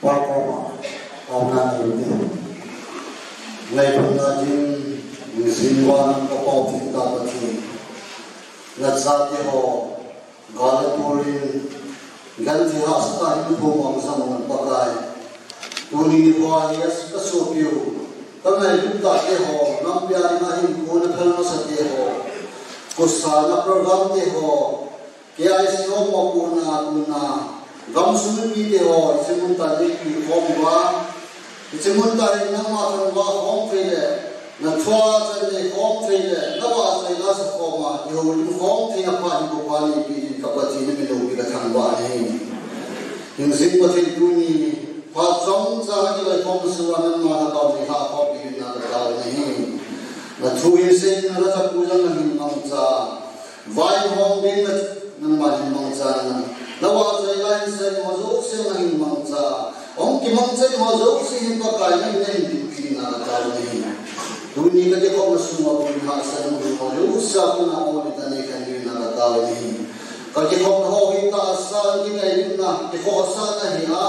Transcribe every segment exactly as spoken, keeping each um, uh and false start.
Pa koma, pa na ni ni. Ngai pun na jin, ni sin wa na pa pa tin ta pa tin. Na sa te ho, ga le purin, gan ti ha sa ta hin pu mang sa mang pa kai. Tuni ni wa yes ka so piu. Ka ngai pun ta te ho, nam pia ni na hin ko na thal ma sa te ho. Ko sa na program te ho. K I C ho mo ko na ko na. Gam sung mite ho, hiche mun tah a nei pi khom uva. Hiche mun tah a nangma thangvah khom thei le, na thua chan nei khom thei le, na vahchoi la sa khom a, i houlim khom thei na phat hi ko pa nei pi din ka Pathen a min loupi ka thangvah ahi. Hingjing Pathen tuni, phat chomcha a kiloi khom sunga nangma na tao nei ha khom pi din na ka tao ahi. Na thu hin sei na la ta pu jang na hin mangcha. Vaihom ding na, nangma hin mangcha na. Na vahchoi la hin sei ho jouse na hin mangcha. Hung kimangcha ho jouse hin Pakai na hin dinpi na ka tao ahi. Tuni ka kikhopna sunga bou hahsatna ho jouse a kona o ni ta nei khan ding na ka tao ahi. Ka kikhopna ho hi tahsa kingailutna, kikhohsahna hi a.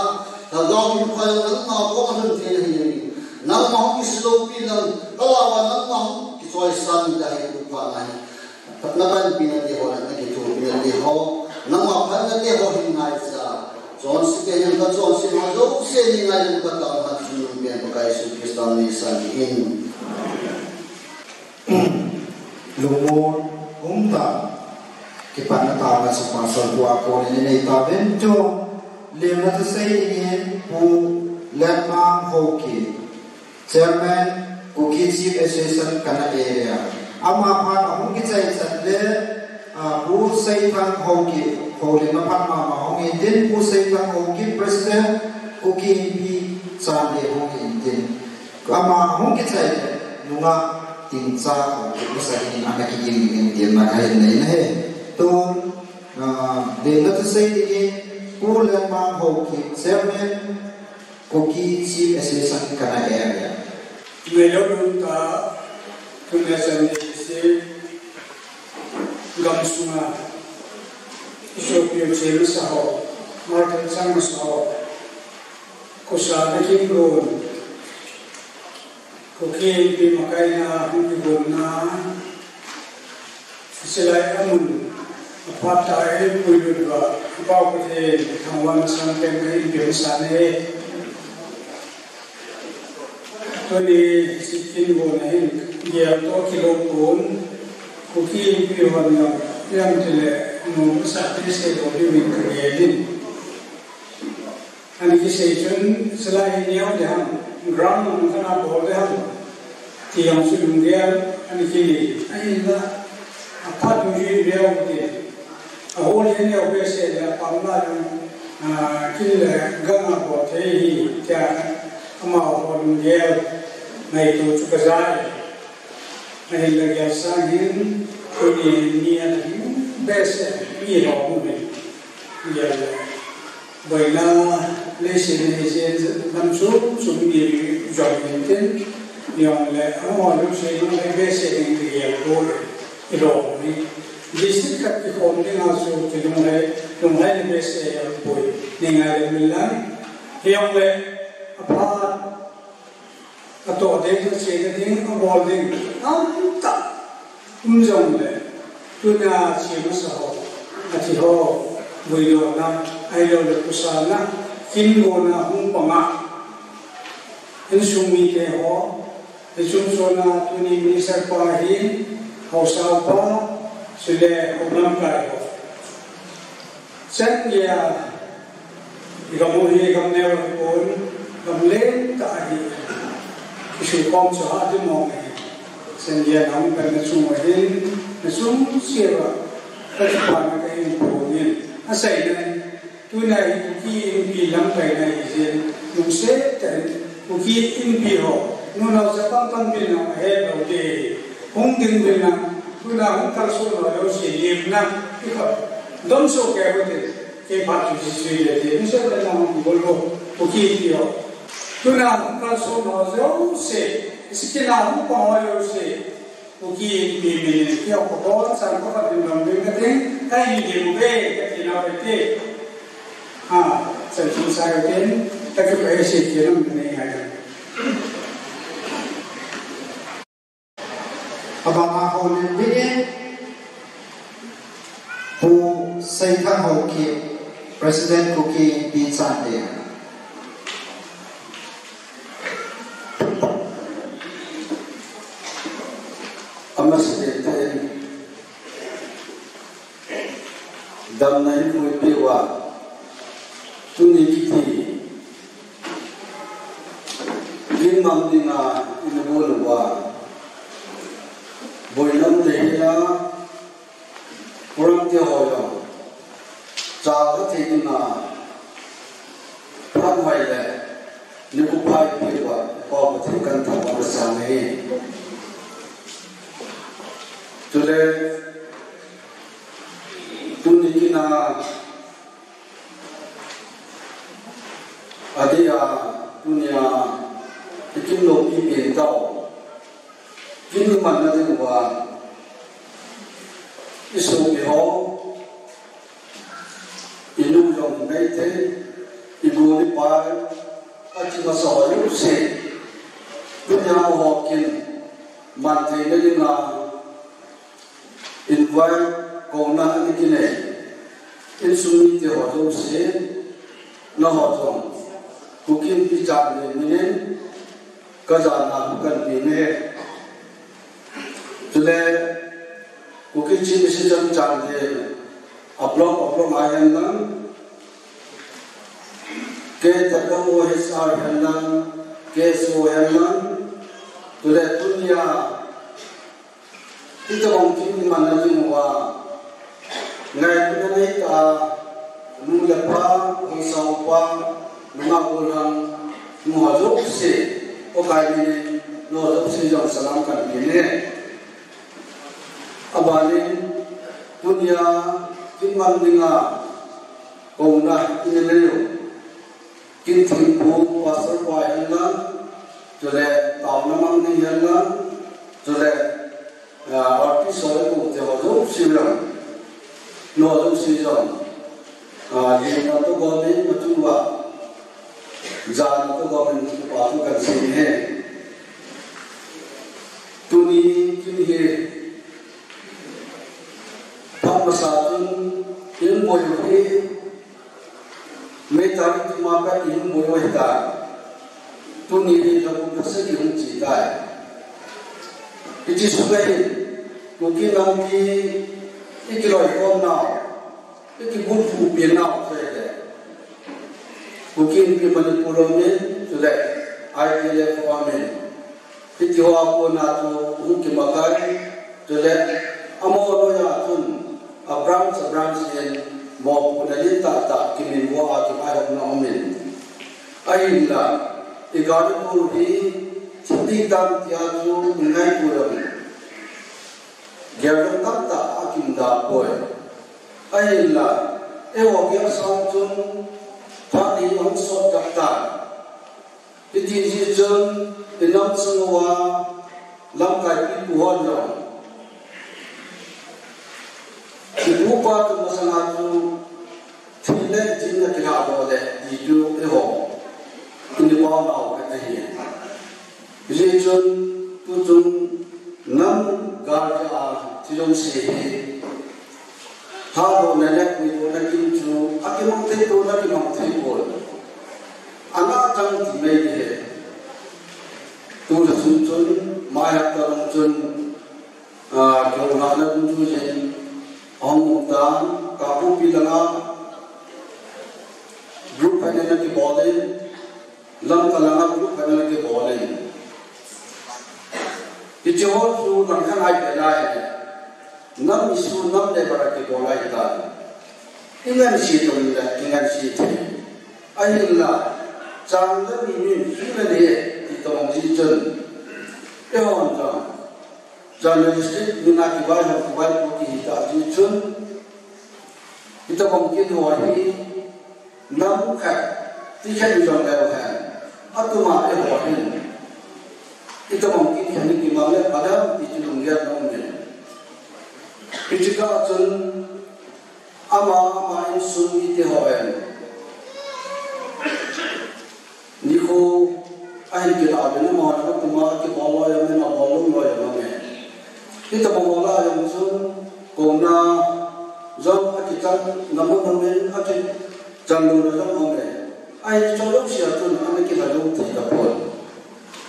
Lhagao hin phai nangma koma lhun thei na hi. Nangma hung kiloupi lang, ka la uva nangma hung kichoisah na hi tu pha na hi. Napanpina te ho, nakithopina te ho, nangma phatna te ho hin ngaicha. Chonse te hin kachonse ho jouse ni ngai lam kataona chu nang pen Pakai Jesu Christa min in. Lungmon umtah, kipana tah a chu pastor pu a kon in inei tauvin chu, lemna thusei dingin Pu Letmang Haokip, Chairman, Kuki Chief Association Kannada Area. Ama phat ahung kichai chat le, ah, Pu Seithang Haokip, houlimna phat mama hung in tin, Pu Seithang Haokip, President, Kuki Inpi Chandel hung in tin. Ama hung kichai le, nungah Tingcha Haokip masa in ana kigim in tin na kahin nei na he. Tun, ah, lemna thusei dingin, Pu Letmang Haokip, Chairman, Kuki Chief Association Kannada Area. Ngailou umtah, tuni chan ni si gamsunga isopiu cheng masa ho, Martin chang masa ho, kusa na kin gon, Kuki Inpi makaina hung kigonna, silai amun, aphat tah a eipuilut uva, Apau Pathen thangvahna sangpen kahin pemsah e. Tuni hiche kin gonna hin, gel toh kilou pon, Kuki Inpi hon jong, ipi ham itile, nom masa behseh lou diuvin kagel in. Ana kisei chun, silai hi neo ding ham, ground a kana bol ding ham, ti jong chu lunggel ana kinei. Ahinla, aphat u hi neo ding. Ahol hi neo behseh le, apam lai jong, ah, kin le gang a bol thei ahi, tia amaho lunggel ngaito chu kaja e. Ahinla gel sang hin, tuni ni a ding behseh, mi ho mu me. Gel le. Boina, leiset a hiche lam chom chom mi jong hin tin, jong le, amaho lungset lunglhai behseh ding kigel bou le, ilom ni. District khat kikhom ding a chu kilunglhai, lunglhai le behseh jong bou, ni ngai le min lang. Hijong le, aphat, atoh ding, achena ding, abol ding, tamtah um jong le, tunia che masa ho, athi ho, vuidohna, ahilou le kusa na, kin gonna hung pang a, insung mite ho, hiche chungchon a tuni minister pa hin, haosa pa, chule houlamkai ho. Chan geiya, i gam u hi gam neo ahipon, gam lentah ahi. Kisu khom chu hah ding mong ahi. Chan geiya nahung panna chung uva hin, nachung cheh uva, kakipana kahin phong in. Aseina in, tunia hi Kuki Inpi lamkaina ahi jeh in, lungset tah in, Kuki Inpi ho, nunao chapang tampi in ahet lou ding ahi. Hung ding uvin lang, tuna hung kalson ho jouse lemna, ikhut donsoh kei utin, kei phat chu jisui le ti, nise le lang hung bol ho, Kuki Inpi ho. Tuna hung kalson ho jouse, hiche kin a hung pang ho jouse, Kuki Inpi min in, keiho kabonchauvin kaphat in dong ding kating, kahin ding uve, kati nau ve te. Ha, chan chung sai utin, kakipah e, sei kit nom nei ngai. Abang a houlim dingin, Pu Seithang Haokip, President Kuki Inpi Chandel. Amasa tah in, damna in puipeh uva, tuni kiti, kin mang dinga ina bol uva, boina um lheh a, program te ho jong, chal thei dinga, phat hoi le, nikho pha eipeh uva, Apau Pathen kathangvah masang e. Chule, tuni kin a, adeh a, tunia, i kin loupi pen tau. Kin i manna diuva, i sopi ho, i nu jong nei thei, i gol i pai, athi masa ho jouse, tunia amaho kin man theina dinga, Invite kouna ana kinei insung mite ho jouse, nangho jong Kuki Inpi Chandel minin kajana kahin pe e. Chule Kuki Chief Assistant Chandel, a block a block a hihen lang, K W H R hihen lang, K S O hihen lang, chule tunia hitobang kin imanna ding uva ngailutna neitah a nu le pa, haosa upa, nungah gollhang, nu ho jouse, Pakai minin nangho jouse jong salam kahin pe e. Abanin tunia kin man dinga kouna ina nei u, kin thempu pastor pa hihen lang, chule taona mang ding hihen lang, chule, ah, artist ho le kote ho jouse jong, nangho jouse jong, ah, lemna toh gomin, machunga jana toh gomin, kipa thu kahin sei e. Tuni kin hi phat masa chun hin boi u hi, May tarik thum a pat hin boi u ahitai. Tuni hi lhakum lhaseh kihung chi tai. Hiche sunga hin Kuki nampi ikiloikhom nau, ikibulphupi nau chu ahile Kuki Inpi Manipur aumin, chule I T L F aumin. Hiti hoa kona chu hung kimakai, chule amaho noiya chun a branch a branch in mopohna lentah tah kiminvo a kivaihomna aumin. Ahinla, i gari bol hi thip ding tam tia chu i ngaito lou. Geldam tamtah a kimu da poi. Ahinla, eiho gel sang chun phat hi ahung sot kah tan. Hiti jeh chun i nam sung uva lamkai pipu hon jong, i pu i pa tu masanga chu thil le jin a kilahdoh le ti chu eiho i pao nau khat ahi. Hijeh chun tuchung nam gal jeh a thi jouse hi lhadohna le puidohna kin chu akimang thei pon, akimang thei pon. Ana chang ti mai ding ahi. Tulha sung chun, mai hapta lang chun, ah, kihoulhahna dungjuiyin ahung um tan, Kangpokpi langa group khat in ana kibol in, Lamka langa group khat in ana kibol in. Hiche ho chu langkhat a ipi lai. Nam issue, nam level a kibol ahitan. I ngansei teng le, i ngansei thei. Ahinla, chang le mi min sui le ne, ti tobang jeh chun. Eihon jong, journalistic min a kivaihom, kivaipo kihi ta jeh chun. Hitobang kin ho hi, nam khat, ti khat i jong leu hen. Atuma eiho hin. Hitobang kin khat in kimang le, pha dem ti chu lunggel nom in. Hiche kah chun, Ama, ama insung mite hon nikho ahin kilah uvin, amaho atuma kibol loi aum in, abol lou loi aum in. Hitobang ho lah a jong chun, kouna jong akichan na mun aum in, akichan louna jong aum in. Ahin chon jouse a chun ana kilah lou thei tapon.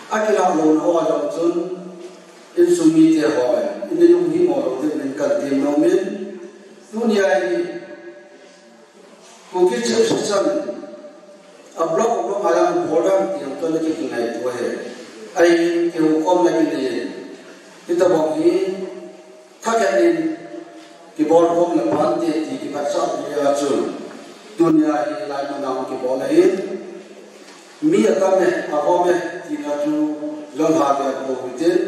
Akilah louna ho a jong chun, insung mite hon, in lunghimo lou dingin kahin tem nom in. Tunia hi, Kuki Chief Assistant, a block, a block a lang bol ding ti jong toh ana kingaito ahi. Ahin kihoukhomna kinei. Hitobang hi, thakhat in, kibol khom le phante ti kiphatsah jeh a chu. Tunia hi laimun a kibol ahin. Mi atam e, avom e, tina chu jong ha ve a ko u tin.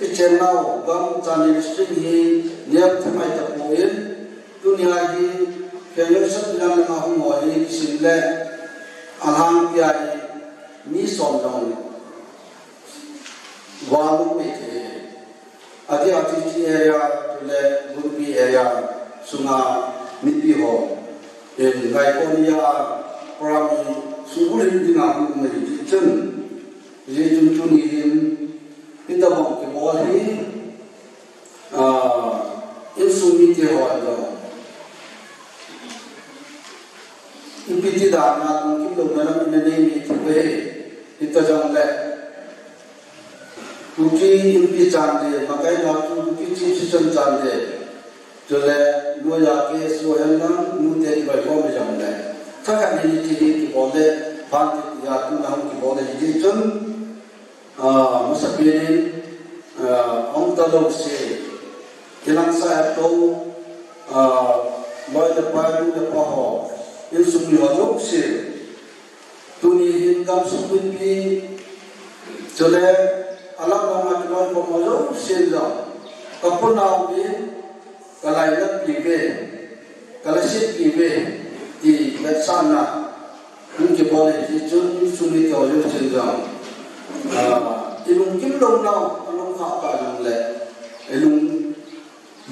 I chennau gam Chandel District hi neo thim mai tapon. Tunia hi, Federation lam langa hung ho hi kisim le, alhangpia hi, mi som jong val um mai thei. Adeh a T T area, chule Gunpi area sunga mipi ho in ngaikhohna a program hi suhbulhit dinga hung um ahi chun, hijeh chun tuni hin hitobang kibol hi, ah, Chana lungkim louna lam ina nei mi ti ve. Hita jongle, Kuki Inpi chande, makai na tu Kuki Chief Session chande. Chule, nu ya ke su hen lang, nu te ki bai bom jongle. Thakhat ni ti hi kibol le, pan ti ya tu na hung kibol le, hiti chun, ah, masapen in, ah, ong ta lo se, kilang sa to, ah, loi le pai, nu le pa ho, insung mi ho lo se. Tuni hin gamsung mipi, chule alam lam a kiloi khom ho jouse jong, ka punau bin, ka lainatpi ve, ka lasietpi ve, ti vetsahna hung kibol hi chun sumi to jouse jong, ah, i lungkim lounau, a lungkhah ta jongle, i lung,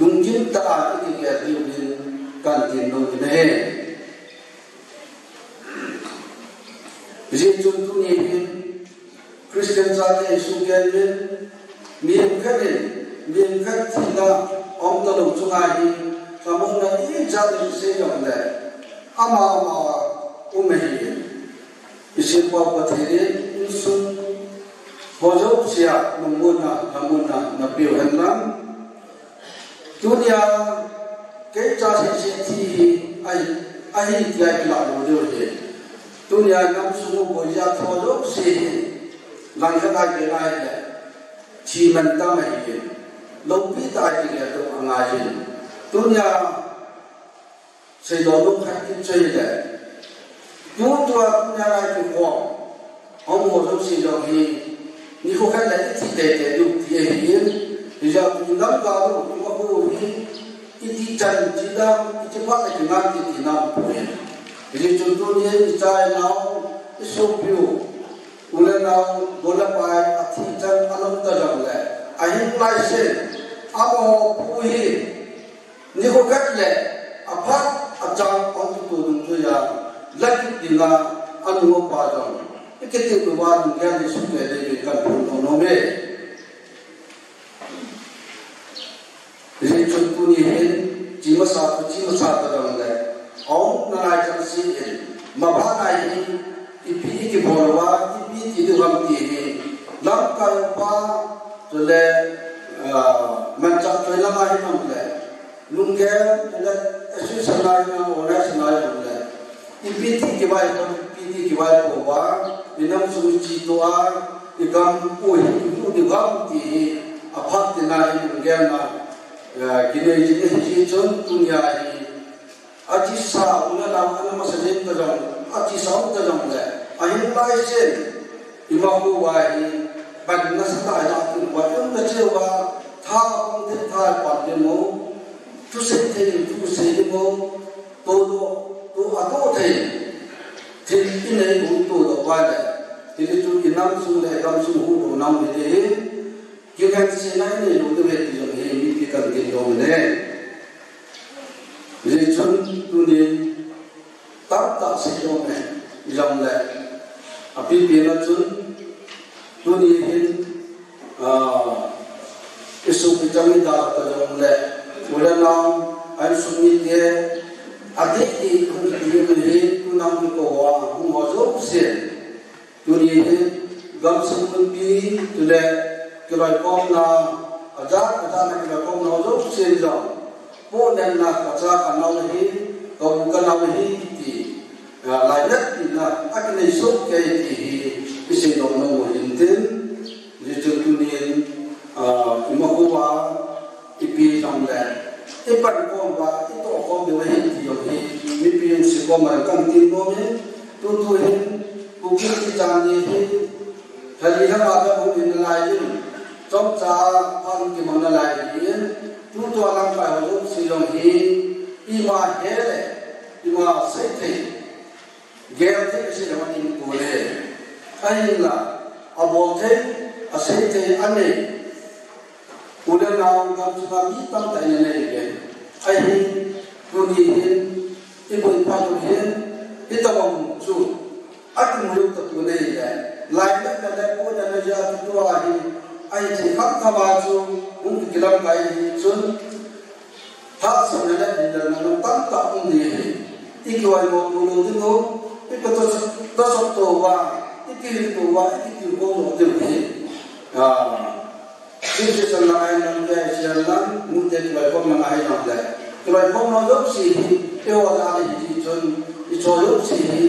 lungkim tah a i kigel diu hin kan tin nom in ahi. Hijeh chun tuni hin Christian chate isuhgel uvin, mihem khat in, mihem khat thina ong talou chunga hin, lhamonna ijat in isei jongle, ama ama um ahi. Isimpa Pathen in insung ho jouse a lungmonna, lhamonna napeu hen lang. Tunia kei cha sese thi hi ahi, ahi tia kilah lou diu ahi. Tunia gamsung u boiya tho jouse hi langkhat a kei ngai le, thi mantam ahi. Loupi tah a kigel to angai hin. Tunia seidoh nom khat in chu ahile, tutua tunia lai kikhom hung ho jouse jong hi, nikho khat le ithi teitei diu ti ahin, hijeh chun inam gal u, imaho hi, iti chan, iti dam, iti phat le kingai ti, ti nam poi. Hijeh chun tunia icha inau, isopi u, u le nao, gol le pai, athi chan anom ta jongle, ahin laisen, amaho pu hi, nikho khat le aphat achang ong kituh dungjuia, lakit dinga anu apa jong, ikiti uva lunggel ni sukeh dingin kan phon nom e. Hijeh chun tuni hin, chi masa, chi masa ta jongle, aumna lai chengse in, mabana hi, ipi ikibol uva, ipi ti diu ham ti hi, lamkai upa, chule, ah, manchah choi lama hi jongle, lunggel, chule, association lai na, organization lai jongle, ipi ti kivaipo, ipi ti kivaipo uva, inam sung iche tou a, igam u hi, u diu ham ti hi, aphat tina hi, lunggel na, ah, kinei jing ahi jeh chun, tunia hi, achesa u le nao ana masa jeng ta jong, achesa u ta jongle, ahin laisen, imaho uva hi, pan nasatah a ila tung uva, iumna cheh uva, tha hung thei tha pan ding mo, thusei thei ding thusei ding mo, todoh, to, atoh thei, thil inei u todoh uva le, hijeh chun inam sung le gamsung huhdoh nam hite hi, kikhen sena inei lou diu ahi ti jong hi mipi kan tin nom e. Hijeh chun tunin tamtah sei nom e, ijongle, apipina chun, tuni hin, ah, isopi chang idalha ta jongle, u le nao, a insung mite, adeh deh hung ipi hung hi, tunang kikou ho, hung ho jouse. Tuni hin, gamsung mipi, chule, kiloikhomna, ajat, ajatna kiloikhomna ho jouse jong, pohnatna, kacha kanao hi, ka u kanao hi, ti, ah, lainatpina, akinei soh kei ti hi, isei nom nom u hintin, hijeh chun tunin, ah, imaho uva, ipi jongle, ipankhom uva, itohkhom diu ahi ti jong hi, mipi jong seikhom a kan tin nom e, tutu hin, Kuki Inpi chande hi, lhali lhanga bep hung in nalai in, chomcha phat hung kimang nalai in, tutua lamkai ho jouse jong hi, ima he le, ima sei thei, gel thei kasei le man in pole. Ahinla, abol thei, asei thei, anei. U le nao gamsunga mi tamtah in anei uve. Ahin, tuni hin, iboipa jong hin, hitobang chu, akimu lou tapon ahile. Lainatna le pohnatna jeh a tutua hi, ahi thei khamkham a chu, hung kilamkai hi chun, hahsatna le dindanna tamtah um ding ahi. Ikihoimo to lou ding u, Ipi to, to sot to va, ipi to va, ipi to ko no te hi. Ah, Sisi san lang ahi lang, kei sian lang, mute tulai khom lang ahi lang le. Tulai khom lang jouse hi, eiho a ding hi chun, i cho jouse hi,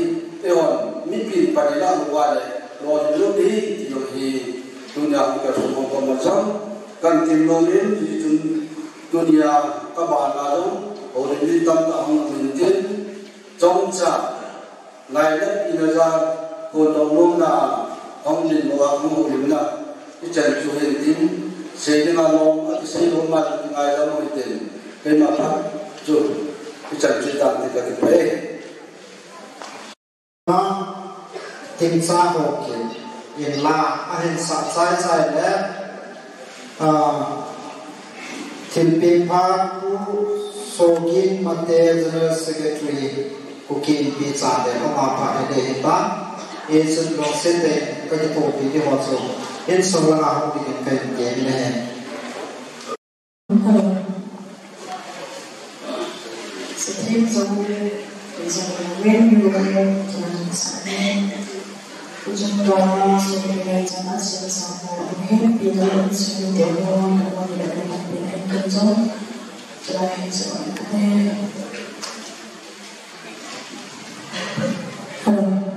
eiho mipi pan i la lou va le, lolhing lou ding hi, ti jong hi, tunia hung kisun khom khom ma jong, kan tin nom in, ti chun, tunia ka bana jong, houlim ding tamtah hung um in tin, chomcha, Ngailutna in a ja, phondoh nomna, hung dinmun a hung houlimna, ichan chu hin tin, sei dinga lom, akisei lom ma, kingaidam u hitin, keima phat chu, ichan chu tan tin kati poi. Tingcha ho kit in la, ahin sah chai chai le, Ah, thilpeh pha Pu Sogin Mate, General Secretary, Kuki Inpi chate, ama pha he de hin ta. Eisun lungset tah in ka kithopi ding ho chu, insung langa hung dingin ka hin tem e. Hello. Sathem jong le, jong le, when you were young, jong le, Ujung drama, so many nights and us in the summer, and we had been out in swimming the whole, and one of the night, and come down, so I had to, hello.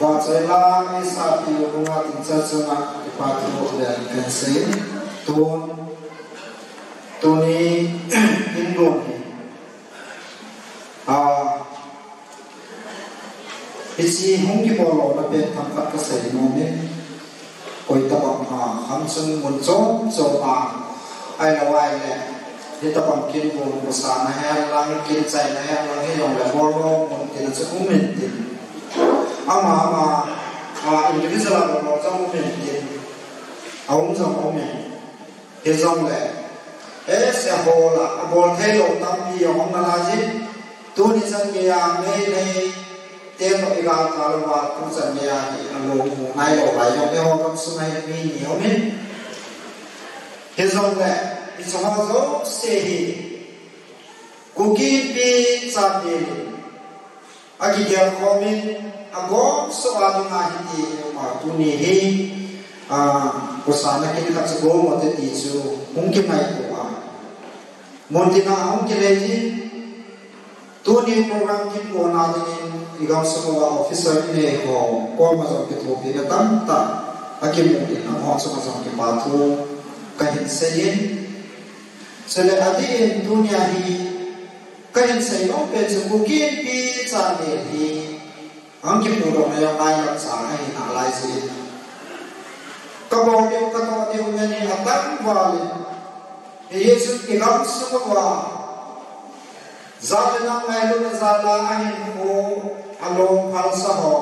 Pachai la, ni sa pi u bunga ting cha chunga, ki pa thu u ben kan sei. Tun, tuni, in gon ni. Ah, Hiche hung kibol lona pen themkhat kasei nom in, koi tabang a, khang chun mun chom chom a, ahilou ahile, hitabang kin gon, kosana hen lang, kin chaina hen lang, hijongle bol lou mun tin a chu um intin. Ama, ama, a, individual a bol lou jong um intin. A um jong um in. Hijongle, S A ho la, abol thei lou tampi jong um nalai jin. Tuni chan geiya Meitei te toh igalkal uva, tuchan geiya hi alungmu nailou lai jong eiho gamsunga hi mi ni um in. Hijongle, hiche ho jouse hi Kuki Inpi chate in akigel khom in, agom soh a dinga hiti hi um a, tuni hi, ah, kosana kin khat chu bol mo te ti chu hung kingaito a. Mun tina hung kilei jin, tuni program kin bolna dingin, i gamsung uva officer inei ho koma jong kithopina tamtah akimu in, amaho chunga jong kipa thu kahin sei in. Chule adeh in tunia hi, kahin sei nom pen chu Kuki Inpi channel hi, ahung kipudohna jong ngailutna ahi nalai jin. Kabol diu, katoh diu ngen in atangval in. Hiche chu i gamsung uva jat le nam ngailutna jal a ahinkho alom phalsa ho,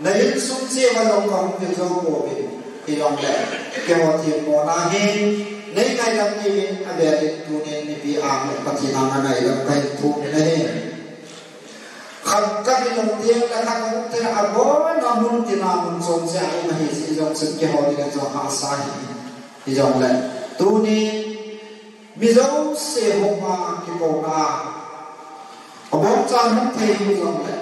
na insung cheh uva jong kahung kit jou pouvin, hijongle keiho themmona hi nei ngaidam diuvin, avel in tunin mipi a le Pathen a ngaidam kahin thum in ahi. Khat kahi lou teng le khat ahung thei a, abona mun tina mun chom cheh a um ahi, hijong chun keiho dinga jong hahsa ahi. Hijongle tuni mi jouse hung a kikouna a, aboncha hung thei hijongle,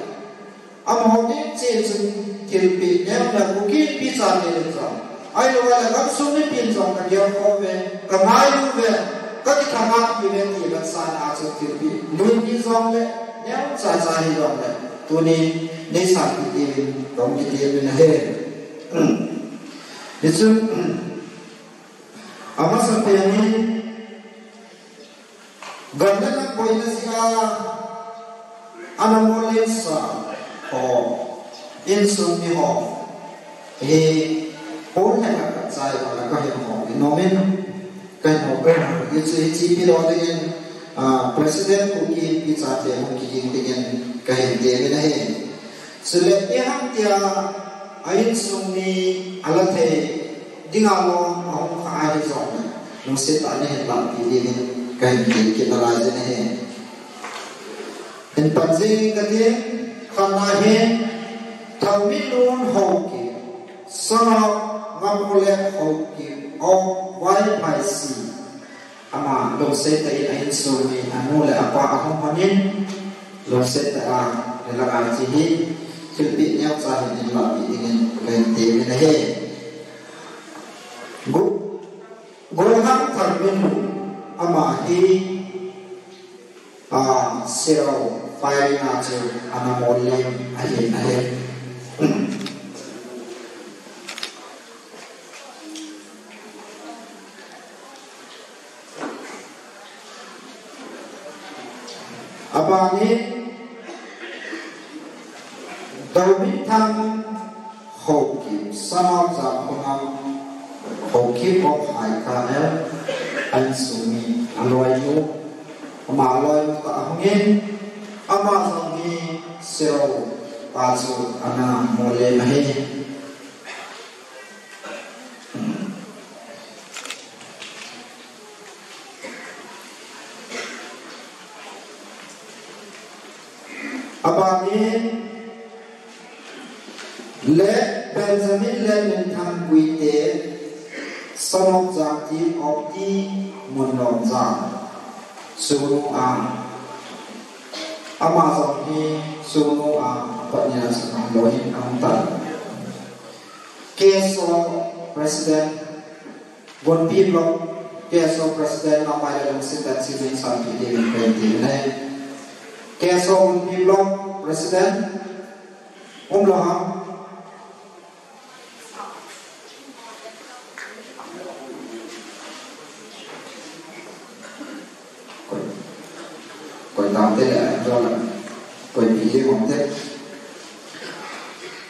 amaho ding cheh chun thilpeh neona Kuki Inpi channel in jong, ahilou le gamsung mipin jong kagel khom uve, kangai uve, kakithahat uve ti vetsahna a chun thilpeh nui hijongle, neocha cha hijongle, tuni nei sanpeh diuvin kahung kiti in ahi. Hichun, amasapen in, gam le nam boina jeh a, ana mollensa ho, insung mi ho hi, pon le khat khat chai uva kahin hou nom in, kahin hou, hichu hiche pi lou dingin, ah, President Kuki Inpi chate hung kiging dingin kahin tem in ahi. Chule ipi ham tia, a insung mi ala thei dinga lom ahung kha ahi jongle, lungset tah a nahin lahpeh diuvin kahin tem kit nalai jin ahi. Hin pan jing katin, khatna hi, Thaominlun Haokip, son of Ngamulep Haokip of Vaiphei C. Ama lungset tah in a insung mi, anu le apa ahung hon in, lungset tah a, le langa hiche hi, thilpeh neocha hin hin lahpeh dingin kahin tem in ahi. Gu-, Gohang Thanminlun, ama hi, ah, Serou firing a chu ana mollem ahi, ahi. Abanin, Dominthang Haokip, son of Jangkhonam Haokip of Haikhanel, a insung mi, aloinu, ama aloinu tah ahung in, ama jong hi Serou a chu ana mollem ahi. Abanin, Late Benjamin Letminthang Guite, son of Jangtip of T. Munlomjang, Sugnu a, ama jong hi Sugnu a, patna a chu ahung loi in ahung tan. K S O President, Gunpi Block, K S O President, Namai le Lungset Tah Chibin Sanpi David Penti le. K S O Gunpi Block President, umlou ham?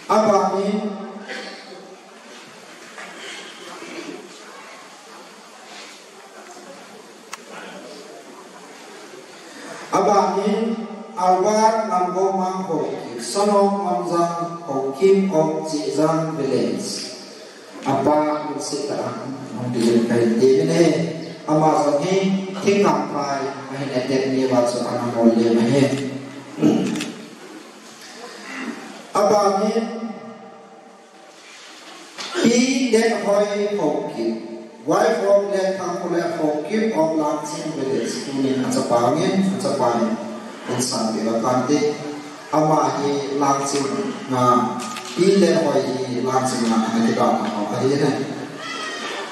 Abangin, abangin, Albert Ngamgomang Haokip, son of Ngamjang Haokip of Chijang village. Apa lungset tah a hung ding kahin ti ahi. Ama jong hi thingkam phai ahin attack ni uva chu ana hol lem ahi. Abangin Pi Lenhoi Haokip, wife of Late Thangkholet Haokip of Langching village, tunin achapa hungin, achapa in sanpeh uva aphante. Ama hi Langching a, Pi Lenhoi hi Langching a ana kidalha ho ahi.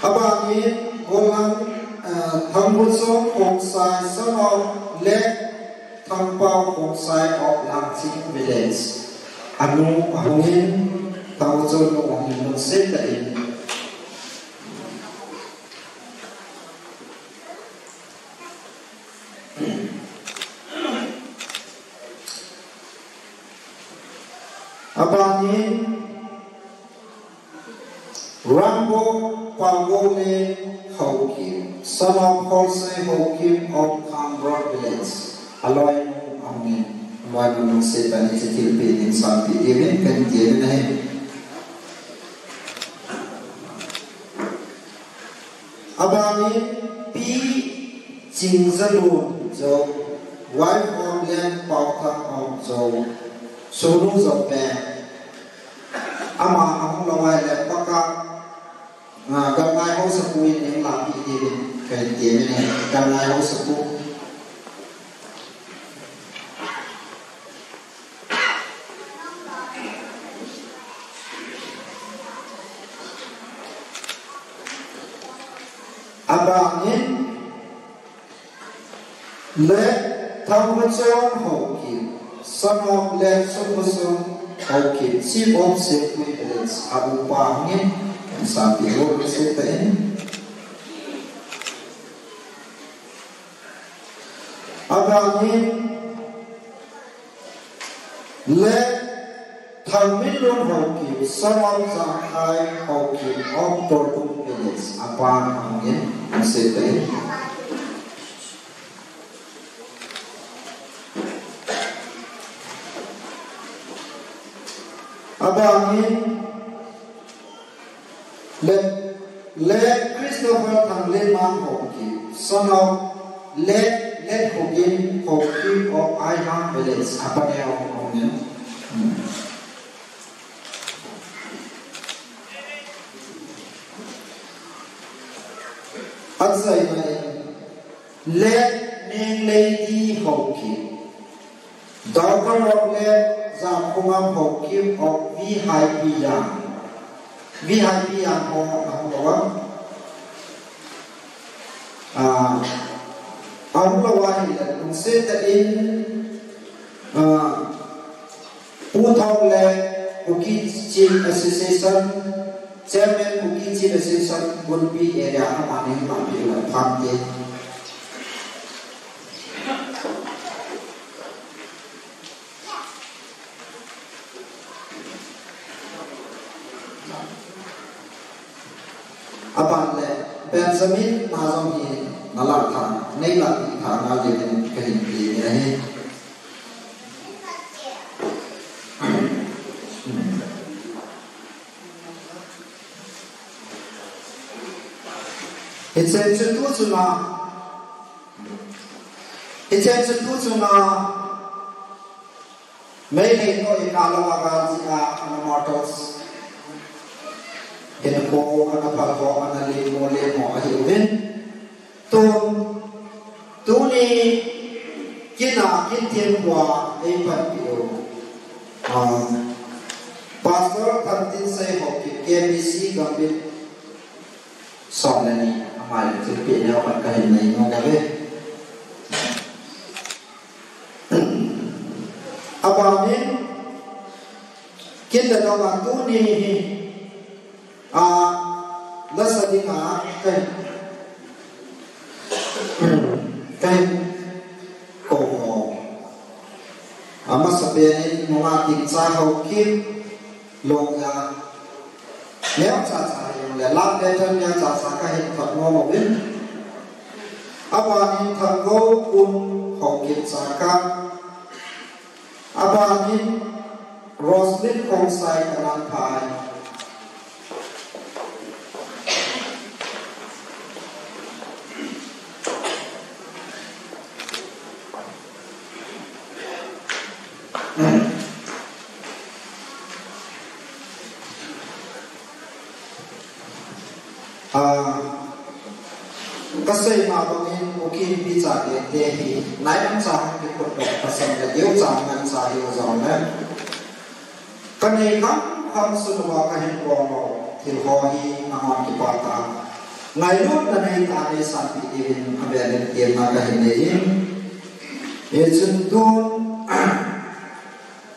Abangin Golhang, eh, Thangbochon Khongsai, son of Late Thangpao Khongsai of Langching village. Anu ahungin, Thangbochon nu ahungin, lungset tah in. Abangin Rambo Pangole Haokip, son of Kholsei Haokip of Khangbro village. Aloinu ahungin, aloinu lungset tah in hiche thilpeh in sanpeh diuvin kahin ti ahi. Abangin Pi Chingjalun Jou, wife of Late Paothang of Jou, Sonu Jou pen. Ama ahung lou ahile Pakak, ah, Galngai Haosapu in neihin lapi diuvin kahin ti ahi, Galngai Haosapu. Abangin Late Thangbochon Haokip, son of Late Songbochon Haokip, chief of Sekpui village, a upa ahungin, sanpeh ho lungset tah in. Abangin Late Thangminlun Haokip, son of Jangkhai Haokip of Tolbung village, apa ahungin, lungset tah in. Abangin Late, Late Christopher Thanglenmang Haokip, son of Late, Late Khogin Haokip of Aihang village, apa neo ahungin. Hmm. Achaina in Late Menglady Haokip, daughter of Late Jamkhongam Haokip of V I P Yang. V I P Yang ho ahung lou a. Ah, ahung lou ahile, lungset tah in, ah, Pu Thong le Kuki Chief Association, Chairman Kuki Chief Association, Gunpi area, amani lapi la phante. Aban le, Benjamin, na jong hi, na lah tha, nei lah tha, na le, kahin ti ni ahi. Hiche chu tu chunga, hiche chu tu chunga, Meitei toh ikah louva gal jeh a ana martyrs, hinkho ana phal ho, ana lemo lemo ahiuvin. Tun, tuni, kin a, kin thempu a, eipanpi u. Ah, Pastor Thantinsei Haokip, K B C Gambit, som le ni, amai le thilpeh neo khat kahin nei nom uve. Aban in, kin le dong a tuni hi, a, lasa dinga, kahin, kahin kou ho. Amasapen in, Nunga Tingcha Haokip, Longya, neocha cha hijongle, love letter neocha cha kahin thot nom uvin. Abanin Thanggou Kun Haokip cha ka. Abanin Roslyn Khongsai Kananphai. Ah, kasei ma bangin Kuki Inpi chate hi nailam cha hung kikhutdoh pasal le deucha ngan cha hi jong le. Kanei kham kham sun uva kahin bol u thil ho hi nahon kipah tah a ngailutna neitah a neisanpeh diuvin avelin temna kahin nei in. Hichun tun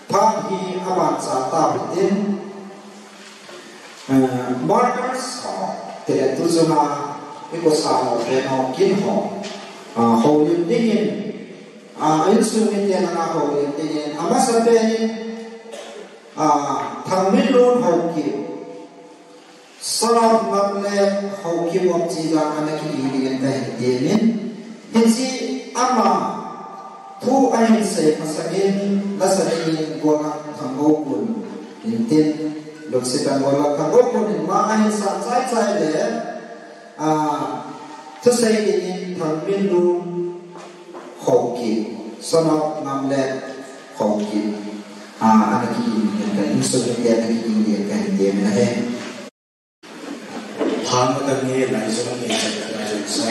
phat hi aban cha tau hitin, eh, martyrs ho, tile tu chunga i kosa ho, pen ho, kin ho, ah, houlim dingin, ah, insung miten ana houlim dingin, amasapen in, ah, Thangminlun Haokip, Son of Ngamlet Haokip Wapchi dan ana kiging dingin kahin temin. Hiche ama thu ahin sei masangin, lasa dingin Golhang Thanggou Kun in tin, lungset tah in Golhang Thanggou Kun in ama ahin san chaichai le, ah, thusei dingin Thangminlun Haokip, Son of Ngamlet Haokip, ah, ana kiging dingin kahin, insung miten ana kiging dingin kahin temin ahi. Phat khat ni lai jong ni chet lai jong sa.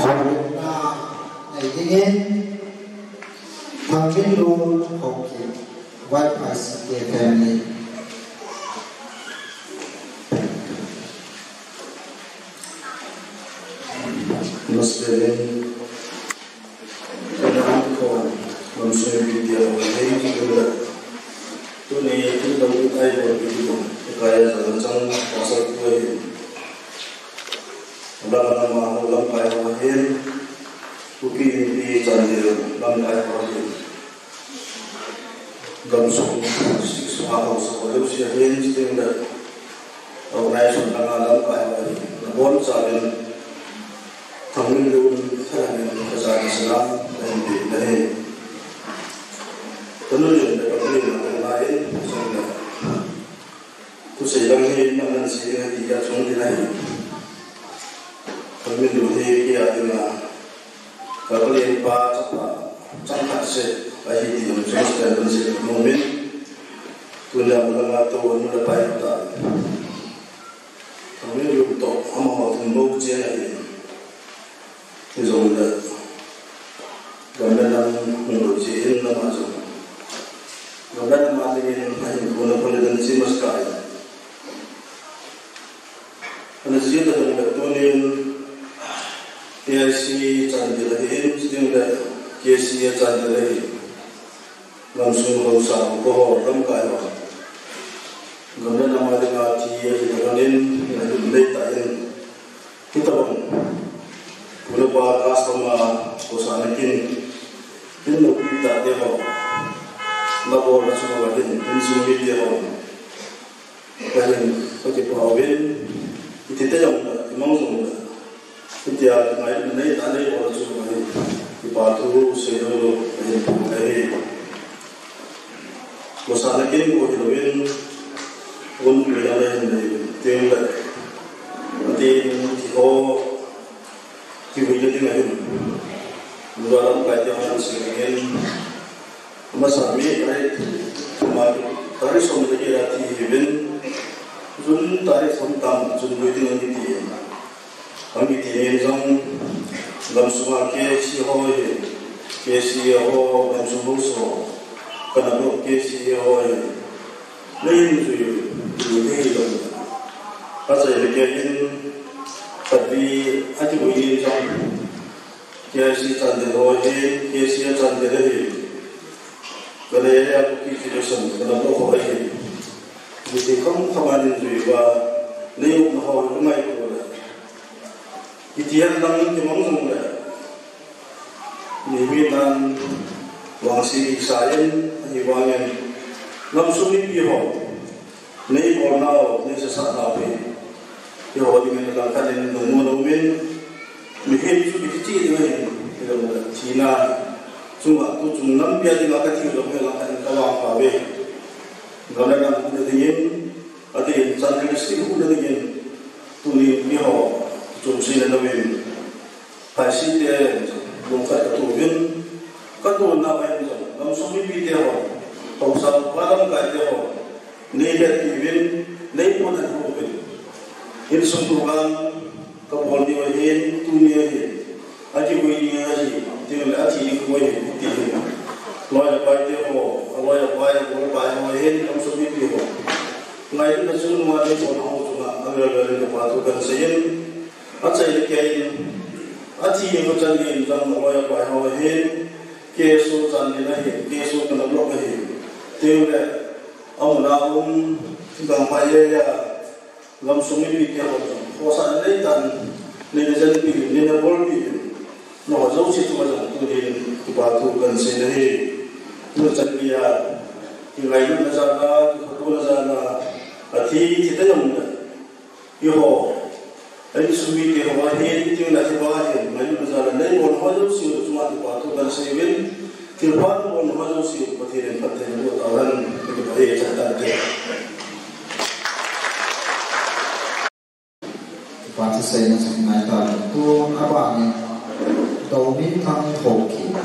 Houlimna nei dingin, Thangminlun Haokip, Y P C K family. Namaste. Kanam ko, namsui video, hei, tuni, tuni, ai, video, kaya, jalan, jang, pasal, tuai. Lamkai ho lamkai ho ahin, Kuki Inpi Chandel lamkai ho ahin. Gamsung district sunga haosa ho jouse ahin, chuteng le organization langa lamkai ho ahin. Nabonchauvin Thangminlun thalheng in kajana salam kahin pe ahi. Kanu jong le kapalin na kona in, jong le. Thusei lang hi nang nan sei ding ahi tia chung ding ahi. Thangminlun hi kei a dinga kapalin pa chapa changkhat seh ahi ti jong chung seh dan seh nomin. Tuna malanga tou nu le pai ta. Thangminlun toh amaho thum bou cheng ahi. Hijongle, gam le nam hung lou jeh in, nam a jong, gam le nam a dingin ahinkho na phone dan chi masa tai. Ana jeh tah jongle tunin K I C Chandel ahin, chuteng le K C A Chandel ahin. Gamsung haosa ho, lamkai ho. Gam le nam a dinga thi ahi tah in, ahin nei tah in. Hitabang, pu le pa customer, kosana kin, kin loupi tate ho, nabol a chu ho hin, insung mite ho, kahin, kakipah uvin, iti te jong le, imang jong le, hitia kingaina nei tah nei ho chu ho hin, kipa thu sei lou lou, kahin pui ahi. Kosana kin ko hilouvin, un pui na le hin nei, tin le, tin ti ho, Kivuina ding ahin. Nungah lamkai te hon sei dingin. Amasa mi ai, ma, tarik som le get a thi ahiuvin. June tarik som tam, June lui ding ani ti. Ami ti ngen jong, gamsunga K C ho hi, K C ho, gamsung ho so, kana bo K C ho hi. Nei jui, jui ding ahi jong. Achaina kei in, khatvei, akivui in jong. K I C Chandel ho hi, K C A Chandel ahi. Kale ya, Kuki Federation, kana bo ho ahi. Jui ding kham kham a nei jui uva, nei umna ho, nei ngai ko le. Iti han lang kimang jong le. Ni mi nan vangse sa in, ahivangin, gamsung mipi ho, nei bolnau, nei sasah nau hi, eiho dingin langkhat in nungmu nomin, mihem chu kithi ding ahin, hilou le, thina, chunga tu chung lampi a dinga kathi u jong hi langkhat in kavangpha Mipi te ho, haosa upa lamkai te ho, nei hetpi uvin, nei pon uvin. Insung dukan, kabol ni ahin, tuni ahin, akivui ni ahi, tin le athi ni koi ahi, ti ahi. Loi le pai te ho, aloi le pai, gol pai ho ahin, gamsung mipi ho. Ngailutna chunga nei pon ho chunga, avel vel in kipa thu kahin seiyin, achaina keiyin, athi ni koi chan ni in jam aloi le pai ho ahin, K S O chan ni ahin, K S O kana block ahin. Tin le, amun a um, gangpai ye ya, gamsung mipi te ho jong, khohsah nei tan, nei na jen pi, nei na bol pi, nangho jouse chunga jong tunin kipa thu kahin sei ahi. Tuchan geiya, kingailutna jal a, kikhohna jal a, athi, thi ta jong le, eiho, insung mite ho ahin, tin le athi pa ahin, ngailutna jal a, nei bol ho jouse chunga kipa thu kahin sei uvin, thilpha nabol ho jouse, Pathen in phatthei naboh tauhen, kipah e, chan tante. Kipa thu seina chu ngai ta le, tun aban in, Dominthang Haokip,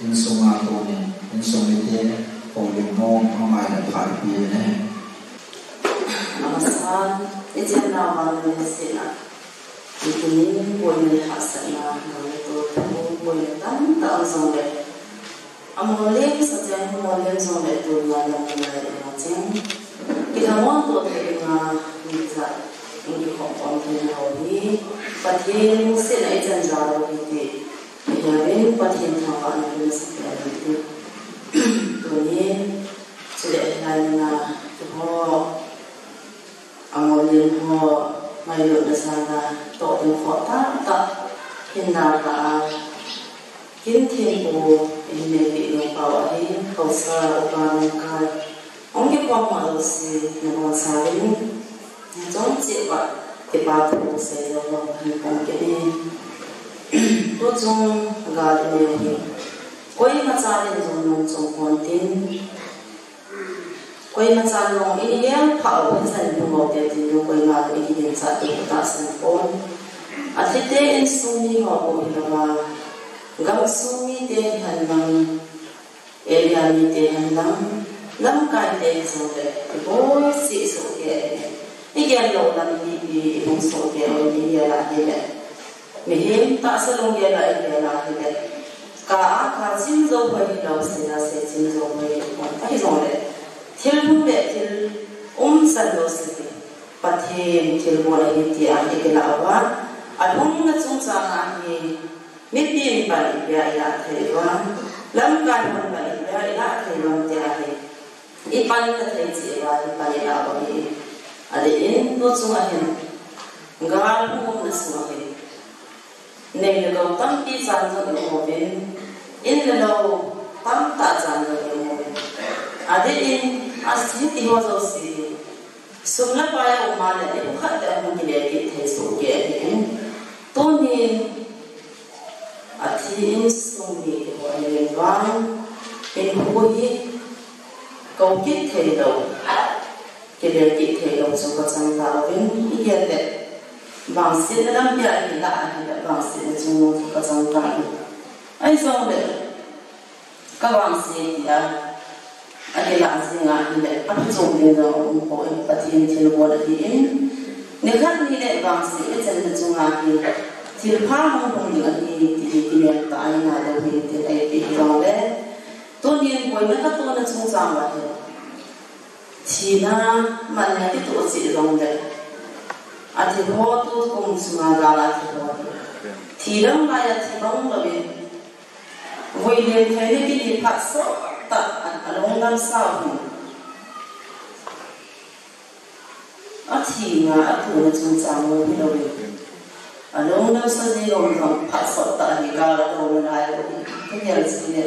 insunga tunin, insung mite, houlim mong, amai le phat pi ne. Amasan, ichenna vang le sina. Itunin boina le hahsatna, nang le to thu, boina tamtah um jong le. Amol lem sa cheng, amol lem jong le tunia lam ngai le ma cheng. Kilhamon to thei dinga, mi cha, in kikhom khom thei ho hi. Pathen lungsetna ichan jal u ahi ti. Mihem in Pathen thangvahna kin sa pen ahi ti. Tunin, chule hilai na, kiho. Amol lem ho, ngailutna jal a, toh ding khoh tahtah, hinna tah a, kin thempu, in neipeh nung pau ahi, haosa, upa, lamkai, hung kikhom ho jouse, nabonchauvin, nachung cheh uva, kipa thu sei jong kahin phong kit e. Tuchung gal inei u hi, koima chan in jong nung chung pon tin, Koima chan jong in igel phah u, ichan phung u te tin jong koima jong ikiginchat u katahsan pon. Athite insung mi ho bou hilouva, gamsung mite hihen lang, area mite hihen lang, lamkai te hijongle, iboi cheh soh kei, igel lou lampi pi, ibung soh kei u igel a hile. Mihem tahsa lunggel a igel a hile, kah a kah chim jou hoi hilou, sei a sei chim jou hoi hilou, ahijongle thil lhum le thil umchan jouse hi Pathen thilbol ahi tia ikilah uva, alhumna chungchang a hi mipin pan ipia ilah thei uva, lamkai hon pan ipia ilah thei uva tia hi ipan kathei cheh uva, ipan ilah u ahi. Adeh in, tuchung a hin, gal hung umna sung a hin, nei le gou tampi chan jong i um uvin, in le lou tamtah chan jong i um uvin. Adeh in, ahiti ho jouse hi, sum le pai a um a le, nikho khat le ahung kile kit thei soh kei ahin. Tunin, athi insung mite ho ahin vang, hinkho hi kou kit thei lou, kile kit thei lou chu kachang tauvin, igel le, vangsetna lampi a ilah ahile, vangsetna chungnung chu kachang tauvin. Ahijongle, kavangse tia, akilah jing ahile, aphuchom ding jong umpoi, Pathen thilbol ahin. Nikhat nile vangse ichanna chunga hi, thilpha hung hung ding ahi, ti hi kimel tah a ina lou hin tin ahi ti hijongle. Tunin boina katona chungchang uva hin, thina manna kitoh cheh jongle, athi ho tukum sunga gal a thi ho hi, thi dang lai a thi bang louvin, vuilim theina kiti phatsah tah a, alungdamsa u hin, athi nga atona chungchang u hilouvin, alungdamsa jeng u jong phatsah tah hi gal atouna lai u hi, kagel jing le,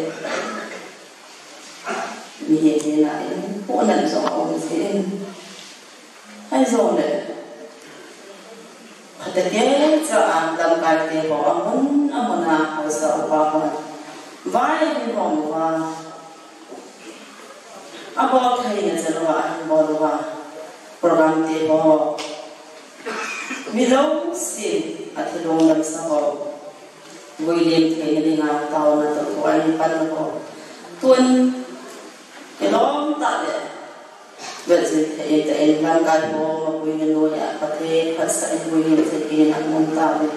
mihem hina in, pohnat jong aum jin. Ahijongle, phatecha a lamkai te ho amun amun a haosa upa hon vai ahin hom uva, abol theina chan uva ahin bol uva, program te ho, mi jousen athi lungdamsa ho, vuilim theina dinga taona toh ahin panna ho, tun Vetsui thei ta in lamkai ho mapui na noi a Pathen phatsah in vui in thei in amun tauve.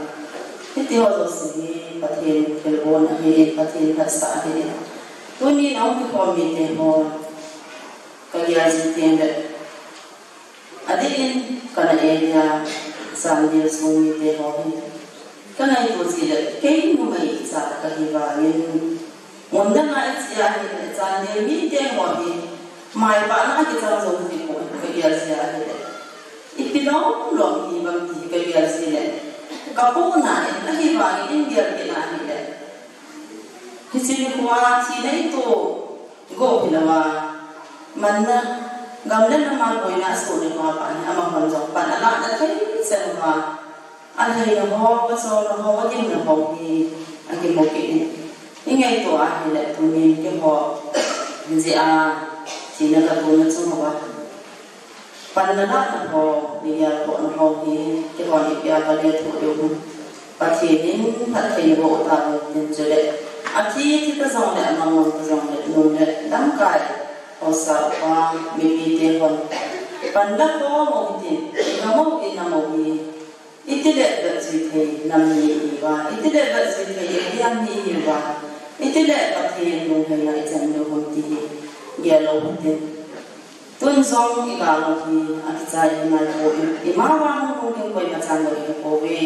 Hiti ho jouse hi Pathen thilbol ahi, Pathen phatsah ahi. Tuni nahung kikhom mite ho kagel jing teng le, adeh in kana area Chandel sung mite ho hi kangaito jeh le, kei numei cha kahi vangin, mun dang a iche ahile Chandel mite ho hi maipana kichang jong hipoi, kagel jeh ahile. Ipi lom lom hi vang ti kagel jeh le, kapohna in ahi vangin in gel kit ahile, hiche nikho a thina ito go hilouva, manna, gam le nam a boina asoh nikho a pat hi amahon jong pan alahna thei chan uva, alhaina ho, achonna ho, agimna ho hi akimu kit in. Ingaito ahile tunin keiho jeh a thina katona chung uva pan nalahna ho, neigelkhohna ho hi keihon ipi a kalethuh diu ham? Pathen in phatthei naboh tauvin tin, chule athi thi ta jongle, amang mang ta jongle, nun le lamkai, haosa upa, mipite hon pan la khom u hitin, igam u, inam u hi itile vetjui thei nam mi ihiuva, itile vetjui thei area mi ihiuva, itile Pathen lunglhaina ichan diu ham ti hi gel u hitin. Tun jong igal u hi akichai hinaipoi, ima vang hung hung ding koima chan lou ihipouve.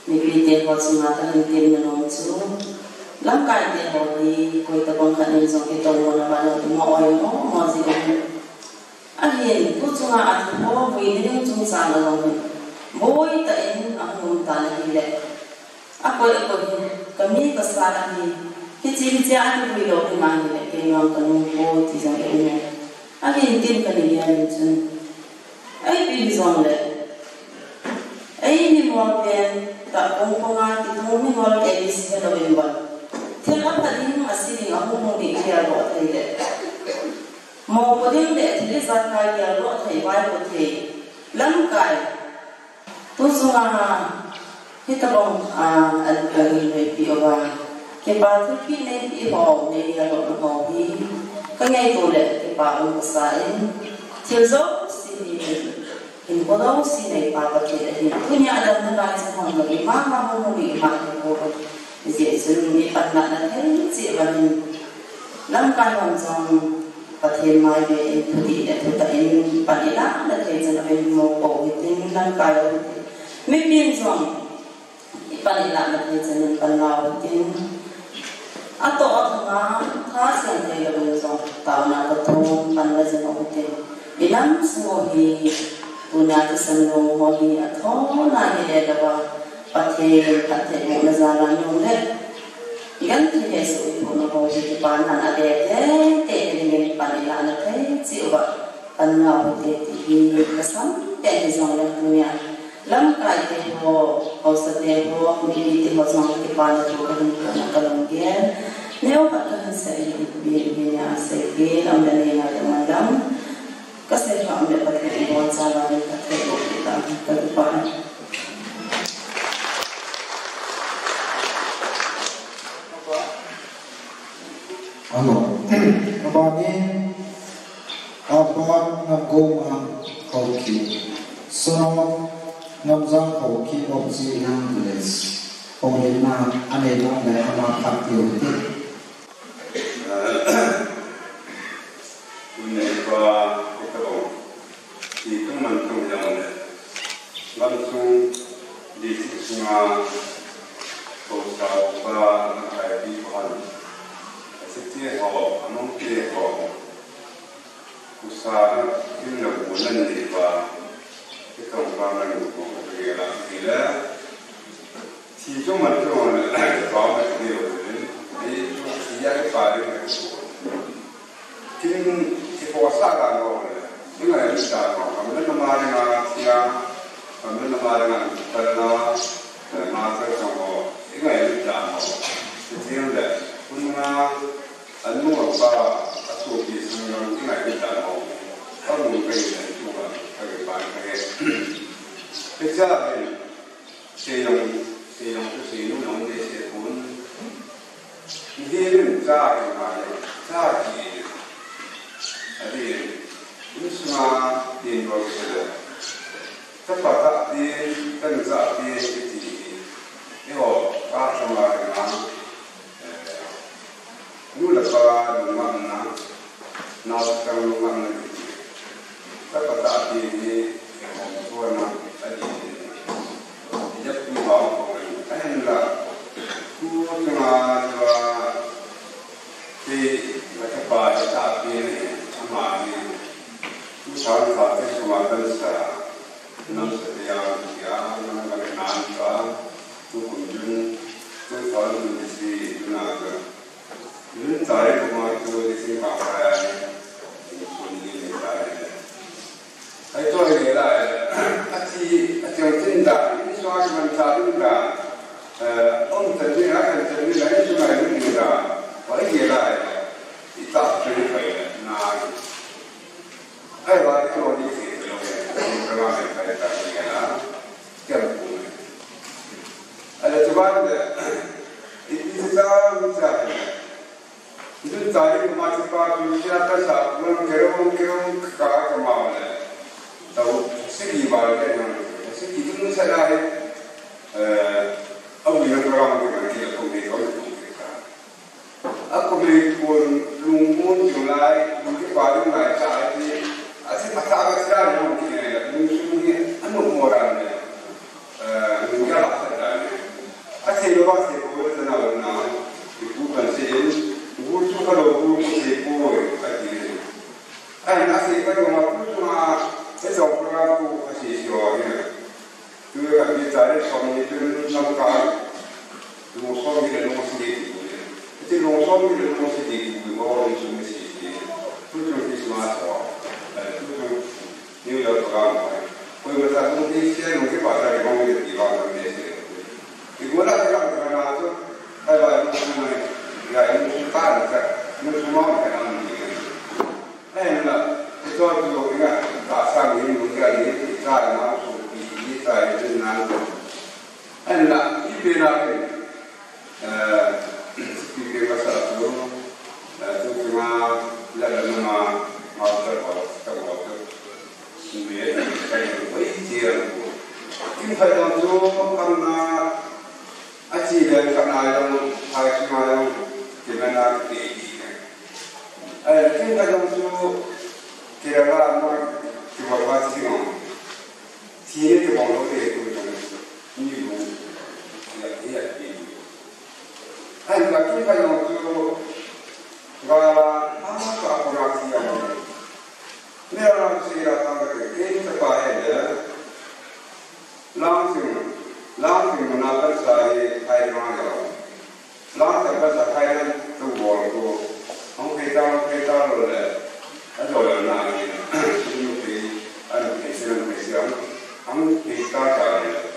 Mipite ho chunga kahin temna nom chu, lamkaite ho hi koitabang khat in jong kitou mona vang imo oimo mo ji u hi. Ahin, tu chunga athu ho vui na ding chungchang a jong hin boitah in ahung um tan ahile, akoi akoi hin kami kasa ahi, hiche hiche a kivui lou ding ahile, kei jong kanung poi ti jong eium e. Ahin tin kana gel in chun, ipi hijongle, eimi mol pen tah kong konga kitung mingol A B C helou in bon, thil apha ding, ase ding, ahung hung ding igeldoh thei le, mopo ding le thil ijakai geldoh thei, vaipo thei lamkai, tu chunga hitabang a, an kangaipi uva, kipa thupi nei iho, neigeldoh na ho hi kangaito le kipa um kasa in, thil jouse hi hinkho jouse neipa Pathen ahi. Tunia damna lai chu hung lou, ima ma hung hung ding ima hipouve. Hijeh chun ipan lahna thei cheh uva hin, lamkai hon jong Pathen mai be in thudih le thutah in pan ilahna thei chan uvin mopo hitin, lamkai u hitin, mipin jong ipan ilahna thei chan in pan lau hitin. Atoh athanga tha seng thei louvin jong taona kathum pan la jing u hitin. Inam sung u hi, tuna thisan long ho hi athona hile louva, Pathen phattheibohna jal a nung le, genthei hesoh ipohna ho hi kipana a ade teitei dingin pan ilahna thei cheh uva pan lau hite ti hi kasam pen hijongle tunia lamkaite ho, haosate ho, mipite ho chunga kipana thu kahin pohna kalunggel neo khat kahin sei hi, mi, mi nia sei kit lam le nei ngaidam man lam. Kasei kha um le Pathen in iboncha vangin phattheiboh peh tah in kakipah e. Hello. Abanin, Aba Ngamgoma Haokip, son of Ngamjang Haokip of Zeliang village. Houlimna anei nom le ama phat tiu hite. Tuni pa, itabang, thi tung man tung jong le, gamsung, district sunga, haosa upa, lamkaipi pahon, asite ho, amangte ho, khosah na, thil na bu na nei uva, itabang pa na nu ko, ka gel a, gel a. Thi chu man chu man, pa ma chu ni lo ni. Ni chu thi a pa ri ni chu. Kin thi po sa ka lo ni. Ni ngai ni ta lo. Kam na ma ni ma thi a. Kam na ma ni ma ta la. Ma sa ka lo. Ni ngai ni ta lo. Thi le. Kun ma anu pa a tu pi sang lo ni ngai ni ta lo. Ka mun ka ni tu ba. Ka pa ka he. Ke cha ni. Seiyong, seiyong chu seinu jong le seipon. Mihem in cha kingai, cha ki. Ati, insunga tin bol kiti le. Chapa tah tin, tanu tah tin kiti hi. Eiho, ka chama ringa. Eh, nu le pa lungngapna, naosen lungngapna kiti. Chapa tah tin hi, eiho, kona, ati. Ijat tu bang ko. Ahinla, tu chunga jua, Kei, ka chapa, ka chapa pen hi, ama hi, two thousand thirteen sung a cancer, namsa te a, tia, nam ka nan sa, tukum June, two thousand twenty-three, June a ka. June tarik kuma tu, di sing pa pa ya, in kun ni ni tarik. Ahi, tua hi lai, ati, ati ang tinda, insung a kimancha tinda, eh, um tadi, a kan tadi, a insung a tinda, wa hi lai, ita tadi pai na. Ahi, wa ti lo di si lo, um kala pai pai ta ni na, kiam pu. Ahi, tu ba de, iti ta, mi sa. June tarik kuma chapa tu sia ta sa, kun kerong, kerong ka ka ma le. Tau, sigi ba le na. Sigi tu sa la he. Eh, abu na program ke na ki ko me ko ko ka. Ako me ko lung mun ju lai, mun ke pa lai sa ti. Ati pata ka sa na mun ke na, mun su ni, anu mo ra ne. Eh, nungya la sa da ne. Ati lo ba se ko le na na. Ibu kan se yin. Ibu su ka lo bu ko se ko ati ne. Ai na se ka lo ma ku su ma. E so program ko ka se se o ne. Tu ka bi ta re so ni tu nam ka. Lu so mi le lu si de ki bu le. Ati lu so mi le lu si de ki bu ko ni su mi si de. Tu tu Christmas o. Eh, tu tu New Year program ko. Koima sa tum ti sia nung kipa sa ki hong ki ti ba ko ne se. Ibola ka ka na tu. Ai ba nung su mai. Ya nung su ta na ka. Nung su ma ka na ni. Ai na. Ito tu ina. Ta sa ni nung ya ni. Ta na su ki ni ta ni na. Ai na. Ipe na. Eh, ipi ka sa tu, eh, tu kuma la la nama ma ta ba ta ba tu. Sumbe ka ni ko i ti ran ko. Kin phai dang tu kam na a chi le ka na dang phai suma dang ki na na ki ti. Eh, kin phai dang tu ki la la ma ki ba ba ti ma. Ti ne ki ba lo ki ku dang. Ni lu. Ya ya ni. Ahin ka kin ka jong chu, ga, ha, ka, ka, ka, ki, a, ni, a, si, a, ka, ka, ki, ki, ka, pa, he, le, lang sing, lang sing, na, ka, sa, he, hai, ma, ya. Lang sing, ka, sa, hai, na, tu, bo, tu. Hong, ki, ta, ki, ta, lo, le. A, lo, le, na, ni, ni, ki, a, ni, ki, si, ni, ki, si, ang, ang, ki, ta, ta, le.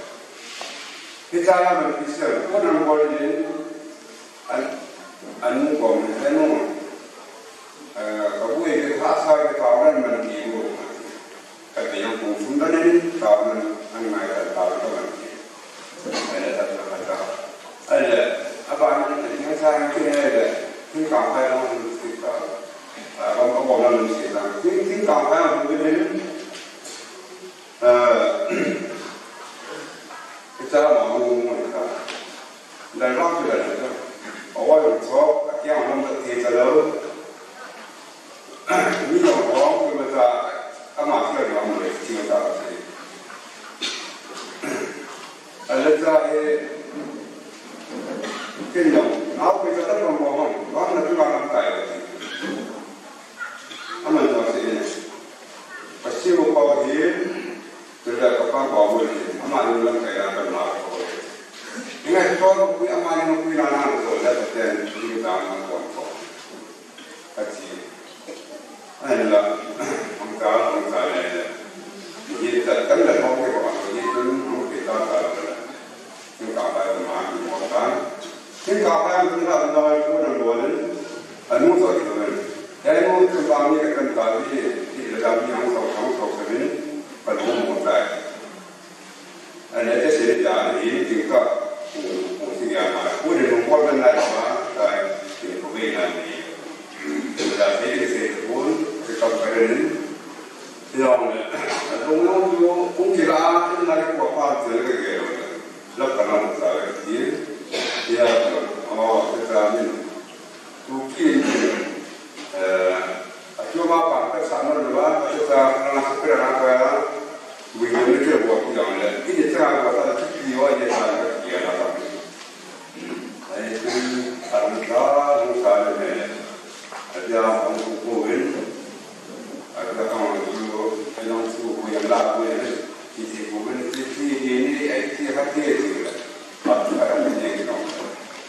Hichea man Christian, ko nang bol in, an, an ko man, an, eh, ka bu e ha sa ke ka ran man ki bu. Ka te yang kung sum da ne, ka ran an ngai ta ka ran man ki. Ai le ta ta ta. Ai le, a ba ni, ni sa ki ne le, kin ka pa long ki ta. A ba ko long ki ta. Kin, kin ka pa long ki ne. Eh, Hichea ma mu mu ka. Dan lang chu dan chu. Awa lu cho, a kiang lam ta ti ta lo. Mi lo ho, ko ma ta, ama ti lo mo le, ti ta ta. A le ta he, ken lo, na ko ta ta mo mo, wa na tu ma ta. Ama no se ne. Pasiu pa hin, Tule ka pa pa bu ni, ama ni lang ka ya ka ma ko. Ina to ko ama ni ko na na ko le ten ni ta na ko ko. Ka ti. Ai la, ang ta, ang ta le le. Ni ta kan le ko ke ko ni kun ang ke ta ta le. Kin ka pa ma ni mo ta. Kin ka pa ni na na ko na mo le. Anu to ni ko. Ya ni mo ko pa ni ka kan ta ni, ni le da ni ang to ang to ka ni. Ka lu mo ta. Ane te se ja ni ting ka ku ku si ya ma ku de no ko na na ma ta ti ko ve na ni. Ku da se ke se ku se ka Hijongle, adong jong chu, hung kila, in lai ko pa chu le ke lo. La ka na sa le ti. Ya, ama, ke ta min. Tu ki, eh, a chu ma pa ka sa no le ba, ka sa na sa ka na ka. Wi ne ke bo ki jongle. Ini cha ko sa ki wa ye sa ka ki ya na sa. Ai, tu, a tu ka, tu ka le ne. A ja, hung ku ko win. Aka kang chu, aka kang chu, ko yang la ko yang, ti ti ko ben ti ti ni ni, ai ti ha ti ti la. A tu ka ni ni no.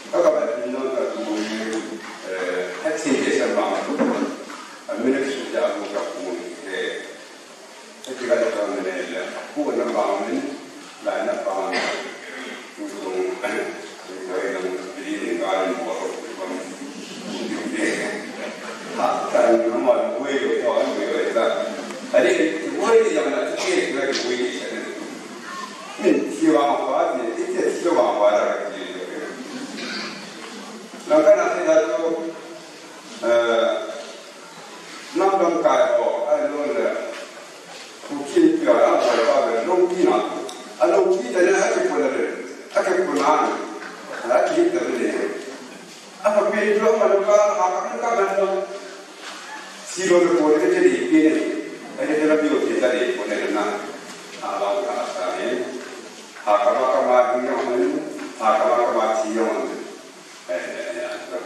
Ka ka ba ni no ka tu ni, eh, ha ti ke sa ma. A mi ne su ja ko ka ko ni. Eh, ti ka ka ni le. Ko na ba ni, la na ba ni. Nam lamkai ho, ahilou le, Kuki pi a, a pai pa ve, lou pi na. A lou pi ta ne, a ki pon le, a ki pon na. A ki hit ta ve le. A pa pi lo ma lo ka, a pa ka ma lo. Si lo le ko le ke ni pi ne. A ke la pi o ke ta le ko le na. A la ka sa ne. A ka ma ka ma ni yo ne. A ka ma ka ma si yo ne. Eh, eh, eh, eh.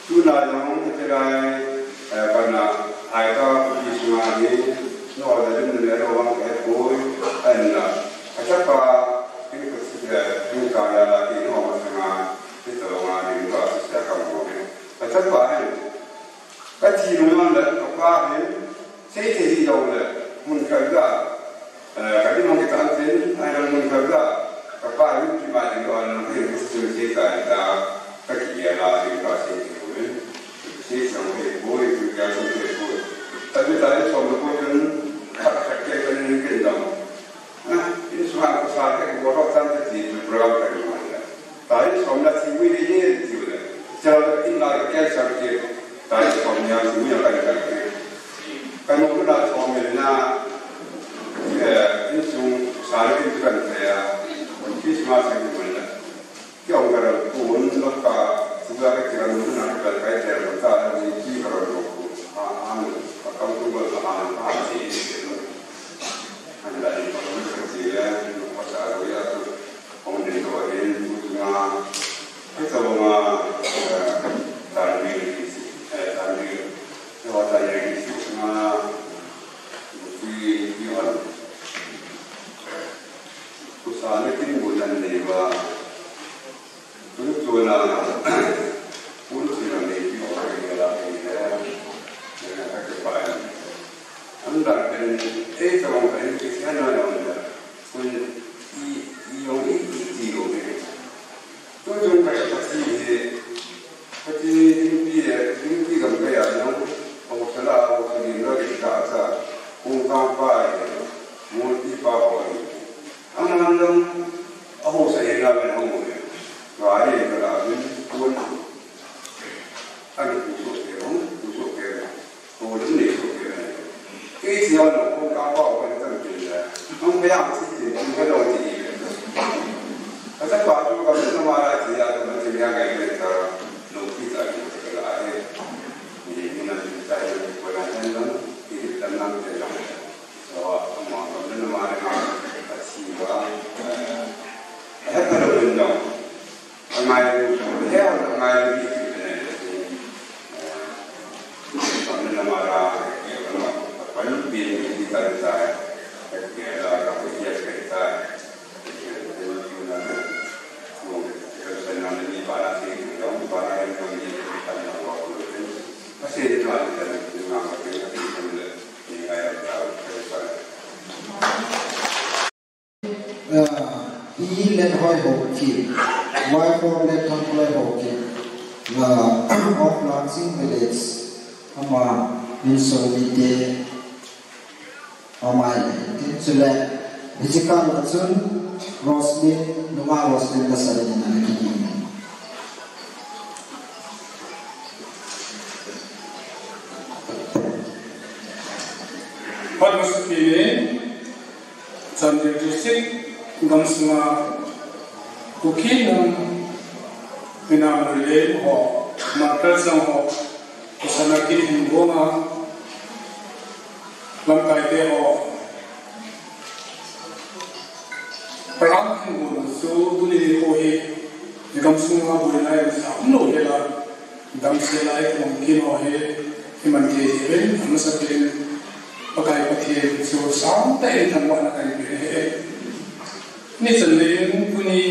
Tuna jong, ite lai, eh, kana, ai ta, pi sunga ni, no, da jum ne, ro, wang, eh, boy, and, uh, a chapa, in, eh, in ka ya la, in, no, ma, nga, ito, nga, ni, ba, sa, ka, mo, eh. A chapa, eh, Ka thi nung le, ka pa hin, sei thei hi jong le, mun khat ga, eh, ka ding hong kitan tin, ai lang mun khat ga, ka pa hin ki ba ding lo, ai lang hin, sei thei ta, ta, ka ki ya la, ding ka sei thei lo, eh. Sei thei lo, eh, boy, ki ya sei thei lo. Ta bi ta, eh, som lo, boy, kan, khat, khat, ke, kan, ning, ken, dam. Ah, in suan ko sa ke ko ro tan ke ti program ka ni ma ya. Ta in som na ti wi ni ni ti wi. Cha in la ke sa ke. Ta in som ya ti wi ya ka ni ka ke. Ka no na som ni na. Eh, in sung sa ni kan ya. Christmas ni ma ya. Kiong ka ral kun, laka, sila ka kiran mun na ka kai ter ta, ni ki ka ral kun. A, an, ka kam tu bal ka an, a, si, si, an da ni ka ral kun si le, no ka sa ro ya tu, ong ni ko in, tu nga, ai ta nga, eh, ta ni, eh, ta ni, yo ta ni, si nga, tu ki, ki an. Kusa ni kin bu nan ni ba. Tun tuna, tun tuna me ki o ke la ke le, ne na ka ke pa ya. An da ke ni, e ta wang ke ni ke sia na na na. Kun i, i yo i, i ti yo ke. Tun tun ka ka ti he, ka ti ni pi e, ni pi gam ka ya na. O ka la, o ka ni na ke ta ta. Kun ka pa e, mo ti pa o e. Aman jong, a ho sa ina ben a mo le. Gari ka la bin kun. Ani ku so ke ro, ku so ke ro. Ko le ni so ke ro. Ke si ya no ko ka pa ko ni tam ke le. Ang pe ang si ke, ku ka lo ti. Ka ta pa tu ka na ma ra ti ya, ka ma ti ya ga ni ta. Lo ki ta ni ka la he. Ni ni na ti ta ni ko na tan lang, ki tan lang te lang. So, among them, the Mari Mari, but she was, uh, a helper of the Lord. And my, the help of my, uh, from the Mara, you know, but when you be in the inside, uh, you know, uh, yes, uh, Pi Lenhoi Haokip, wife of Lenthangkloi Haokip, uh, of Lansing Village, ama insung mite, ama tin chule, Hiche kah a chun Roslyn, nungah Roslyn Lasalen in ana kihil in. Phat masa pen in, Chandel District gamsunga Kuki nam minam lem ho, martyr chang ho, kusana kin hin gonga, lamkai te ho, Param hin gon chu tuni nikho hi, gamsunga boina in sa umlou hela, damsel a i kum kin ho hi, iman thei thei uvin, amasa pen Pakai Pathen chu sangtah in thangvahna kahin pe ahi. Nichan in tuni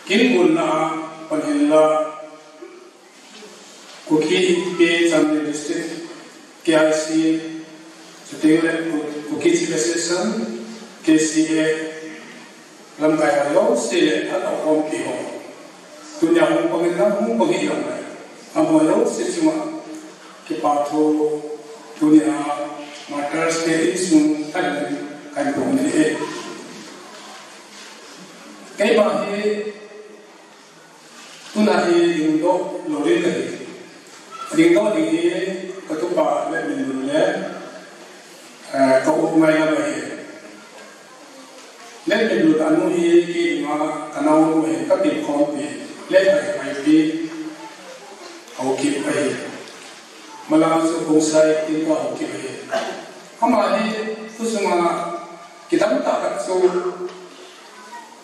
kin gonna a pan hinla, Kuki Inpi Chandel District, K I C, chuteng le Ku-, Kuki Chief Association, K C A, lamkai ho jouse le phat a khompi ho. Tunia hung pang in, hung pang hih jong le, amaho jouse chunga kipa thu tunia Martyrs te insung tah in kahin phong ahi. Keima hi tuna hi dingdoh lou ding kahi. Dingdoh ding hi katupa Letminlun le, eh, ka u ngai lam ahi. Letminlun anu hi kei dinga ka naonu ahi, ka pil khompi, le ka hepaipi, Haokip ahi. Malang chu Khongsai tin ka Haokip ahi. Ama hi tusunga kidang tah khat chu,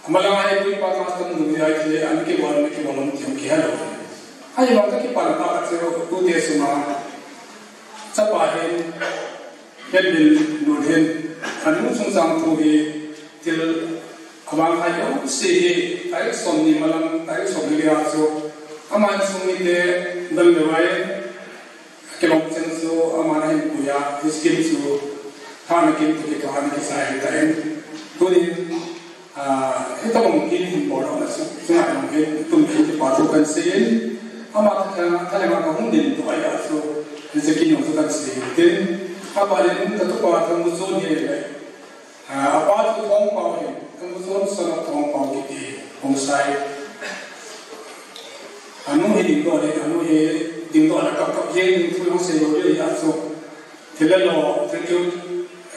amalang a hi tuipa custom dungjuia hi, ana kibol, ana kibol lom ti kihe lou. Ahivang ka kipan tah khat chu, tute sunga chapa hin, Letminlun hin, anu chungchang thu hi, thil avang hai jouse hi, tarik somni malam, tarik somni lia chu, ama insung mite, dang le vai, kilom cheng chu, aman ahin puiya, hi scheme chu, thana kim toh kithua ana kisa ahitan. Tunin, ah, hitobang kin hin boldohna chu, chunga jong hin, tun hin kipa thu kahin seiyin, ama tha, thalhenga kahung ding toh ahi a chu, hiche kin jong chu kahin seiyin tin, abanin katupa Thangmuchon hi le, Ah, apa chu Thongpao ahi, Thangmuchon son of Thongpao kiti, Khongsai. Anu hi dingdoh le, anu hi dingdoh le kap kap jeng ding thu jong sei lou le ahi a chu. Thil le lo, thil keu,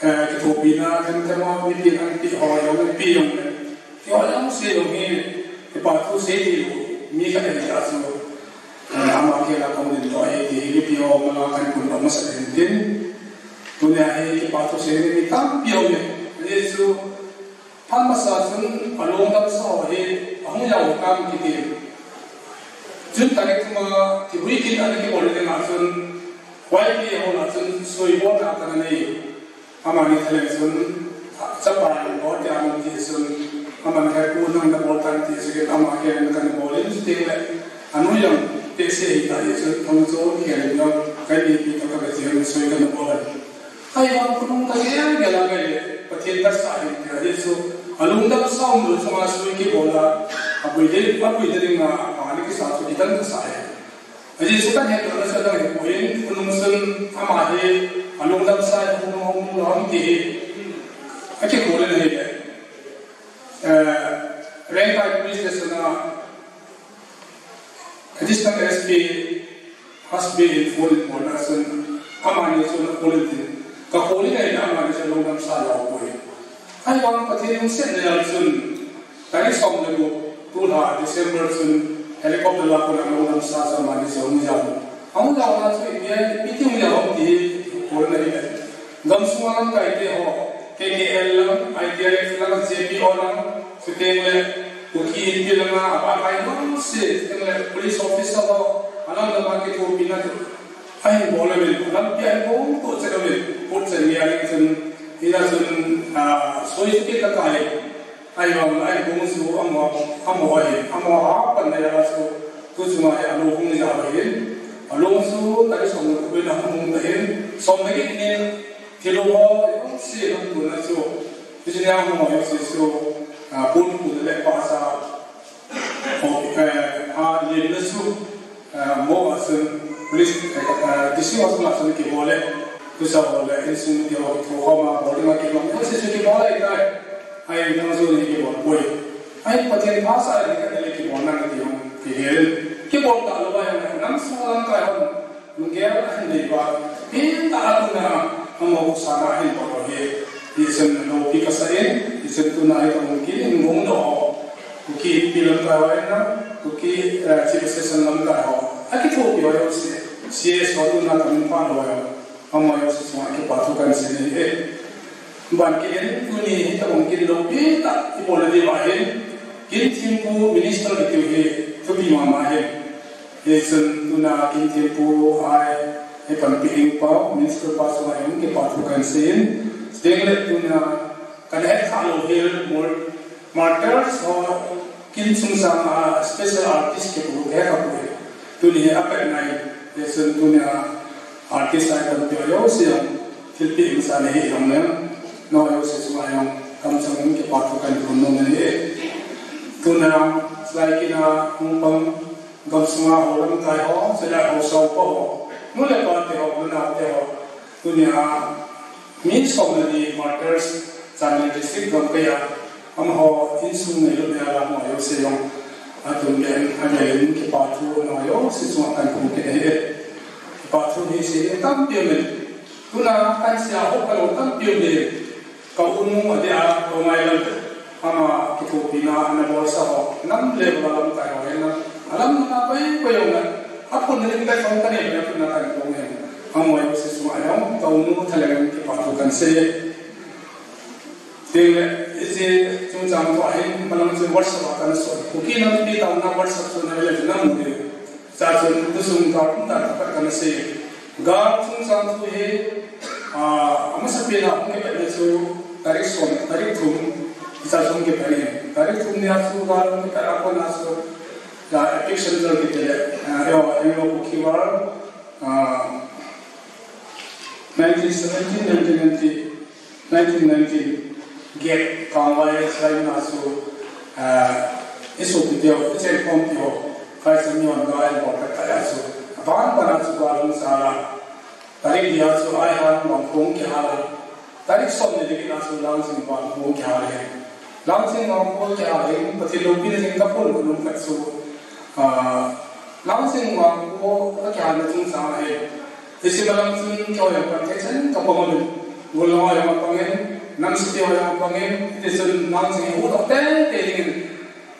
eh, kithopina, thil thil mo, mipi in anpi ho jong, anpi jong le. Ti ho jong sei jong hi, kipa thu sei ding lou, mi khat ahi a chu. Ama kei la kong din toh ahi ti hi mipi ho manga kan pun lou masa din tin. Tunia hi kipa thu sei ni mi tampi um e. Jesu phat masa chun alung damsa ho hi ahung jao tam kiti. June tarik thum a kibui kit ana kibol ding a chun Y P A ho la chun sui bol na kana nei. Amani thalheng chun, chapa in bol tia um ti chun, aman he pu nang na bol tan ti chun, ama kei in kana bol in chuteng le, anu jong tehse hita ti chun, Thangmuchon kei in jong, kei mipi toh ka be ti chun, sui kana bol in. Ahivang khonung ka gel gel a ngai le, Pathen ka sa hin tia ti chu, alung damsa um lou chunga sui kibol a, apui ding, apui ding a, apa ni kisa chu kitan ka sa e. Ajeh chu kahet lou na chu adang hipoi, khonung chun ama hi alung damsa hi hung hung lou ham ti hi akikhol in ahile, eh, Rengkai Police Station a Additional S P Hasbi in phone in bolna chun amani chun akhol in tin, kakhol in ahile amani chu alung damsa lou poi. Ahivang Pathen lungsetna jal chun, tarik som le gup, tulha December chun, helicopter la kona lungdam sa sa mani jong jao. Ahung jaona chu ipi, ipi ti hung jao ham ti hi, kol na hi le. Gamsunga lamkai te ho, K K L lang, I T R F lang, J P O lang, chuteng le, Kuki Inpi langa, abakai jouse, chuteng le, police officer ho, alam lama kithopina chu. Ahin bol uvin, lampi ahin bol to chen uvin, put chen ni a ding chun, hina chun, ah, soi chu kit takai. Ahivang a ahin bol chu amaho, amaho ahi, amaho a pan na a chu, tu chunga hi alou hung ja ahi. Alou chu, tarik som le gup in ahung hung ta ahin, som le get nin, thilou ho, jong si lam tuna chu, hiche nia hung ho, jong si chu, ah, pun pun le pa sa, Ho, eh, a lemna chu, eh, mo a chun police, eh, eh, D C hospital a chun kibol e. Tusa ho le insung ti ho thu ho ma bol ding a kibol. Ho si su kibol lai tai. Ai nang su ni kibol poi. Ai Pathen pha sa ni ka le kibol nang ti ho. Ti he. Kibol ta lo ba yang nang su lang kai ho. Lunggel a hin nei ba. Pi ta a tu na. Amo sa na hin bol he. Isun lo pi ka sa in. Isun tu na ai ka mungkin in gong do. Kuki pi lam kai ho na. Kuki, eh, Chief Assistant lam kai ho. A ki thu pi ho si. Si so tu na ka min pa lo ho. Ama jouse chunga kipa thu kahin sei e. Ban kit in tuni hitabang kin loupi tah ibol na diuva hin, kin thempu minister kiti hi thupi mama hi. Hichun tuna kin thempu a, hi panpi ding pa, minister pa chunga hin kipa thu kahin sei in. Chuteng le tuna kana het kha lou hi mol Martyrs ho kin chungchang a special artist kipu he kapui. Tuni hi apet nai, hichun tuni a artist a tampi ho jouse jong thilpeh masa nei hi jong leng, nangho jouse chunga jong kamchang in kipa thu kahin phon nom ahi. Tuna lai kin a hung pang gamsunga ho lamkai ho, chule haosa upa ho, nu le pa te ho, nunau te ho, tuni a mi som le ni Martyrs Chandel District gamkai a, amaho insung neilut a la amaho jouse jong atum pen avel in kipa thu amaho jouse chunga kahin phon kit ahi. Kipa thu hi sei ding tampi um in. Tuna kahin sei a hou kha lou tampi um in. Ka u nu adia, ka u ngai lam. Ama kithopina ana bolsa ho, nam le ba lamkai ho hin na. Alam na pai pai jong na. Aphon na lim kai phong ka nei na phon na kahin phong hin. Amaho jouse chunga jong, ka u nu thalheng kipa thu kahin sei. Teng le, hiche chungchang thu ahin, malang chu WhatsApp a kana son. Kuki nampi taona WhatsApp chu na le na mu de. Chachun, tusung gal um dan khat kana sei. Gal chungchang thu hi, ah, amasapen a hung kipatna chu tarik som, tarik thum, chachun hung kipat in. Tarik thum nia chu gal hung kipat a kona chu, ya, epicentre kiti le, ah, yo, yo, Kuki War, ah, nineteen seventeen, nineteen ninety, nineteen ninety, get kangvai saina chu, ah, isopi teu, ichen khom teu, kai chu mi on ga en bol ka ya chu. Aban ban a chu ba lung sa la. Tarik dia chu ai han bang kong ki ha la. Tarik som ni dikit a chu Langching bang kong ki ha le. Langching bang kong ki ha le, Pathen loupina jing ka pon lung ka chu. Ah, Langching bang kong ki ha le chungchang he. Hiche malam chun keiho jong pang thei chan ka pang uvin. Gol ho jong pang in, nam siti ho jong pang in, hiti chun Langching u dok tei tei ding in,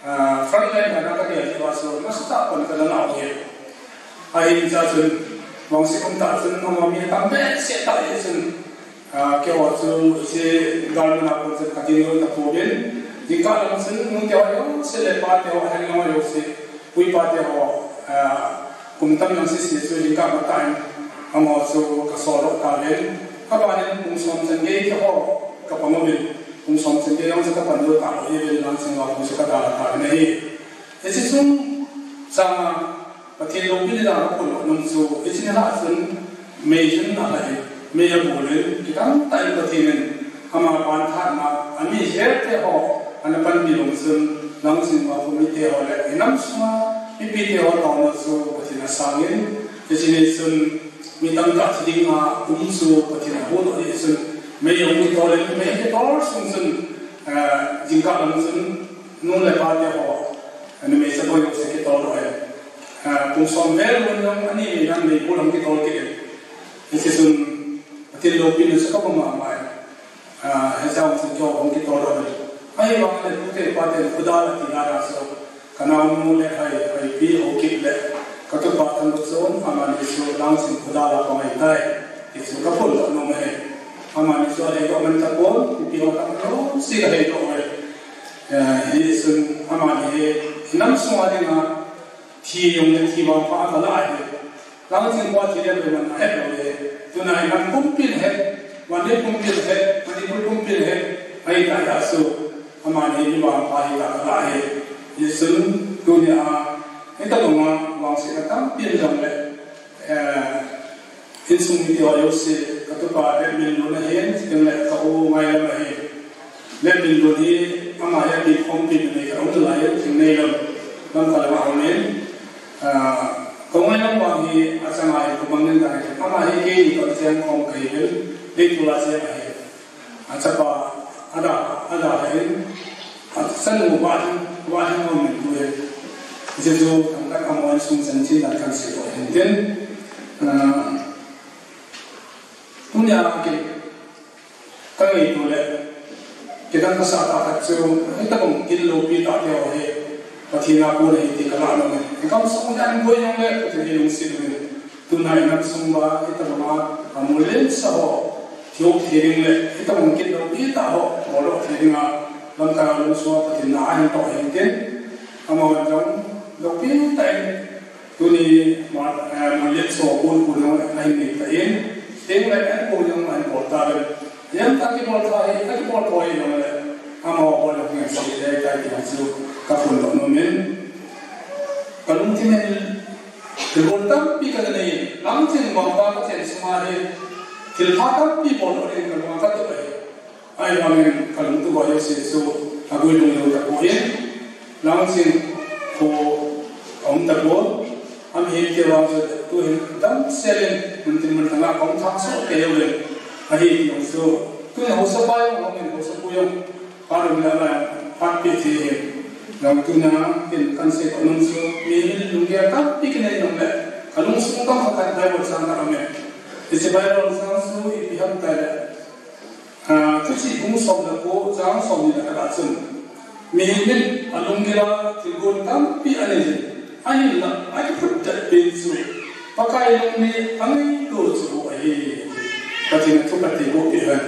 ah, front line a na ka dia ji va so, na sa ta pon ka na lau hi. Ahin cha chun, Vangse kum ta chun, ama mi tam be se ta hi chun, ah, keiho chu hiche gal mun a kon chun ka ding dol ta pouvin. Jingkah lam chun, nu te ho jouse le pa te ho, ahin lang ho jouse. Pu pa te ho, ah, kum tam jong sese chu jingkah matah in amaho chu ka sol doh tauvin. Aban in kum som chan gei keiho ka pang uvin. Kum som chan gei jong chu ka pan doh talou hih uvin Langching a kum chu ka dalha tauvin ahi. Hiche chungchang a Pathen loupina ka phon nom chu, hiche ni lah chun Mei jun a lha in, mei abol in, kitam tah in Pathen in, ama panthatna, ami jel te ho, ana panpi bang chun, Langching a kum mite ho le, inam sunga, mipi te ho taona chu Pathen asang in, hiche ni chun, mi tamtah thi ding a um chu Pathen ahuhdoh ahi chun, mei jong kitol in, mei kitol sung chun, eh, jingkah lam chun, nu le pa te ho, numei chaboi jouse kitol doh in, eh, kum som vel mun jong, ani mei nam mei bu lam kitol kit in, Hiche chun Pathen loupina chu ka pang mama e. Ah, hiche a chu keiho hung kitol doh in. Ahivang le pute pate le kudal ati dan a chu. Ka naonu le hai, hai pi ho kit le. Ka tupa Thanbut chu amani chu Langching kudal a pang ahitai. Ti chu ka phondoh nom ahi. Amani chu ahei doh man tapon, ipi ho tah jouse ka hei doh uve. Eh, hichun amani hi, inam sunga dinga, thi jong le thi vangpha ka lah ahi. Langching pa thi le man ahet lou le. Tuna hi nam pumpin het, Manipur pumpin het, Manipur pumpin het. Ahitah jeh a chu, amani hi vangpha hi ka lah ahi. Hichun, tuni a, hitabang a, vangsetna tampi jong le, eh, insung mite ho jouse, ka tupa Letminlun ahin, chuteng le ka u Ngailam ahin. Letminlun hi, ama hi api khompi mi nei ka um nalai, Thingneilam, Lamka lam a um in. Ah, ka u Ngailam vang hi, achang a hi, ka bang nen ta hi. Ama hi keini toh cheng khom Kahi vel, dei tu la sia kahi. A chapa, ada, ada kahi. A chanu ba hin, ba hin mo min tu he. Jesu tang tak amo an sung san chin dan kan si ko hin tin. Ah, tunia ke, ka ngei tu le, ke dan ka sa ta khat chu, hei ta bang kin lo pi ta te ho he. Pathen a kon ahi ti ka la no he. Kam sung dan ko yong le, Pathen hi lung si lu. Tuna inam sung uva, hitabanga, a, mol len sa ho, thiu thei ding le, hitabang kin lo pi ta ho, mol lo thei ding a, lamkai a lung sung a Pathen na ahin toh hen tin, ama wan jong, lo pi ta in, tuni, ma, eh, mol len sa ho, kun kun jong, ahin nei ta in, ting le, en kun jong, ahin bol ta le, yan ta ki bol ta hi, ta ki bol ta hi jong le, ama bol jong, ngen sa le, ta ki jong su, ka kun lo no min, ka lung ti men, Thilgon tampi ka nei, lamching bang pa ka chen sung a hi, thil pha tampi bol lo ding ka lung a ka tup ahi. Ahivangin ka lungtup a Jesu a guilhung lou tapoi, lamching kho a um tapoi, a mihem te vang chu tuhin damsel in mun tin mun thang a ka um thang soh kei uvin, ahi ti jong chu, tuhin haosa pa jong, haosa pu jong, Parun la la, pat pi thi hi. Jong tuna, kin kan sei ko nung chu, mi hin lunggel tampi kinei nung le. Ka lungsung tong khat Bible chang ka amen. Hiche Bible chang chu ipi ham tile. Ah, Thuchih bung som le ko, chang som ni le khat a chun. Mi hin a lunggel a thilgon tampi anei jin. Ahinla, akiphutdet pen chu, Pakai lungni angaito chu ahi. Pathen a thu kati boh pi hen.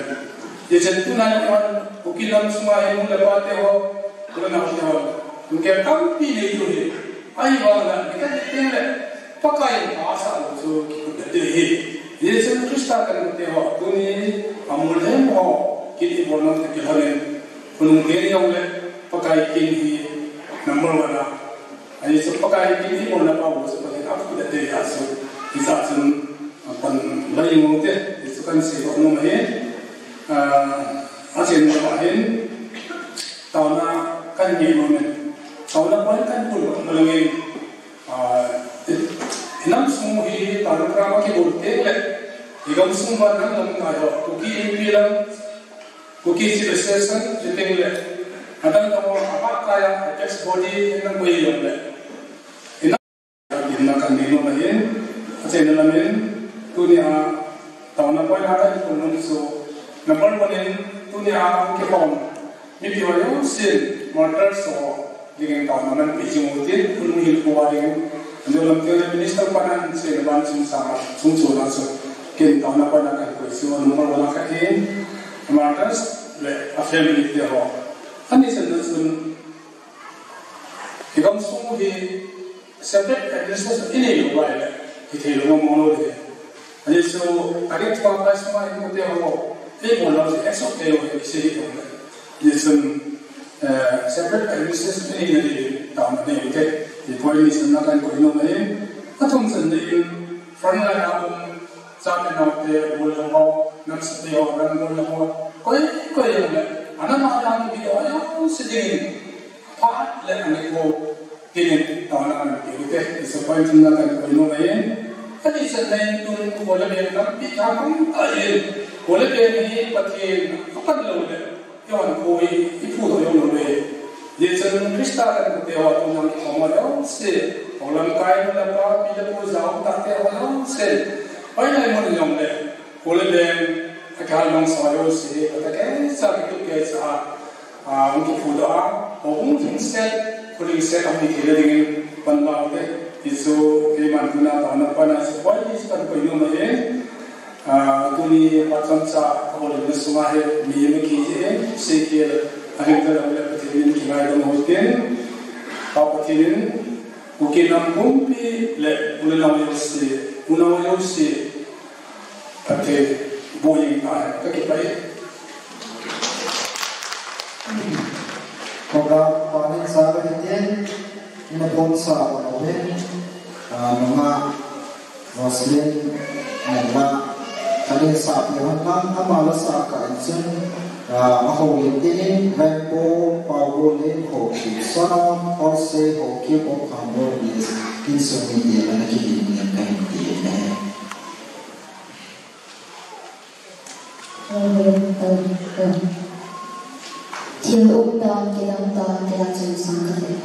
Hijeh chun tunai a, Kuki lam sunga hi nu le pa te ho, u le nao te ho, lunggel tampi nei u hi. Ahivangin, mi khat ni teng le, Pakai in pha asah lou chu kiphutdet ding ahi. Hijeh chun Christa kan te ho, tuni a mol hem ho, kin ibol nom te kilhon in, khonung te ni jong le, Pakai kin hi number one a. Ahi chu Pakai kin ibol na pa u chu Pathen a phutdet ding ahi chu. Hijeh chun, a, pan lai mo te, hichu kan sei doh nom ahi. Ah, a chen na pa hin, taona kan ngeh nom in. Taona point kan bol doh nom in. Ah, i, i nam sung hi taona program a kibol teng le, i gam sung uva nam lam ngai ho, Kuki Inpi lam, Kuki Chief Association, chuteng le, adang dang ho, abahkai a, apex body, inam boi jong le. Inam, inam kan nei nom ahin, achaina lamin, tunia, taona point a kan kun nom chu, number one in, tunia, kikhom, mipi ho jousen, martyrs ho, dingin taona man pi jing u tin, khonung hinkho a dingin, anjo lam teng le minister pan a hin sei le ban chung sanga, chung chona chu, kin taona pan a kan koi chu, number one a khat hin, martyrs le a family te ho. Ani channa chun, i gam sung hi separate administration i nei lou uva ahile, hithei lou mong mong lou ding. Ajeh chu, target pa pa sung a hin kote ho, ei bol lou chu, exo te ho, i sei hi lou le. Ajeh chun, eh, separate administration i nei na ding, taona nei u te. Hi point ni channa kan koi nom ahi. Athum channa in, frontline a um, chate naote, bol lou ho, nam sate ho, ram bol lou ho, koi, koi jong le, anam a dang kibi ho, jouse dingin, phat le ani ko, kinin, taona kan pe u te, disappointment na kan koi nom ahi. Ani channa in tun, kho le beng lampi kha kham ta in, kho le beng hi Pathen, apan lou le, Johan kho hi, i phu doh jong lou ve. Hijeh chun Christa kan kote ho, tun nang kikhom ho jouse, hou lamkai nu le pa, pi le pu, jao tah te ho jouse. Hoilai mun jong le, kho le beng, akihal mangsa jouse, atake cha kitup kei cha a, a, hung kiphu doh a, houbung lhingset, kho lhingset a hung hi thei le dingin, pan vang te, hichu, keiman tuna taona pan a, hichu, hoi, hichu kan koi nom ahi. Ah, tuni phat chomcha ka bol na sunga hi mi, mi kiji, sei kel, ahing ka dam le Pathen min kingaidam u hitin. Pa Pathen in, Kuki nam pumpi le u le nao jouse, u nao jouse, Pathen boh jing tahen, ka kipah e. Program panin sa ka hitin, ina pon sa ka bovin, ah, mama, Roslyn, Nella, kani sa pi hon lang, ama la sa ka in chun, ah, a ho le tin, Rainbow, Pau Ho le, Ho Ki, Sonam, Horsey, Ho Ki, Pop Humble, Bliss, in sung ni ti, ana ki din ni ka hin ti ne. Thil um dan, kidang dan, kidang chun sang kate.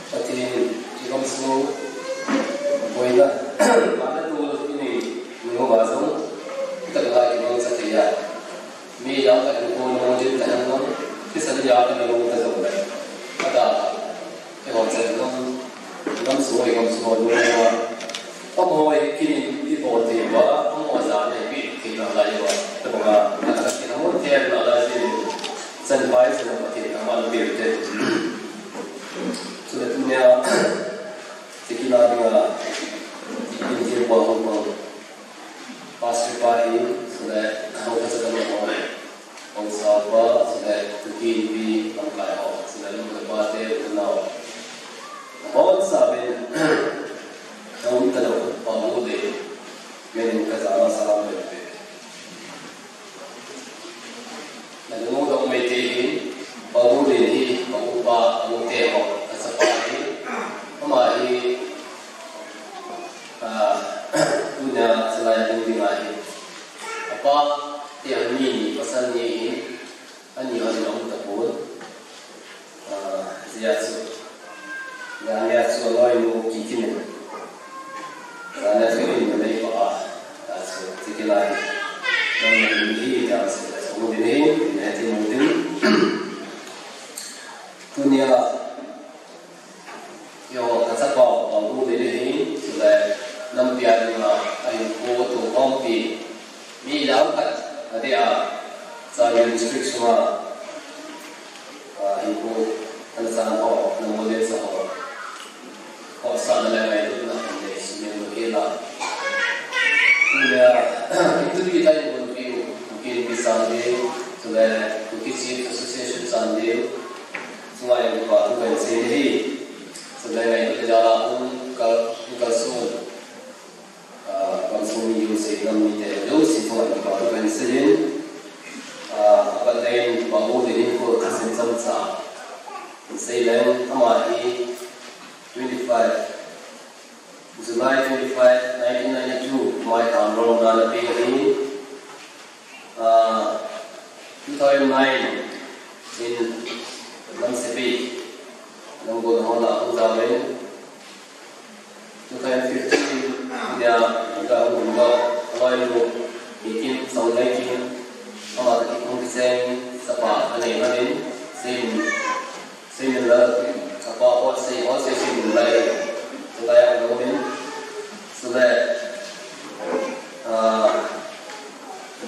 Pathen, igam sung boina, mana tu ini nunga jong, kita kala kimang sa kaya. Mi jang ka ko no din ta hang no, kisa jang ka no ta jong. Ada, Eiho chen gam, gam soi, gam soi, gam soi. Amaho hi kinin ibol thei uva, amaho jana ipi thei nalai uva. Tabanga, nalai kin amaho thei nalai jin. Chan pai chan Pathen aman peh te. Chule tunia, tikina dinga, in thil pa hung pa. Pastor pa hi, chule, hung pa chule, hung pa. Haosa pa, chule, Kuki Inpi lamkai ho, chule, nu le pa te, u le nao. Abonchauvin, naum talou, Pa Gu le, min in kajana salam le pe. Nalungu dong mai te hin, Pa Gu le hi, Pa Gu pa, Pa Gu te ho, kachapa hi, ama hi, Loi nu ki kinin. Kana thu in na nei pa a. That's it. Tiki lai. Loi nu hi ta se ta so ni ni. Ni ti mu din. Tunia. Yo, ka chapa, pa bu ni ni hi. Tule. Nam pia ni ma. Ai ko to kompi. Mi lam khat. Ade a. Sa district suma. Hinkho, ana san ho, ana model sa ho. Ho sa na le ngailutna, ana sumil lo hela. Tule, interview tai kon piu, Kuki Inpi Sangdiu, tule, Kuki Chief Association Sangdiu, sungai pa tu kan se ni. Tule, ngailutna jala hung kal, hung kalson. Ah, kamsung mi jouse, nam mite jouse thua kipa thu kahin seiyin. Ah, apat in, Babu Lenin ko kahin chomcha. Sei leng, ama hi twenty-five, July twenty-five, nineteen ninety-two, Maitam Rong na na ping hi. Ah, two thousand nine in Namsepi, Namgol hon a hung jaovin. Two thousand fifteen, India, India hung hung aloi nu, Hikim, Saulai Kim, ama ta kikung kiseng, sapa, anei manin, same Seimin la, sapa ho sei, ho sei seimin la, seimin la. Sule, ah,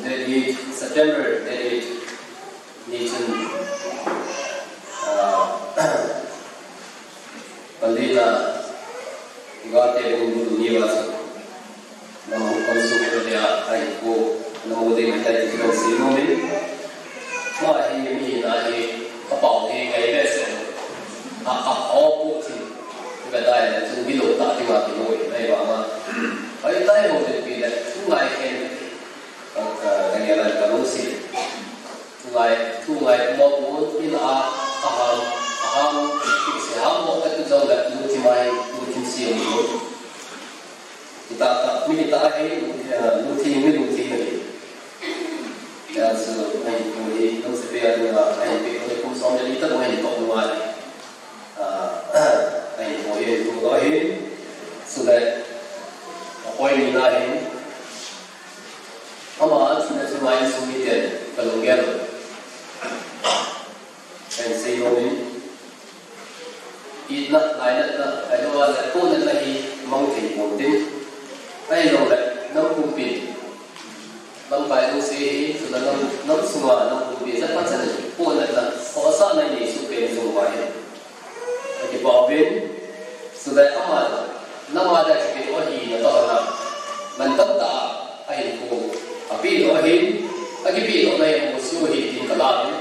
date eight, September date eight, ni chun, ah, Pandit la, Gate hung lut ni va chu. Nam hung kamsung lut dia, ahi ko, nam u ding tai ti kan sei nom in. Tua hi mi hina hi, apao hi ngai behseh. A, a, apao pu tin. Ka dai le, chung gilou ta ti ma ti mo, nai ba ma. Pai tai ho le pi le, chung ngai khen. Ka, ka, ka ngai la ka lungset. Thu ngai, thu ngai mo mo in a, a ham, a ham, se ham mo ka tu jong le, lungthim a hi, lungthim siam mo. Kita ta, mi kita hi, eh, lungthim, mi lungthim hi. Ya, so, ai, ko hi, Namsepi a dinga, ai, pe ko ni kum som le ni ta ko hi, to ko ngai. Ah, ai, ko hi, ko hi. So that, a point ni na hi. Ama a thina chu ngai sung miten ka lunggel. Kahin sei nom in. Itna, lainatna, ahilou le, pohnatna hi mang thei pon tin. Ahilou le, nam pumpi. Lamkai jouse hi, tuna nam, nam sunga, nam pumpi, jat pachat in, pohnatna, khohsahna nei suh pen jong uva hi. Ka kipah uvin, sudai ama, nama da kipe o hi na to na. Man tam ta, a hin ko, a pi lo hin, a kipi lo na hin mo su hi tin ka la hin.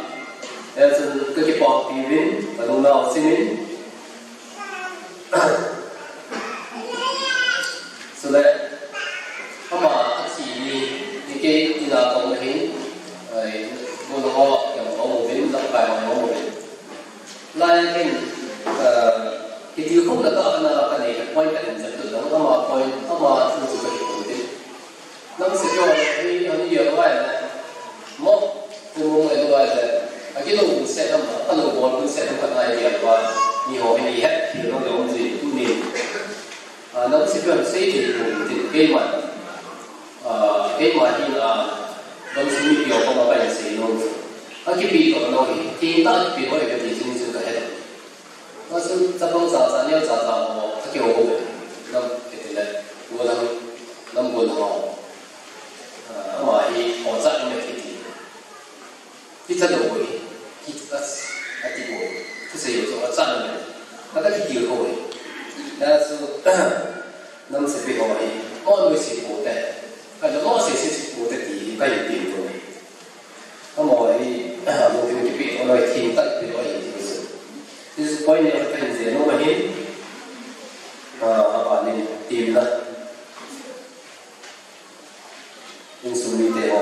Ya sun ka kipah pi vin, ka lu na o si min. Sudai, ama, a si ni, ni ke ina to na hin, ai, mo na ho, ya mo mo vin, na kai mo mo vin. Lai hin, eh, kiti khum na ka na ka nei point ka in jat tu dong ama point ama thu chu ka hi khum ti. Namsepi ho hi ani ya wai le. Mo, tu mo mo wai le. A kilo se dam, a lo bol se dam ka na ya wa. Ni ho ni het ki lo lo ji tu ni. Ah, Namsepi ho sei thei pon tin keima. Ah, keima hin, ah, Namsepi ho koma kahin sei nom. A kipi to no hi, ti ta kipi ho ka ti jing jing ka het. Asun chapang chacha, neo chacha ho, a kiho ho ve. Nam kiti le, golang, nam golang ho. Ah, ama hi, ho cha ni kiti. Kicha lou hi, kicha, ati ko, kisei ho chu acha na me. Kata kiti ho hi. Asu, Namsepi ho hi, mo no si ko te. Ka no mo si si ko te ti, ka hi ti ko. Amo hi, mo ti kipi, mo no thim tak pi ho hi ti ko. This is point of time, no ma hi. Ah, apa ni, ti na. Insung mite ho.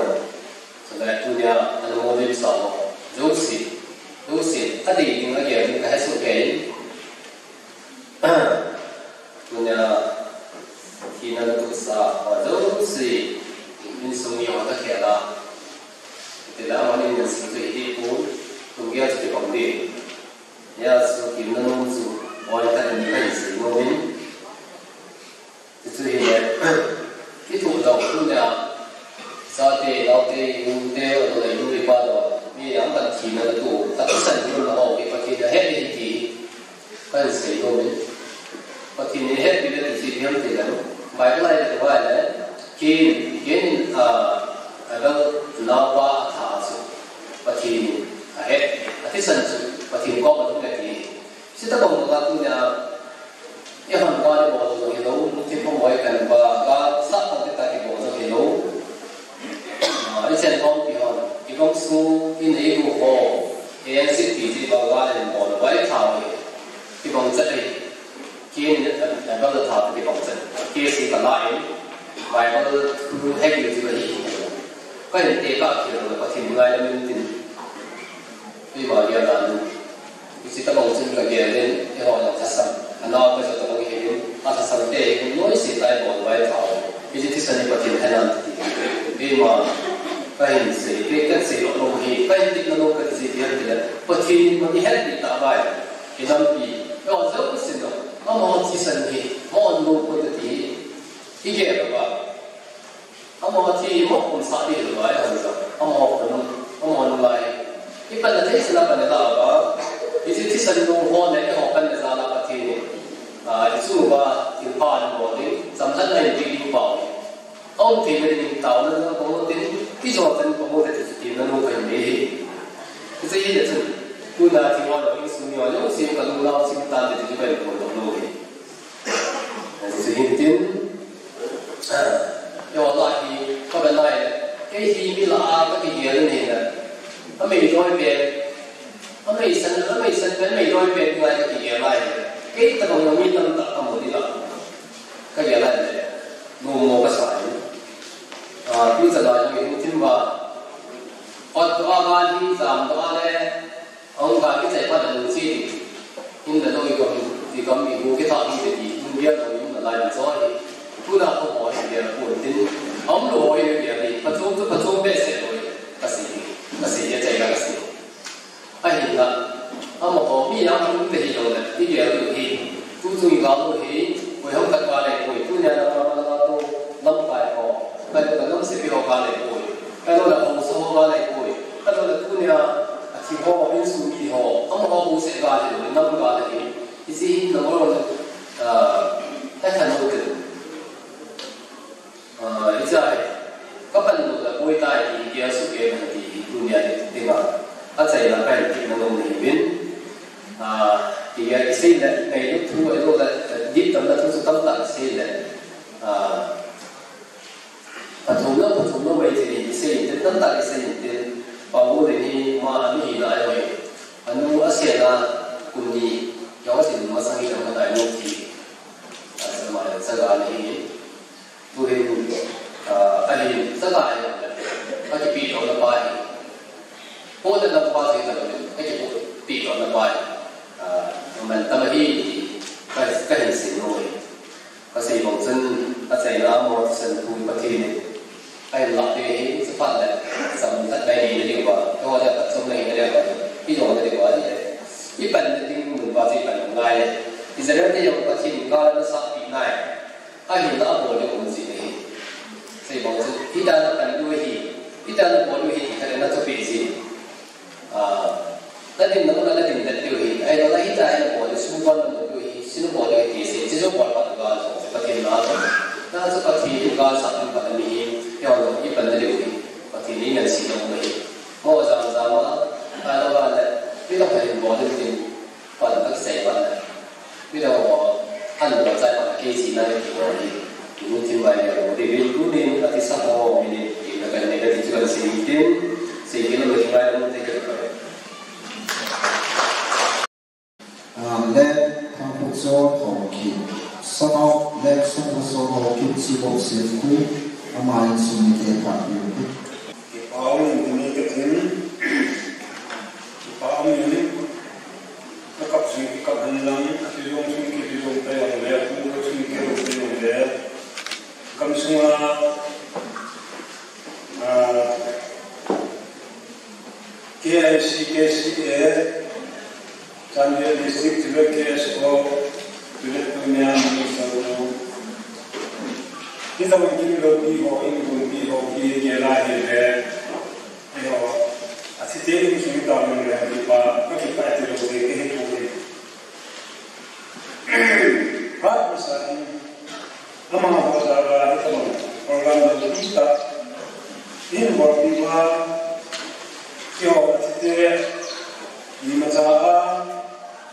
Sudai tunia, ana mo lim sa ho. Jouse. Jouse. A ding ding a gel ding ka he su ke. Tunia, thina na tu sa ho. Jouse. Insung mi ho ta khela. Ti la ma ni na si tu hi pu. Tu gel ti pang di. Ya, so ki na nom su. Oi ta ni ka si. Amen. Chuchu hile, i thuh lou tunia, chate, naote, nute, ahilouleh nu le pa lou, mi a Pathen thina natoh, athisan hiu lou, i Pathen ahet hi ti, kahin sei nom in. Pathen ahet hi ti chu ipi ham itile, Bible a i vet uva ahile, Cain, Cain in, ah, Abel naopa atha chu, Pathen ahet, athisan chu, Pathen koma ahung ati. Chuti tabang banga tunia, eihon gal ibol jong hilou, lungthim phamoi kanva, gal sah pang tita kibol jong hilou. Ah, ichan khompi hon, igam sung, inei u ho, eng sih ti ji banga gal ibol, vai thau hi, kibang chet hi. Cain in, eh, Abel atha kibang chet. Case hi kala in, Bible thu hegi ji hi. Kahin tekah khel, Pathen ngai lam in tin. Keima gel dan, hiche tabang chun kagel in, eiho jong thasam, anao kajo tabang hi in, athasam te hi, noise tah in bol vai thau. Hiche thisan hi Pathen ahet nan ti. Keima, kahin sei, kei kahin sei lou nom hi, kahin tepna nom kati chu ipi ham itile, Pathen in eihet pi tah vai. Inampi, eiho jouse in, amaho thisan hi, amaho lou pon kati, igel uva. Amaho thi mo kum sah ding hilou vai hon jong. Amaho khun, amaho nunga hi. Ipanna thei sela panna la uva. Hiche thisan nu ho le eiho panna jal a Pathen in, ah, ichung uva thilpha anabol ding, chamlhatna anei ding pau. Aum theina ding taona jong pang u tin, ijo chan pang u te ti ti na nu kahin nei hi. Hiche hile chun, tuna thil ho jong insung mi ho jong sim kalung lau sim tan te ti kahin phongdoh nom hi. Chuhin tin, ah, eiho lah hi, kavet lai, kei hi mi lah a kakigel in ahile, ameidoi pen, ameisan, ameisan pen, ameidoi pen ngai kakigel lai, kei tabang jong mi tamtah kamu ding lah, kagel lai le, nommo kasa in. Ah, tuchan a jong ilungthim uva, hotdoh a gal hi, jamdoh a le, ahung gal kichai phat le nungche ding. In le lou igam, igam igo kithah ding ti, in gel lou in nalai in cho hi. Tuna khomo hi gel pon tin, aum lou ho hi gel hi, phachom chu phachom behseh lou hi, kasei, kasei, achaina kasei. Ahinla, amaho mi a um te hijongle, igel diu hi. Tuchung igal u hi, koiham khat gal ahipoi, tunia nangma nangma tu lamkai ho, kailoule namsepi ho gal ahipoi, kailoule haosa ho gal ahipoi, kailoule tunia athi ho, insung mi ho, amaho bouseh gal ahilou, nam gal ahi, hiche hi number one, ah, athan lou te. Ah, hiche hi, kapan lou le boi tai ti, kei a sukeh kati hi, tunia dinga, achaina kahin tepna nom ahiuvin. Ah, kei a kisei le, ngailut thu ahiloule, diptamna thu chu tamtah kisei le. Ah, phathum lou, phathum lou mai ti hi kisei inte, tamtah kisei inte, Paul in hi ama anu hina ahi. Anu asena kum ni, jong asin masang hi jong atai lou ti. Asama jong chaga ni hi. Tuhin, ah, ahin, chaga ahi, akipedohna pa hi. Podohna pa hi, akipedohna pa hi. Ah, aman tam ahi, ka, kahin sei nom e. Kasei bang chun, achaina amaho thisan thu Pathen in ahin lah ding ahi, chuphat le, chamlhatna nei na diuva, eiho le phatchomna nei na diuva, ijo na diuva, i, ipanna ding mun pa chu ipan ngai. Israel te jong Pathen in gal ana sahpeh nai. Ahinla abol ding um jing ahi. Sei bang chu, hitia napan diu ahi, hitia nabol diu ahi, ti khat nathupeh jing. Ah, nadin na mun a nadin det diu ahi. Ahinla hitia nabol diu, sum kon nabol diu ahi, sum bol diu ahi, ti sei, chuchu bol pat uva, Pathen na chu. Na chu Pathen in gal sah ding pan ami hi, eiho jong ipanna diu ahi. Pathen in eingansena um ahi. Mo jam jam a, ahiloule, midang khat in bol ding tin, pan a kisei pan a. Midang ho, an bol chai pan a kei china kibol hi. Lungthim ngai le bol ding, tunin atisa ho, min in, ina kan nei kati chu kan sei tin, sei kit lou le ngai lou te kit lou. Ah, le Thangphutchol Haokip, son of le Songphutchol Haokip, chief of Sefkhu, ama insung mite phat diu ahi. Kipa um in tuni katin, kipa um in, akap sung kikap hen lang, akijong sung kijong ta jongle, akijong sung kijong ta jongle, gam sunga, ah, K I C, K C A, Chandel District, K S O, Tawang kin lo pi ho, in gun pi ho, pi ke la he le. Ayo, a si te in sung ta mun le pi pa, ka pi pa ti lo de ke he ko ke. Pat masa in, ama ho sa la he tawang, program lo pi ta. In ho pi pa, ke ho a si te, ni ma sa a,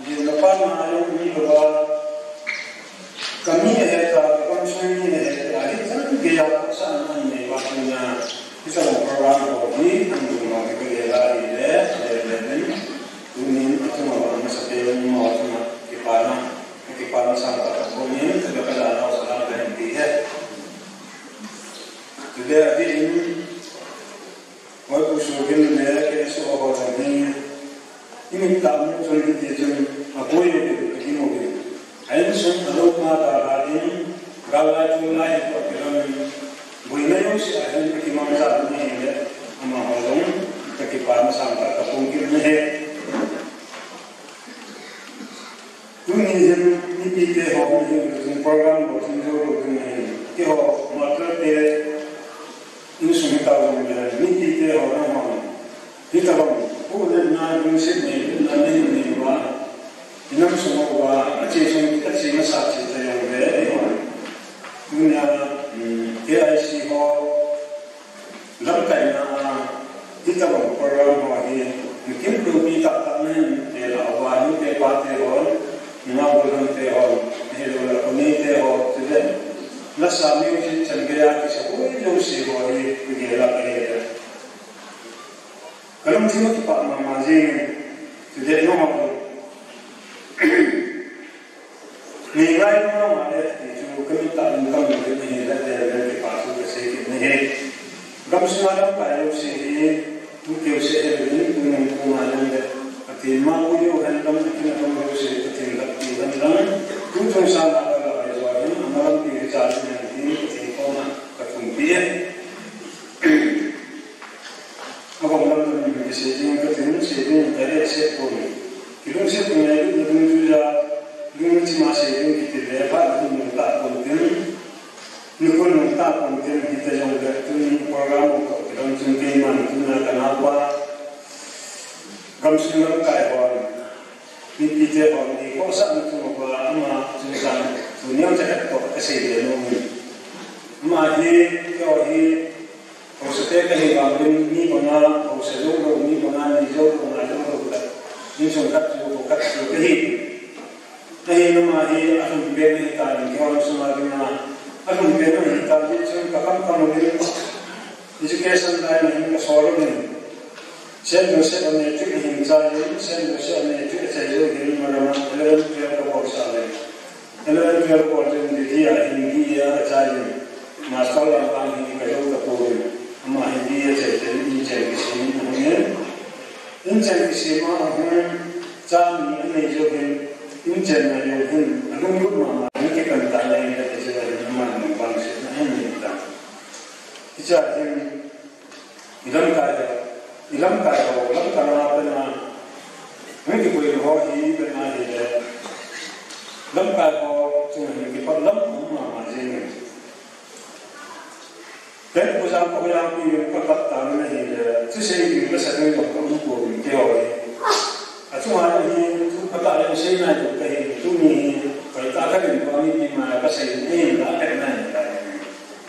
Gilna pa na jong mi lova, ka mi ahe ta, ka kamsung mi ahe ta, hichan geiya khohsahna nei uva tunia, hiche program ho hi, an dungma ka gel a hile, le le nin, tunin, athum a vang masa te, mo athum a, kipana, kipana sangtah a, tunin, ka ka la nau salam ka hin ti he. Today, a di in, Oi, Pu Sogin le K S O ho jong hi, i mit tah mu chun hiti chun, a boi uvin, a gim uvin. A insung a lou ma dalha in, gal lai chung lai hi toh kilam in, boina jouse a hin, a kimangcha uvin ahile, amaho jong, ka kipana sangtah ka phong kit na ahi. Tuni hin, mipite ho, mi hin, program ho, hin, jo, jo, hin, keiho, martyr te, insung hita jong le, mipite ho, na ho. Hitobang, pu le na, lungset nei, na nei, nei uva. Inam sung uva, ache sung, ache masa che ta jong le, eiho. Tunia, mm, K I C ho, Lamkaina a, hitobang program ho hi, mikim loupi tahtah nahin, te la uva, nute pate hon, nungah golhangte hon, ahilouleh, khonei te ho, chule, nasa music chan geiya kisa hoi jouse ho hi, kigel a kahi le. Kalungthim a kipah mama jeng, chule, nangho, Ngai ngai mama e, ti chu ka mit tah in ka mu ding ahi, le le le kipa thu ka sei kit na ahi. Gamsunga lamkai jouse hi, tu keu se he le, tu nung tu nga le le. Pathen ma u jo hen lam a kin a lam jouse, Pathen lam ti hen lang. Tu chung sa na ka la he jo hin, ama lam ti he cha ni hen ti, Pathen koma ka thum pi e. Agom lam lam in kisei ding, ka tin sei ding, ka le sei pon. Kilungset ngailutna dungjuia, lungchima sei ding kiti le, phat hung nung tah pon tin, nikho nung tah pon tin, hita jong le tuni program u toh kilhon chun keiman tuna ka naopa, gamsung lamkai hon, mipite hon, eikhohsahna chunga ama chungchang, tu neocha khat toh ka sei le nom in. Ama hi, keiho hi, Haosa te kahi vangin mi banga haosa jou lou, mi banga nei jou lou, ngai jou lou khat. Insung khat chu, kho khat chu kahi. Ahinama hi alhumpen ahitan, keiho sunga dinga alhumpen ahitan, hichun kakham kham uvin education line a hin kasol uvin. Saint Joseph a matric ahin chai in, Saint Joseph a matric achai jou hin, madam a eleven, twelve kabol sah uvin. Eleven, twelve bol chun Delhi a hin B A achai in, master lam vang hi kajou tapouvin. Ama hi B A achai chun inchen kisem in ahung in. Inchen kisem a ahung, cha ni anei jou hin, inchen na jou hin, alunglut mama in, kikan tah le in kati chu ahin, ama nung vang sena ahin nei tan. Hichea hin, I lamkai ho, i lamkai ho, lamkai ho, pen a, hung kikoi ho hi, pen a hile, lamkai ho, chung hin kipat lam, um mama jeng e. Ken pu jang ko jang pi, ka pat ta na hile, thusei ding, ka sa ding, ka um ko ding, keiho hi. Achunga hi, thu ka ta le sei nai ko kahi, tuni hi, ka ta ka ding ko ni pi ma, ka sei ni la, ka nai la.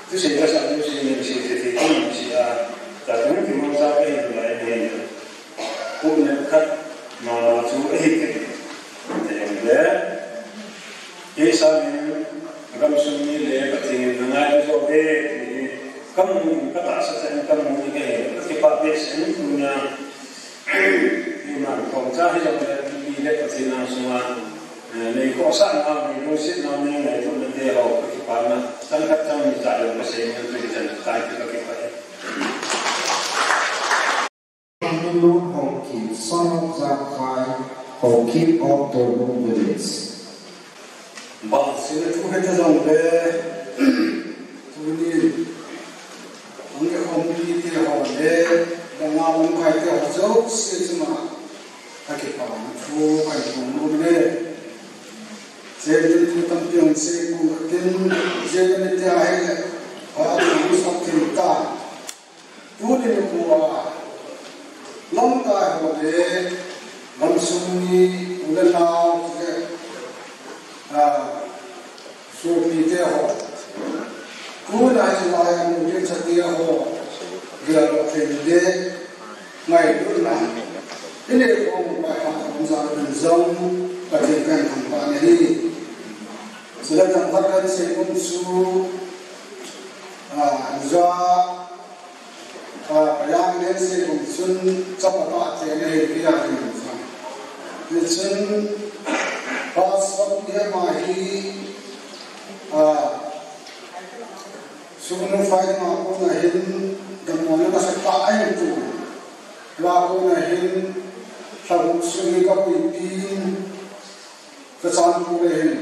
Thusei kasa, thusei nei sei, sei, sei, kong sei a, ta tung kimangcha kahi lai nei. Pu ne khat, mama chu ahi kit. Te jong le. Kei sangin, gamsung mi le, Pathen in na ngai jo ve, ti hi, kamu in, ka tahsa chan kamu in kahi, ka kipah behseh in tunia. Iman khom cha hi jong le, mi le Pathen a sunga, eh, nei khohsah nau, nei lungset nau, nei ngailutna te ho, ka kipana, chan khat chan ni cha jong ka sei ngai, tu chan tai ka kipah e. Minun Haokip, son of Jakhai, Haokip of Tolbung village. Bang sina thu heta jong le, tuni, ang e khompi te ho le, banga lamkai te ho jouse chunga, ka kipana thu kahin phong nom e. Che din thu tampi hung sei pon katin, je ni te ahi le, Athum sap thim ta. Tuni nikho a lamkai ho le gamsung mi u le nau le, a, sopite ho, tuna hilai a nungkin chate ho, gel thei le ngailutna i nei khom u pa khat um jal in jong Pathen kahin thangvah nahi. Chule thangvah kahin sei nom chu, a, ja, a, payang len sei nom chun chapa pa te nahi kei a ding jong. Hichun pastor ni ama hi, a, Sugnu fai ma kona hin damlouna nasatah ahin tu. Tua kona hin lha gup sung hi kapuipin, kachan pu le hin.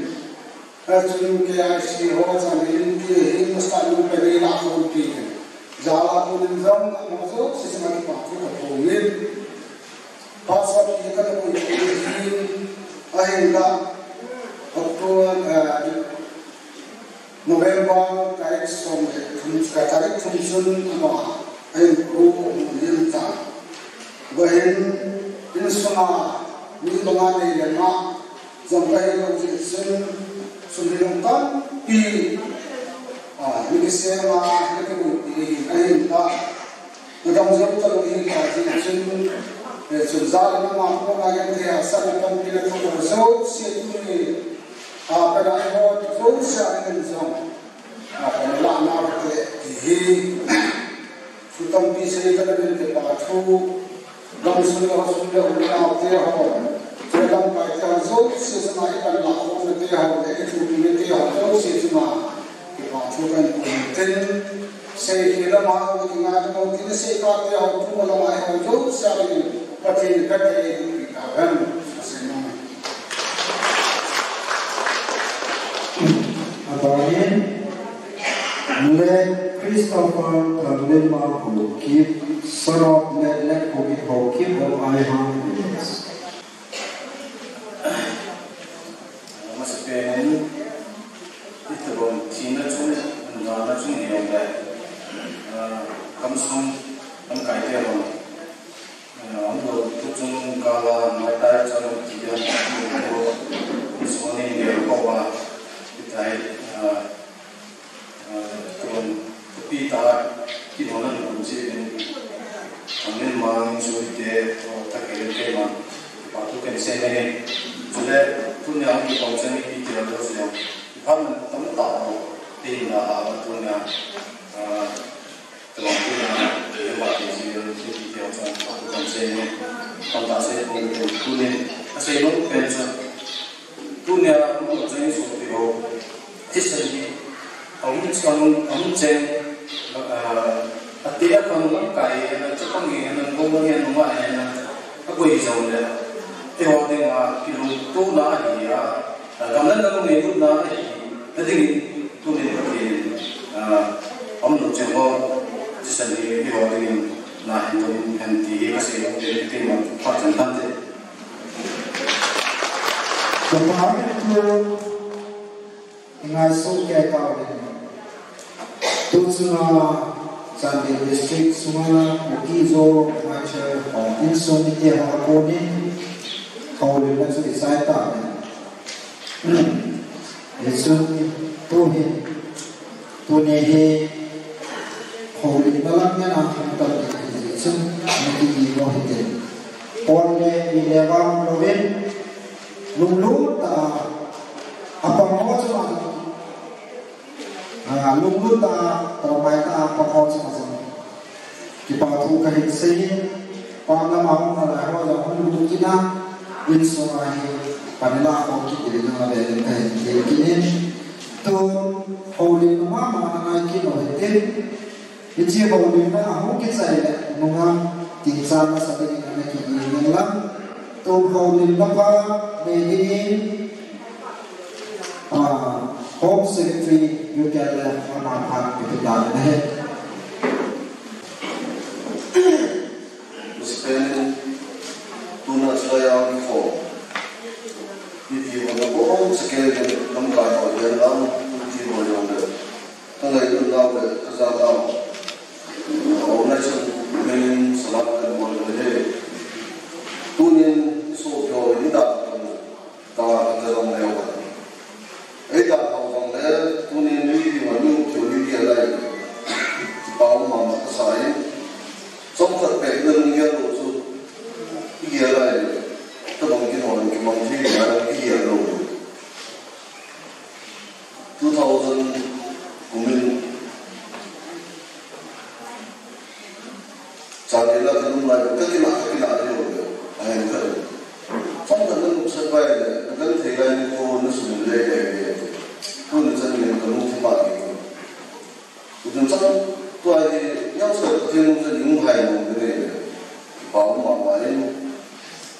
Hichun K I C ho chan hin ti hin masa nu pe ni la khom pi hin. Jala konin jong amaho jouse chunga kipa thu kaphongin. Pastor pi kana puipin hin ahinla October, eh, November tarik som le thum, eh, tarik thum chun ama ahin pu amu lim ta. Vahin insunga mi banga nei le ma jong kahi lou jeh chun sum hi jong tampi, a, mi kisem a, mi kimupi ahin ta. Nadam jou talou ahin ta jeh chun, eh, chun jal in ama kona genthei hahsatna panpina thu ho jouse tuni, a, pena eiho jouse a dingin jong, a, pena lahna te ti hi. Thu tampi sei kana ding te pa thu, gamsung le hosung le u le nau te ho, chule lamkai te ho jouse chunga i panlah khomna te ho le i thupina te ho jouse chunga kipa thu kahin pun tin, sei khel lama kingai mo tin, sei kha te ho, thu lama ho jouse a dingin Pathen in phatthei eiboh peh tahen. Asei nom. Abanin, Late Christopher Thanlima Haokip, son of late Lekhomin Haokip of Aihang Village. Amasapen in, itobang thina chung, nana chung hijongle, ah, gamsung, lamkai te ho, ah, amaho tuchung kah a, maitai chan ti dia, amaho ni dia ko va, itai, ah, Aa, tuan, tapi ta, kinolan kum si in, angin mang sui te, o, ta ke te mang, pa tu ken se ne. Chule, tunia ang kipau chang i ti ra do se. Phan tam ta o, te na a, tunia, aa, tuan tunia, te ba te si, te ti te o chang, pa tu ken se ne. Phan ta se, kong te, tunin, a se no, ken sa. Tunia, hung cheng sopi ho. Thisan hi, ahung cheng, ahung cheng, ah, ati a kan lamkai, ana chapang hi, ana gom hi, ana ngai, ana, akoi jong le. Eiho dinga, kilungtona ahi a, ah, gamla na lungngailutna ahi, adingin, tunin Pathen, ah, hung cheng ho, thisan hi, eiho dingin, na hin tun, hen ti hi, kasei nom te, ti ma, phat chan tan te. Chapang tu ngaisut kei tauvin. Tu chunga Chandel District sunga Kuki Zo Maichel ho insung mite ho a konin houlimna chu i chai tauvin. Hichun tu hin Tuni hi houlimna lam ngen a hung tam ding ahi jeh chun, na kiti mo hitin. Pon le mi le vang louvin, lunglut tah a, apang ho chunga, a, lunglut tah a, tawmai tah a, apang ho chunga chun. Kipa thu kahin sei in, pam lam a um nalai ho jong hung lut kit a, insunga hi pan la khom kit ding a velin kahin ti kit in, tun houlimna mama na ngai kit u hitin, hiche houlimna a hung kichai le nunga tingchan nasa dingin ana kiging in lang, tun houlimna pha nei dingin, ah, Home Secretary, U K L F, ama phat kipe ta ding ahi. Mister Tuna chulai a kho. Mipi ho na ko chakei le lamkai ho le lam, mipi ho jong le. Ka ngailutnau le, ka la ka lung lai, ka kila, ka kila le lo le. Ahin ka. Chomkhat na nopsah pai le, na kan thei lai ni ko na sum le le le. Ko na chan le ka lung thi pa ni ko. Ko chun chang tua hi, yang sa ka thei nung sa ni nung hai nung le le. Ba ma ma ni.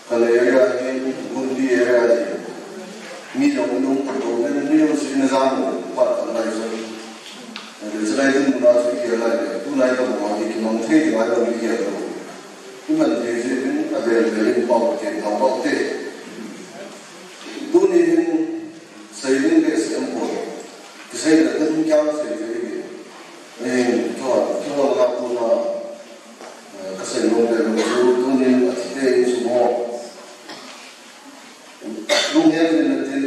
Ka le area hi, Gunbi area hi. Mi jong nung pa to, mi jong si na jang, pa ta lai so. Chulai ding muna chu i gel lai le, tulai ka bang a hi kimang thei ding a hi gel lo. I man thei jeh in a vel vel in pau te, thau pau te. Tuni hin sei ding le sei em poi. Kisei le ding kya sei thei ding. Ni, tua, tua la tu na, eh, ka sei nom le nom chu tunin a thi te in sum ho. Lunghem le na tin,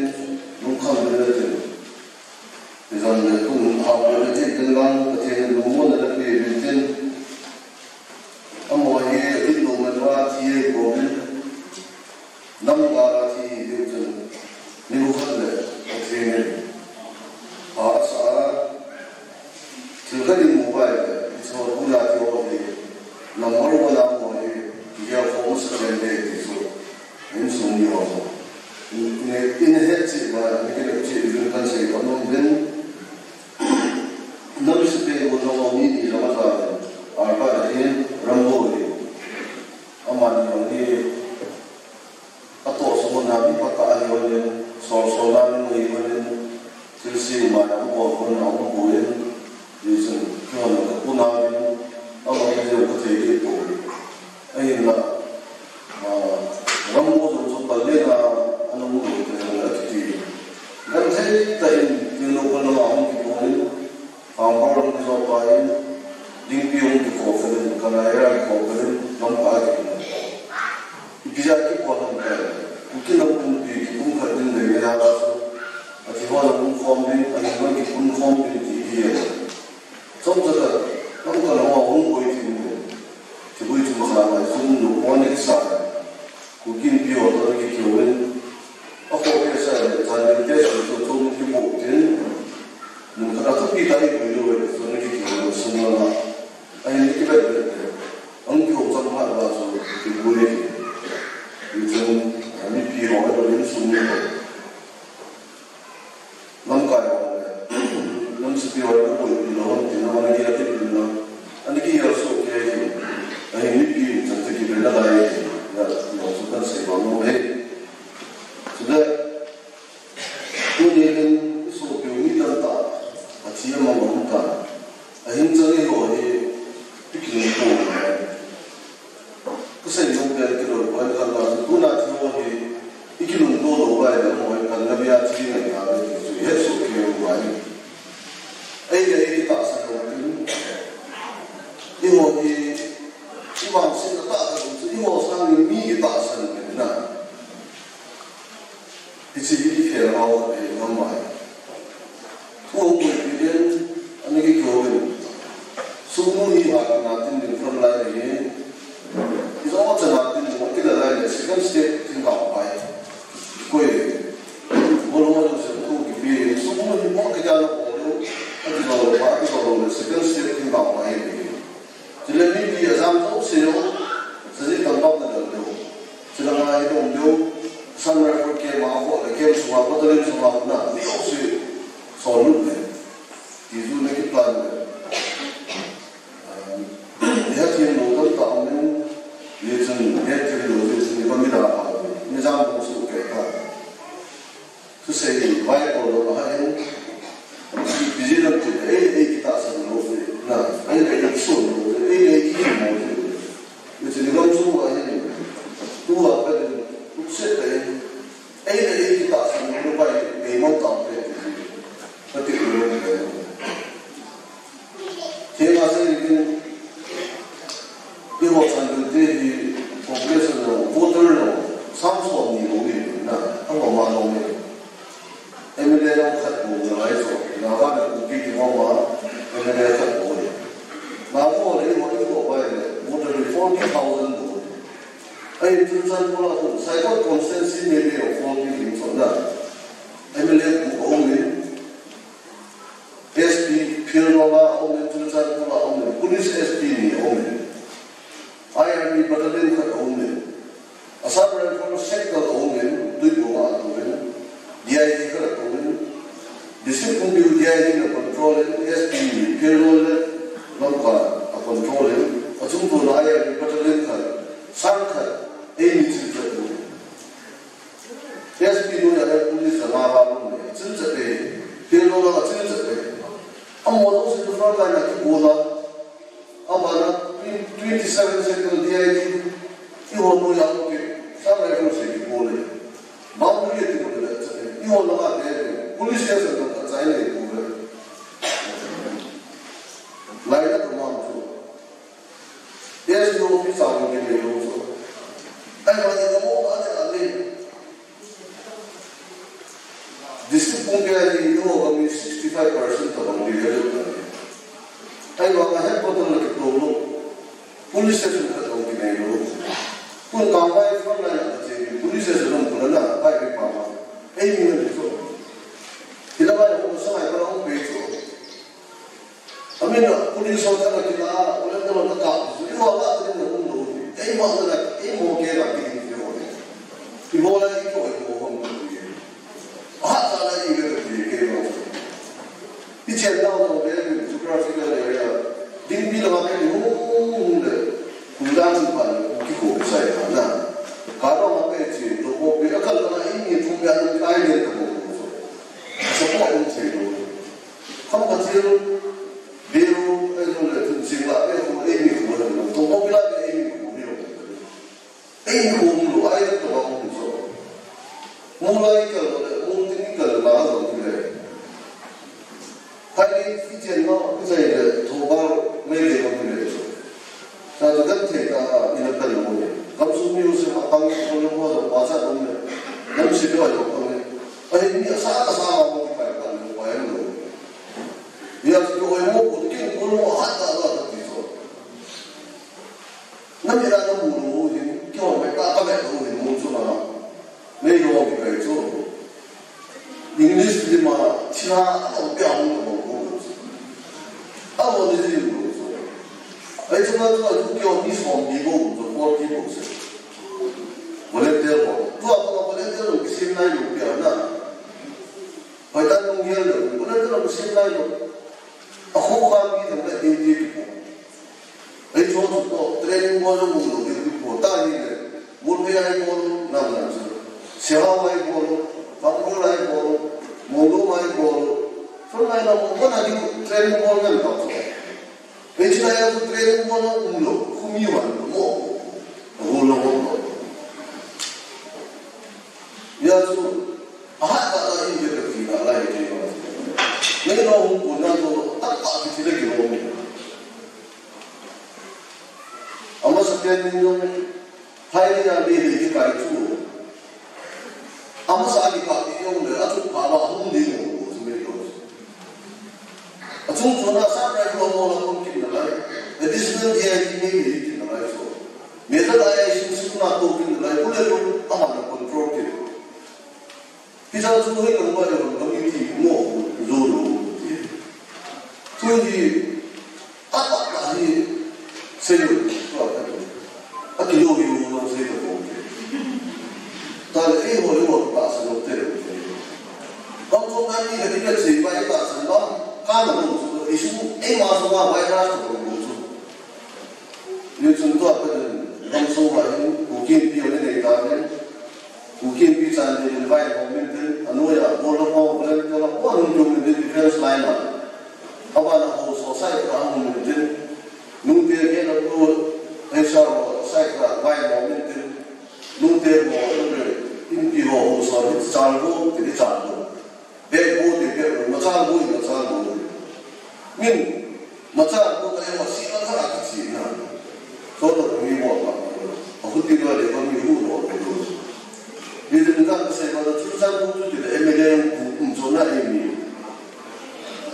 lungkham le na tin. Izan le kum hao le na tin, tin lang, Pathen in lungmonna na pe le tin. Amaho hi, a dit nom a thi hi ko min. Nam ga la thi hi diu chun. Ni mu khat le, Pathen in. Pha a sa a, thil khat in mu vai le, i chawlkhu la thi ho hi. Number one a mu hi, i gel khom masa pen le ti chu. Insung ni ho. Ni, ni het chi ba, ni ke le chi, ni kan sei ba, no, then, nam si pe, no, ni, ni, la ma sa, a, ba, ni, Rambo ni. Amani ni, a to so na, mi pa ka ni, ni, so, so na, ni, ni, ni, thil si ma, na, ko, ko, na, ko, ko, ni, ni, sin, ko, na, ko, na, ni, amani ni, ko, te, ko, ko. Ahinla, ah, Rambo jong chu pal le na, a nung lo te jong a kiti. Gan thei ta in, tin lo pal na ma hung ki pon in, Pambor hung ki jo pa in, Dingpi hung ki ko pal in, Kanai ra ki ko pal in, lam pa ki pon. Ipi ja ki pon ham ka, Kuki lam pumpi ki pum khat ding le ya la so. Ati ho lam pum khom ding, ati ho ki pum khom ding ti ki ye. Chomcha khat, lam kan ho hung boi thim le. Thibui chungchang a, chun nu pon ni sa. Kuki Inpi ho toh ki kihou in. A kho ke sa le, chan le te sa chu chu ki bo tin. Mun khat a thupi ta i bui lo le, chu ni ki kihou sung la. Ahin ki bet bet. Ang kihou chang phat ba chu ki bui. Ni chun, ani pi ho le sung ni. Lamkai ho le, lam sipi ho le, boipi lou ham tina, ana gel a kipin na, ana gel soh kei hi, ahin mipi in chan chu kibe nalai hi, na, na chu kan sei bang lou hi. Chule, tuni hin i sopi u mi tamtah, a thi a mang um tan, ahin chan eiho hi, i kilungto u hi. Ka sei nom pen kilou, pen khat na, tuna thi ho hi, i kilungto lou vai le, mo hi, kan na bia thi ngai ta ve, ti chu, het soh kei u vai. Ei le, ei tahsan lou tin. Eiho hi, i vangsetna tahsan chu, eiho sangin mi i tahsan pen na. Hiche hi i fail hao khat ahi ngam mai. Thu hung boipi den, ani kihou in. Sugnu hi ha kina tin din front line ahi. Ijo chana tin din, kila line le second step thing kap pai. Koi. Bol ho jong se thu kipe. Sugnu hi mo kijana bol lou. Akijou lou pa, akijou lou le second step thing kap pai. Chule mipi ajam jouse jong, sajih tam bang na dal deu. Chule ngai dong deu, Assam Rifle camp a kho le camp sunga, battalion sunga na, mi jouse, sol lut le. Ti chu na kiplan le. Ah, iha thim lou tam ta um in, ni chun, iha thim lou ni chun, ni ba mi da pa, ni jam dong su ke ta. Thusei Bible lou ahin, ipi jeh ham ti, ei, ei kitahsan lou ve, na, ei, ei kisun lou ve, ei, ei kikim lou ve. Hiche ni gam chu ahin, tua kahin, lungset tah in, ei, ei kitahsan lou ve, ei, ei man tah ve, kati lou ve. Theng a sei in, eiho Chandilte hi population jong, voter jong, sang som ni bou hi na, ama ma jong hi. M L A jong khat bou jong ahi so, Naga le Kuki kihom a, M L A khat bou hi. Naga le eiho, eiho bai le, voter hi forty thousand bou hi. Ahin Churachandpur a khu, Saikot constituency M L A jong forty hi so na. M L A bou aum in, S P Phirngaw a um in, Churachandpur a um in, Police S P ni um in. Battalion khat aum in, Assam Rifle sector aum in, Tuibuong a atou in, D I G khat atou in, district pumpi u D I G na control in, S P Pherzawl le Lamka a control in, achung tona a battalion khat, sang khat, eimi chilchat u. S P noiya police jong nga ba um le, achilchat e, Pherzawl a achilchat e. Amaho jouse chu front line a kibol a, abana twenty-seven sector D I G, eiho noiya um kit, Assam Rifles kibol e. Boundary a kibol le, eiho langa te, police station jong achai le kibol e. Lainat um chu. S D O office a hung kinei lou chu. Ahivangin amaho a le a le. District pumpi a hi eiho gam mi sixty-five percent tabang ding ahi. Ahivangin headquarter la kitou lou. Police station khat hung kinei lou. Tun kangvai front line a che police station hung pula na, pai pi pa ma. Eimi ngai chu. Hilai a hung sa ngai pa hung pe chu. Amin a, police ho tana kila, volunteer ho tana kap, i ho la tana um lou. Eima la, eimo ke la ki ding ho. I ho la i ko i ho hom ko ye. A ha ta la i le ki ke lo. I chen la lo le, geographical area. Ding bi la ma ke ni hum hum le. Kum dang chu pa ki ko sai ta na. Ka lo ma pe chi, lo ko pe ka la i ni thum ya ni kai le ta ko. Support in thei lou. Kham Pathen, Bero, ahilouleh Tunsing la, ahilouleh eimi khu ahi lou. Tongkopila te eimi khu ahi lou. Eimi khu um lou, ahi lou tobang um lou. Mol a i kal lou le, mol tin i kal lou, la lou ti le. Phai ni i chen lou, i chai le, Thoubal, Meitei lou ti le. Sa tu kan thei ta, i na kan lou ni. Kam sung mi u se ma pang, ko le mo, pa sa lou ni. Nam si ko lou pang ni. Ahi ni sa ka sa ma mo ki pai kan lou, pai lou. Ya ki ko mo ko ki ko lou ha ta la ta ti so. Nam ya na mo lou ni, ki ho me ka ka me lou ni mo so ma. Nei lo ki kai chu. English lima thina a lo pia hung lo ko chu. A lo ni ji lo chu. Ai chu ma chu a chu ki ho ni som ni ko chu forty ko chu. Volunteer ho. Tu a ko volunteer ho ki sim nai lo pia na. Hoi ta nung hial lo. Volunteer ho ki sim nai lo. A khu kha mi thang da duty ki ko. Ei, chu chu ko, training bol jong um lou ding ti ko ta hi le, Murphei a hi bol, nam nam chu. Sehao a hi bol, Pangkor a hi bol, Monglong a hi bol. Front line a mo, mo na ding training bol ngan ta chu. Ei, chu na ya chu training bol um lou, khu mi wan mo. Ho lo ho lo. Ya chu, a ha ta ta in de ka ti na lai ti no. Nei no hung ko na to, ta ta ti ti le ki lo mi. Amasa pen ni jong, phai ni a mi le kipai chu. Amasa kipat ni jong le, a chu pha ba hung ding mo, mo chu mi lo. A chung chu na sa rai lo mo la kon kin na lai. Additional D I G ni ni kin na lai so. Me ta lai ai sing sing na to kin na lai, ku le to, a ma na control kin. Hicha chu hoi lang ba le hon bang i ti mo zo lo ti. Chu hi a pa pa hi sei lo to a ka to. A ki lo hi mo lo sei to ko. Ta le ei ho le ho pa sa lo te lo te. Bang ko na ni ka ti ka sei ba i ta sa ba ka na lo chu i su ei ma so ba virus to lo chu. Ni chun tua ka den, gam sung va hin, Kuki Inpi hon nei ta den, Kuki Inpi chan den, invite hon min tin, a noiya, bol la ko, bol la ko, bol la ko, nun tum min tin, defense line a. Aba na ho so sai ka hon min tin, nun te ke na ko, ai sa ho sai ka vai hon min tin, nun te ho, Inpi ho, ho so, chal ho, tin chal ho. Bek bo te bek bo, machal bo, machal bo. Min, machal bo ka ema si a ka ki si na. So to mi bo ba. A hu ti lo le ko mi hu lo ko lo. Ni de ka se ba chu sa bo tu de M L A ku um so na e mi.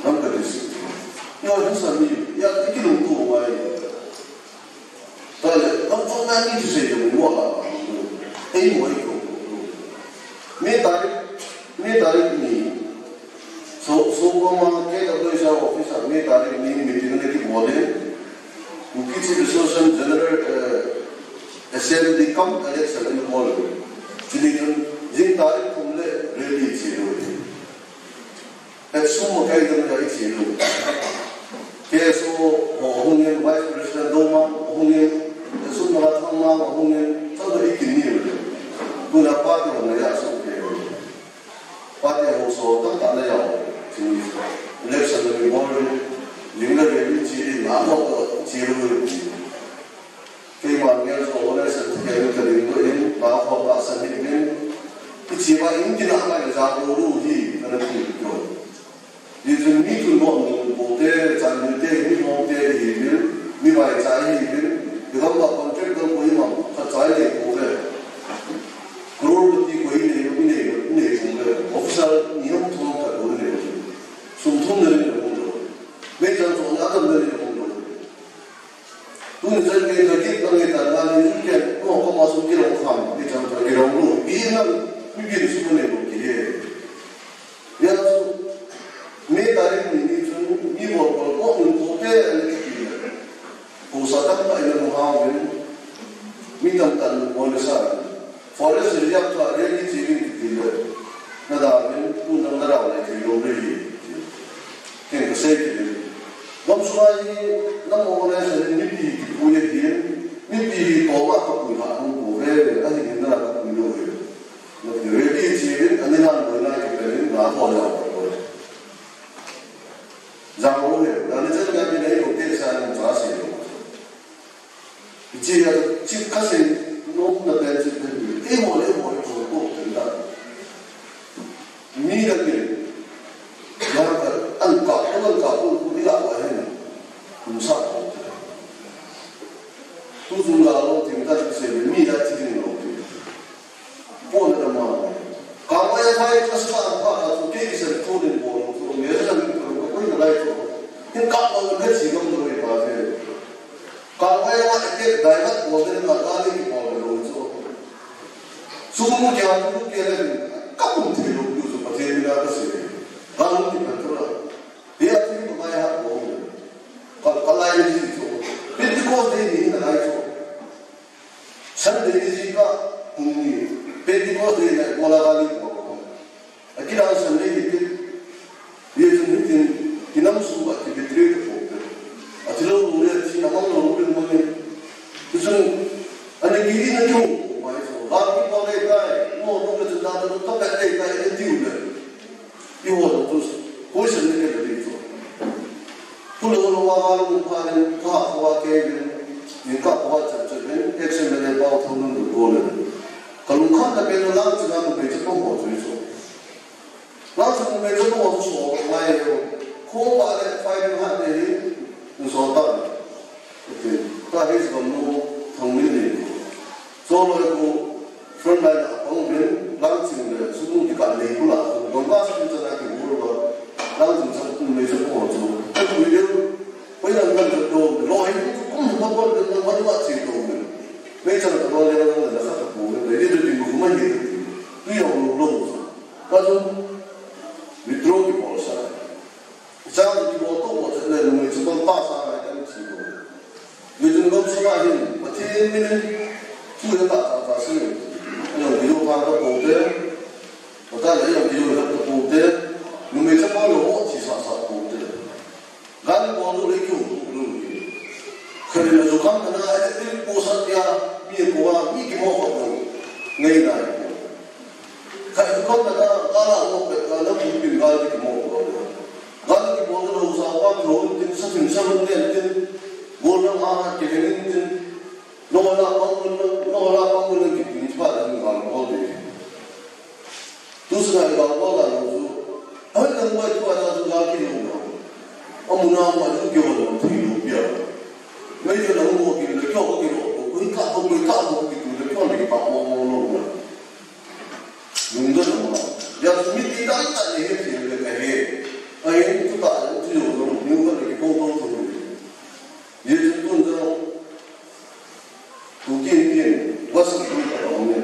Nam ka de si. Yo, hu sa mi, ya ki lo ko wa e. Tale, kam chom na ni tu sei de mo la. Ei mo ei ko. Mi tarik, mi tarik ni. So, so ko ma ke da doi sa office a mi tarik ni meeting ne ki bol e. Kuki Chief Association General, eh, Assembly cum election in hall. Chini chun jing tarik thum le rally chi lo. Hetsum ma kai dam ya ichi lo. K S O ho hung in, Vice President Doma hung in, Hetsum ma Thangma hung in, chang da ikin ni lo. Tuna party ho na ya so ke lo. Party ho so tam ta na ya. Chini election le bol ni, ling le rally chi na ho to chi lo. Keima ngel so le sa ke ka ding doh in, ba kho ba sa ni min. Ichi ba in kin a ba ja ko lu hi, ka na ti ko. Ni chun mi chun mo mo ko te, chan ni te, mi mo te hi min, mi bai cha hi min. Ni gam ba contract ko ko ma, ka cha le ko le. Crorepati ko hi ne, ni ne, ni ne ko le. Officer ni hom thum ka ko ne. Sum thum ne ko. Me chan so na ka ne ko. Tuni chan kei ka kit ka ngei ta, nga ni jun kei, no, ka ma sung kilong kham, ni chan ka kilong lu, i na, mi bin sung ne lu ki he. Ya chu, me tarik ni ni chun, mi bol bol ko nun ko te, ani ki ki. Ko sa tam ta ina mo ha wen, mi tam tan mo ne sa. Forest Reserve chu a rally chi vin kiti le. Na da vin, tu nang na rao le thei lo le hi. Ken ka sei kiti le. Gam sunga hi, nang organization hi mipi hi kipu ye hi, mipi hi to ma ka pu ha hung pu ve, a hi na ka pu lo ve. Na ki rally chi vin, ani na ko na ki pe na ko ya ko. Jang lo ve, na ni chen ka ni nei lo te sa ni cha si lo. Chi ya, chi ka sei, no na ben chi ben. E mo le mo ko ko ken da. Mi da ke. Ya ka, an ka, ko an ka, ko, ko ni la wa hen. Kum sa ko. Tu jun la lo ting da chi sei, mi da chi ni lo. Pon da ma. Ka wa ya thai ka sa pa ka tu ke ki sa tu ni bo lo tu me sa ni tu ko ni lai tu. Hin ka ma ni chi gam lo pa ve. Ka wa ya ke dai la bo de ma ka ni ki bo lo tu. Su mu kya tu ke le ka kum thi lo tu su pa te ni ka se. Ka lu ki pa tu la. Ya ti ma ya bo. Ka ka lai ni tu. Pentecost Day ni na lai tu. Sunday ni jing ka, hung ni, Pentecost Day na, bola ka ni ko. A kila Sunday ni tin, ye tin ni tin, kinam su a ki betray to ko. A ti lo ru le, ti na mang lo ru le mo ni. Ti sun, ani ki ni na kyo, mai so. Ga ki ko le kai, mo ru le ta ta ta ta le kai, ni ti u le. I ho lo tu, ko se ni ke le tu. Pu lo lo wa wa lo pa ni, ka wa ke ni, ni ka wa cha cha ni, ek se me le pa thon nun ko le. Ka lu khan ta pe lo lang cha na ko pe cha ko ho tu so. Lang cha ko pe cha ko ho so, wa ye yo. Ko wa le pa ni ha de ni, ni so ta. Ka his bam nu thang min ni. So lo ko front line a pang min lang ching le su nu ki ka nei ku la. Dong ka su cha na ki bu lo. Lang ching sa ku nei sa ko chu. Ku de. Ko yang kan to lo hin ku ku ma ko de ma ma chi to min. Me cha to lo le la la sa ku de. Ni de ni ku ma ni. Tu yo lo lo. Ka chu withdraw ki bol sa. Chang ki bol to ko le numei chu bol pa sa ngai kan chi ko. Ni jun gam sunga hin, Pathen min in, thu ya ta ta ta si. Yang ki yo pha ka po te. Pathen le yang ki yo ka po te. Numei chu pa lo ho chi sa sa po te. Gan bol lo le ki ho lo ni. Khare na ju kam na ai te po sa ya, mi ko wa, mi ki mo ko. Ngai nai ko. Khai tu kam ta ka la mo pe ka la bu pin gal ki mo ko. Gal ki mo lo sa pa lo tin sa tin sa mo ne tin. Bol na ma ha ke ne tin. No la pa mo no la pa mo ki tin pa da ni gal mo de. Tu sa gal mo la lo su. Ai na mo tu a tu gal ki lo. Amuna mo tu ki ho lo ti lo pia. Mai tu na mo ki lo ko ki lo. Ko ka ko ka ko ki tu lo ko ni pa mo mo lo. Lungdon ama. Ya sumi ti ta ta ni he ti le ka he. A he tu ta tu yo lo ni ko le ko ko tu. Ye tu tun ta. Ku kin kin. WhatsApp group a ne.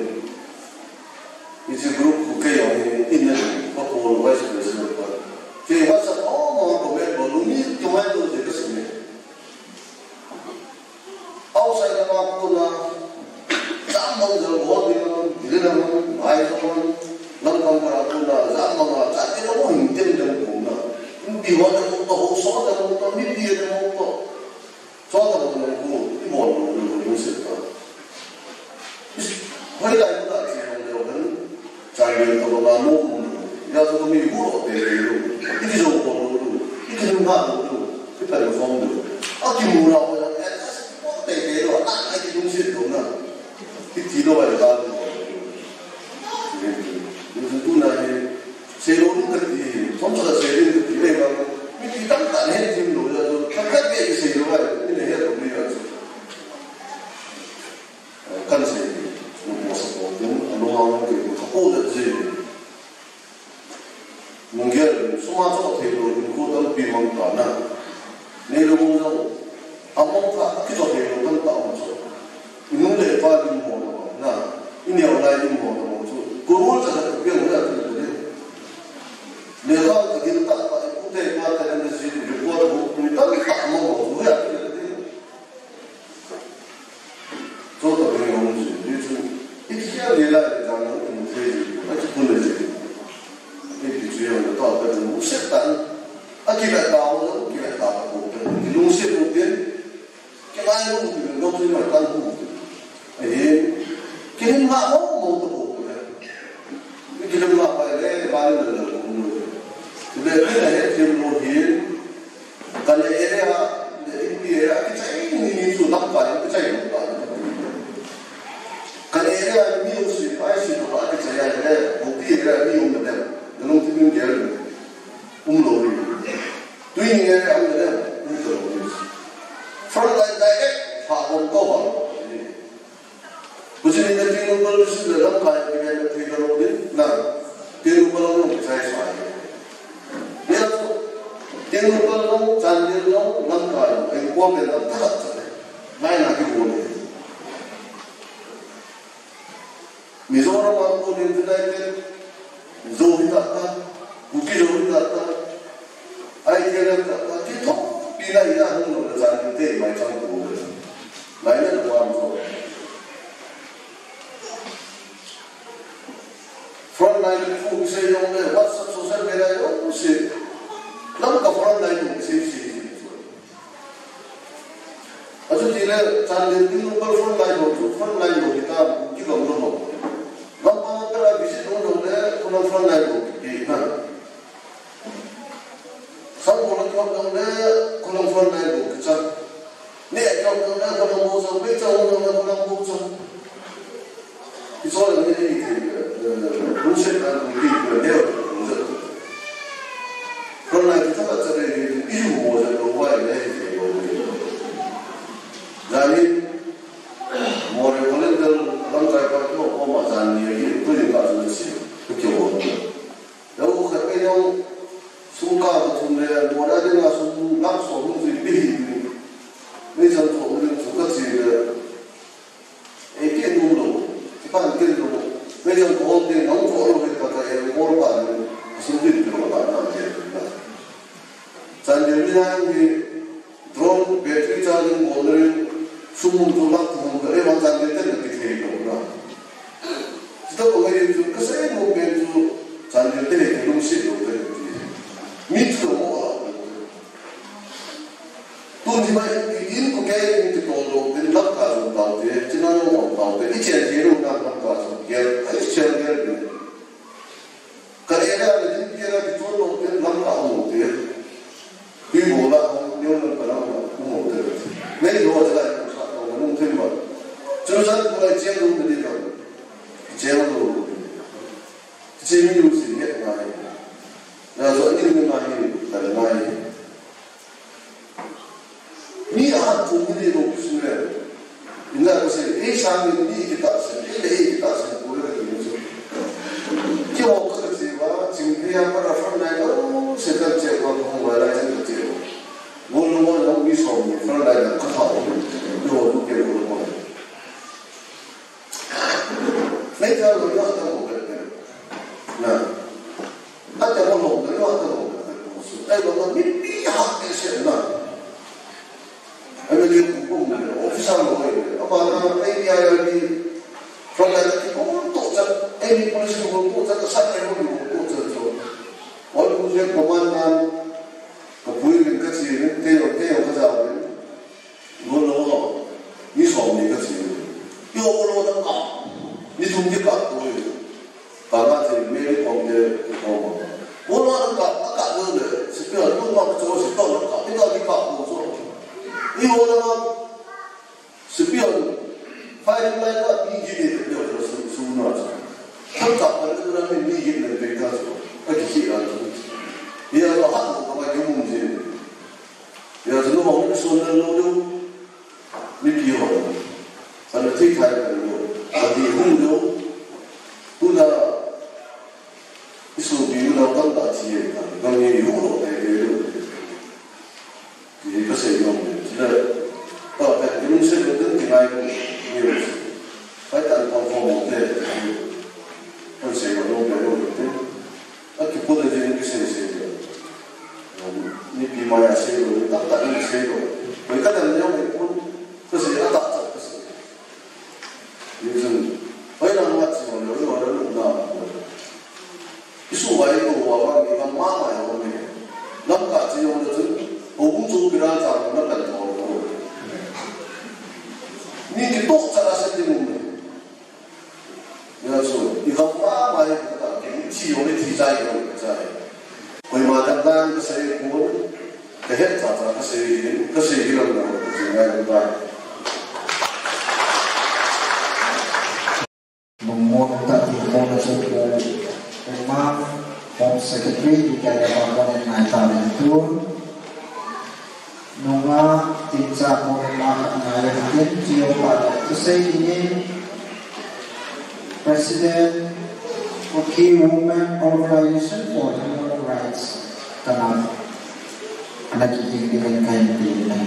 Isi group ku ke ya ni in ne ko ko vice president pa. Ke WhatsApp o mo ko me ko lu ni to mai lo de ka sumi. Mo ta mo ta ho so ta mo ta mi ti ta mo ta. So ta mo mo ko i mo mo mo mo se ta. Hoilai ko ta che mo le han. Chai le ta ba mo mo. Ya to mi hu lo te le lo. I ki zo ko lo lo. I ki lim ha lo lo. I ta lo so lo. A ki mu ra ko ya. Ko te te lo. A ki lu se lo na. Ki ti lo ba ta lo. Ni tu na ni. Seilou ding kati, thomcha seilou ding kati, ei vang, mi ti tamtah nahet jing lou jeh chun, khat khat beh seilou a, mi nahet lou ding jeh chun. Kan sei, mo sa ko ding, alung a ke, ka ko da ji. Mungel, suma cho thei lou, ko tampi mang ta na. Nei lou mong jong, among kha, kicho thei lou, tamtah among cho. Inung le ipa lim ho na, na, ineo lai lim ho na chu. Kurul cha cha piang le atu le. Le ka ka gil ta pa, ute pa ta na ji, report book ni ta ka mo ho, ya atu le. Cho ta ni ho ji, ni chu. Itia le la le jang na, ni te ji, a chu kun le ji. Ni ti chu ya ta ta mu se ta. A ki la ta ho, ki la ta ko, ki lung se ko te. Kilai lou ti lou ti mai tan hu. Ahi, kilim ma mo mo to ko ko le. Kilim ma pa le, ba le le ko mo. Le le le he kilim lo hi. Kan area, le India, kichai ni ni su lam pa, kichai lo pa. Kan area mi u si, ai si lo pa, kichai le, ko ti area mi u le. Nung ti min gel. Um lo ri. Tui ni nge ang le um to lo ri. Front line direct pha bom to ba. Kuchi ni na tin lo lo si le lam kai ni nge tin lo ri. Na. Tin lo lo ni sai sai. Ya to. Tin lo lo chan ni lo lam kai. Ai ko pe na ta ta. Mai na ki bo ni. Mizoram a ko nin United, Zo hi ta ta, Kuki Zo hi ta ta, I T L F ta ta, ti thopina hi a hung lo na chan te mai chang ko le. Lai le lo am ko. Front line ko ki sei jong le, WhatsApp social media jong se. Lam ka front line ko ki sei sei. Achuti le, Chandel ding local front line ho chu, front line ho hi ta, ki gam lo ho. Gam pa ka la visit lo lo le, ko la front line ho ki na. Sam ko la ko lo le, ko la front line ho ki cha. Ne ko lo le, ko la mo sa, me cha lo le, ko la mo cha. Ichol ni ni ti, eh, lungset a ni ti, eh, neo, lungset. Front line ti thaka cha ni ni, i ju mo cha lo wai ni ti lo ni. Jani, mo re mo le del lam kai pa ko ko ma jan ni ni, tu ni ka ju si, ku ke wo. Lo khat pe yo, sum ka ba thum le, mo da de na sum lak so lu ti bi ni. Ni chan ko ni tu ka ti le. Ei, kei nom lo, kipan kei nom lo. Mei jong ko hol ding, nang ko hol ding, kata ei hol pa ding, sum din kilo pa na ke na. Chandel ni na ni drone battery charging bol le, sum mun tu lak tu mun ka, ei, wan Chandel te na ki thei lo na. Sita ko ngai tu, ka sei mo pen tu, Chandel te ki lungset lo te. Mi tu mo a. Tuni mai in ko ke in ti ko lo din lam ka jong tau te, china jong tau te, i chen ti lo na lam ka jong gel, i chen gel ni. Ka e na le din ti na ti to lo din lam ka mo te. Ti bo la mo ni lam ka lam mo te. Nei lo ja la ko sa ko mo te ma. Chu sa ko lai chen lo ni ba. Chen lo. Chen lo si ni ngai. Na zo ni ngai, ta ngai. Mi a tu mi ni lo su le. Ina ko se, ei sang ni mi kita se, ei le ei kita se, ko le ki ni se. Ki ho ka se ba, sing pe ya para front line lo, se kan che ko ko ba la se che ko. Mo lo mo lo mi so mi front line ka ha. Yo, lo ke lo mo. Nei ta lo ya ta mo ke. Na. Ata mo lo, na yo ata mo. Ai lo, na mi, mi ha ke se na. Ai lo, yo ku ko mo, officer lo, ai. Apa na, ai ya ya ni. Eiho lama, sepai hon, firing line a mi get le le su, su na chu. Thangkhat pan le na mi get le le ta chu. A ki ki a chu. Hia chu hat lo ka ma ki mun je. Hia chu lo hong so na lo lo. Mipi ho. Sa na thei thai ka lo. Sa di hung lo. Tuna, i sopi u nao tamtah thi e ta. Gam nge i hung lo te ke lo. Ti hi ka sei nom e. Chule, ta pen, i lungset u ten kingai u. Ni u. Pai tan pang pang mo te. Kan sei nom nom pe nom te. A kipu le jing kisei sei. Mipi maiya sei lo, tamtah in sei lo. Koi ka dan neo me pu. Ka sei a tak tak ka sei. Ni chun, oi lang mat si mo lo, lo lo na. Isu vai ko wa wa mi ma ma ma yo me. Lam ka chi yo lo chun, o bu chu kira cha na kan to lo. Ni ki tok cha la se ti mo me. Hia chu, i gam mama hi, ka, ki thi jong le thi chai jong le chai. Koima dang dang ka sei pon, ka het cha cha ka sei hin, ka sei hi lang lang, ka sei ngai lang lang. Nungmo nungtah ti mo na chu pu, pu ma, Home Secretary, ti ka le ba ko ne ngai ta le tu. Nunga tincha ko ma khat ngai le tin, G O pa le thusei dingin, President, Kuki Women Organization for Human Rights, kana, ana ki ding ding kai ding ding.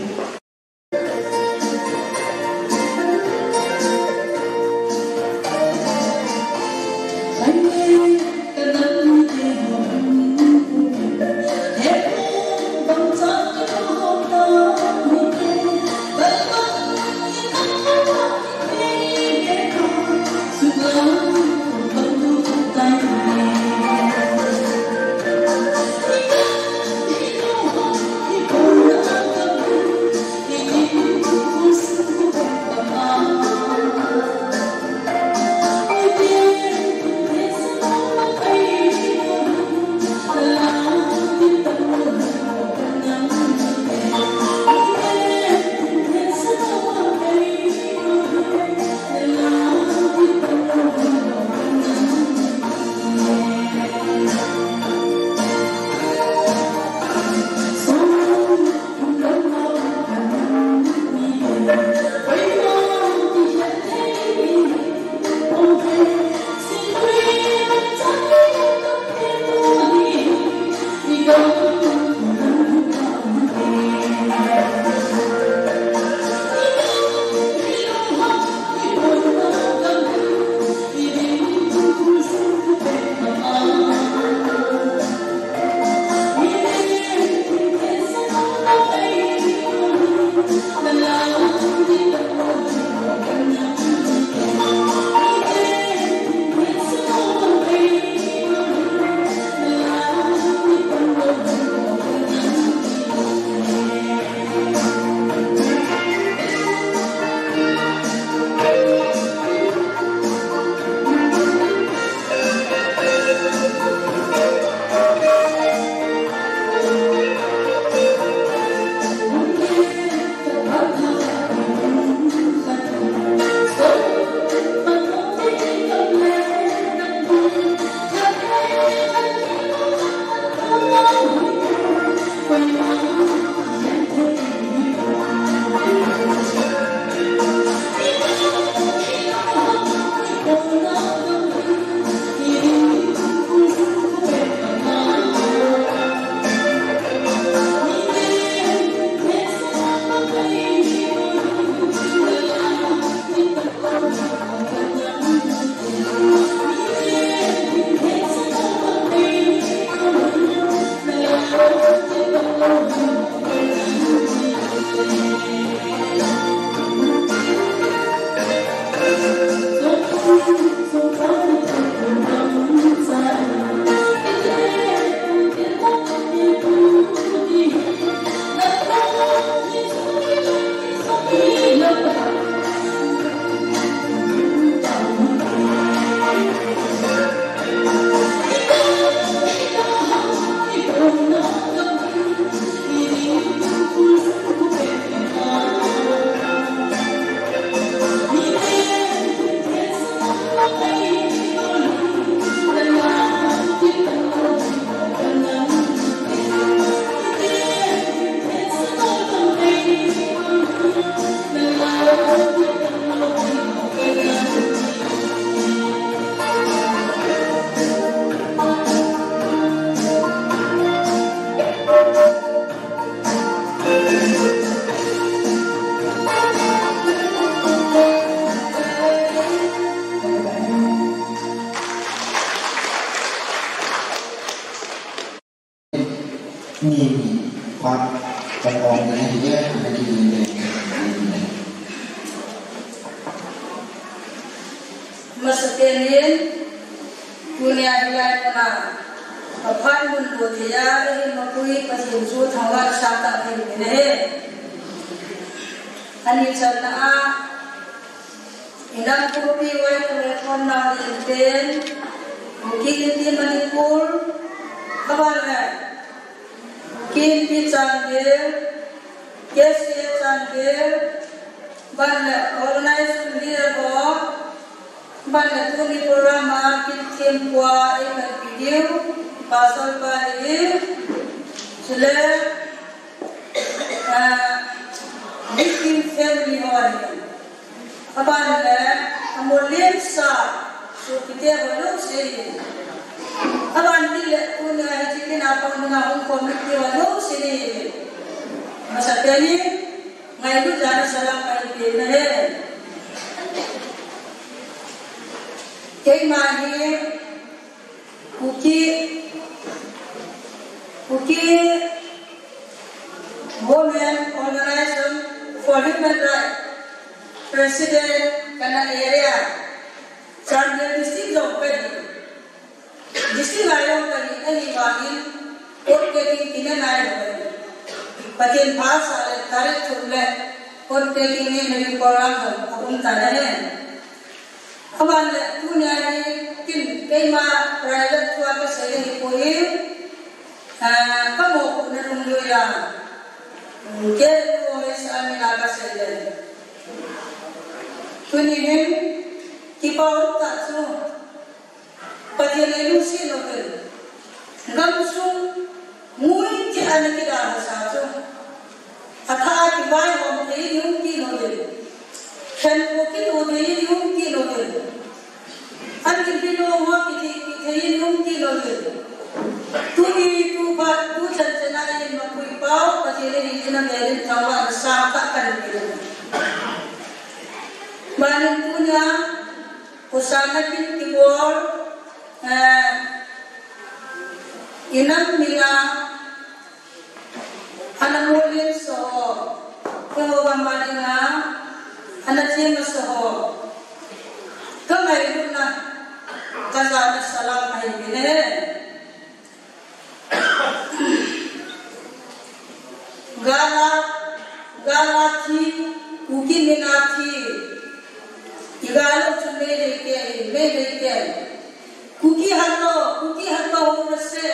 Kan ong ding ahi e, kan ding ding. Masapen in, tunia hilai muna, kaphat mun lo thei a, ahin mapui Pathen chu thangvah sangtah thei in ahi. Ani channa a, inam Kuki Wai Khole Khom Nau Lin pen, Kuki Inpi Manipur, aban le, Kuki Inpi Chandel, K C A Chandel, ban le organizing leader ho, ban le tuni program a kithem pua eipanpi diu, pastor pa hi, chule, ah, victim family ho hi. Aban le, amolin sa, sopite ho jouse. Aban tile, tunia hiche kin a pang dinga hung committee ho jouse. Masapen in, ngailut jana salam kahin pe ahi. Keima hi, Kuki, Kuki Women Organization for Human Rights President kana area, Chandel District jong kahi, District a jong kahi, ahivangin, court case kinei nai lou ahi. Pathen phasah le, tarik thum le, court case kinei na ding program jong aum tan ahi. Aban le, tunia hi kin keima private thua kasei ahipoi, ah, kamopohna lungjuiya, K N O S A mina kasei le. Tuni hin, kipa umtah chu, Pathen in lungset lou in, gamsung ngui thei a ana kidalhasa chu, athah a kivaihom thei in hung kit lou in, khenkho kitoh thei in hung kit lou in, an kipilou ho kithei, kithei in hung kit lou in, tuni, tuphat, tuchan chan a in mapui pau Pathen in ahin avel in thangvahna sangtah kahin pe. Ban in tunia, Khosa na kin kibol, eh, inam mina, ana molin sa ho, keiho gam a dinga, ana chim masa ho, kangailutna, kajana salam ahi bine. Gal a, gal a thi, Kuki min a thi, igal u chu Meitei kei, Meitei kei. Kuki hat lou, Kuki hat lou hung nase.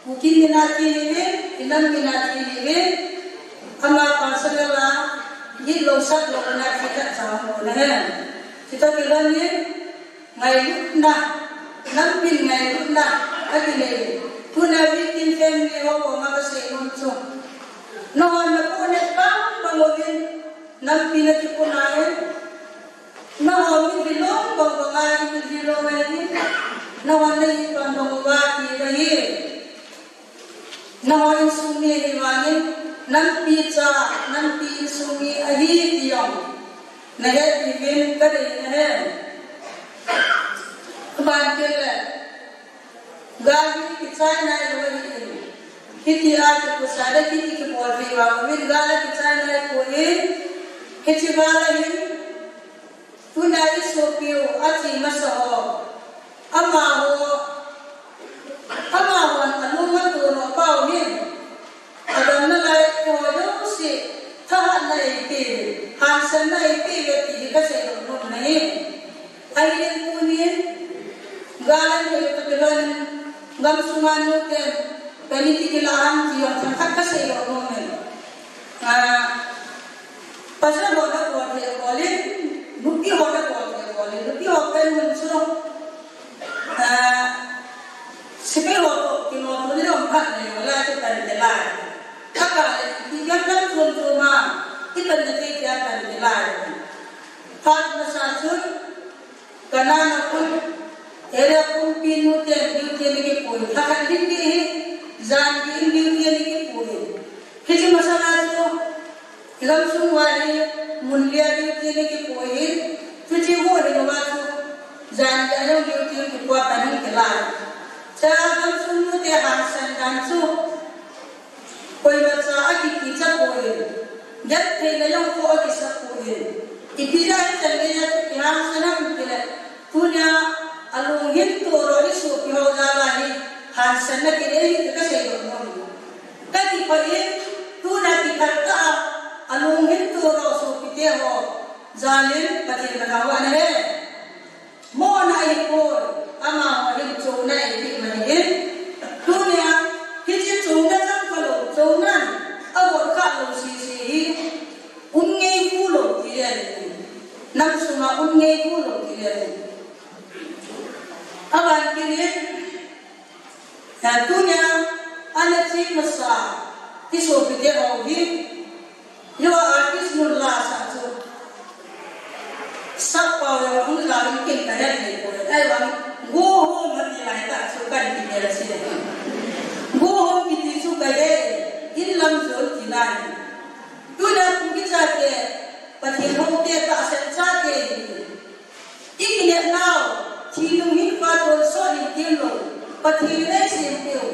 Kuki min a thi hiuvin, inam min a thi hiuvin, ama personal a, gitlou satlou min a thi khat cha hung lou na hen. Chutoh kilhon in, ngailutna, nampin ngailutna, akinei. Tuna victim family ho koma kasei nom chu, nahon napohnat bang bang uvin, nampi nakipohnat in, nahon mitlhi lou bang bang a, mitlhi lou ahi, nahon nahi bang bang uva kila hi. Nahon insung mi ahi vangin, nampi cha, nampi insung mi ahi ti jong nahet diuvin kadei ahi. Aban teng le, gal hi kichai nailou ahin, hitia kikhusa le hiti kibol thei vang uvin gal a kichai naipoi, hiche gal a hin, tuna isopiu athi masa ho, amaho, amahon alung atoh lou pau hin, adamna lai ho jouse, thahatna eipeh, hansanna eipeh uve ti hi kasei nom ahi. Ahin tunin, gal a hin toh kilhon in, gamsunga nuten, paniti kilah ham ti jong themkhat kasei nom ahi. Ah, Pasal ho nabol thei bol in, nupi ho nabol thei bol in, nupi ho pen mun chu, ah, sepai ho toh kinoto ni jong phat nei jong le, kipan te lai. Thakhat le, kigam lam chom chom a, kipan na thei tia pan te lai. Phat masa chun, Kanana khun, area pumpi nuten duty ana kipui, lhakhat lhin ding hi, jan ding duty ana kipui. Hiche masanga chu, igamsung uva hi, mun lia duty ana kipui hi, chuche ho hi uva chu, jan dia jong duty kipua pan hung kilai. Chua gamsung nute hangsan dan chu, Koima cha akikicha poi. Gentheina jong kho akisa poi. Ipi jeh a hichan geiya chu kihangsan ham tile, tunia alunghin turo hi sopi ho jal a hi hangsan na kinei hi kasei lou nom. Kakipah in, tuna kithal tah a alunghin turo sopite ho jal in Pathen kathangvah nahi. Mona ahipoi, amaho hin chouna eipeh ahin. Tunia, hiche chouna chang khalou, chounan, avot khalou sese hi, um ngei khalou ti ahi. Nam sunga um ngei khalou ti ahi. Aban kit in, eh, tunia, ana che masa, i sopite ho hi, Yo, artist nun la sa chu. Sap pau yo, hung la rin kin ka ya ni ko. Ai wan, go home ati lai ta chu kan ki ya si. Go home kiti chu ka ye, in lam jon ti lai. Tuna pu kicha te, Pathen hou te, tahsan cha te. I kinepnau, thi lunghin pa tonsot in tilou, Pathen in eisem peh u,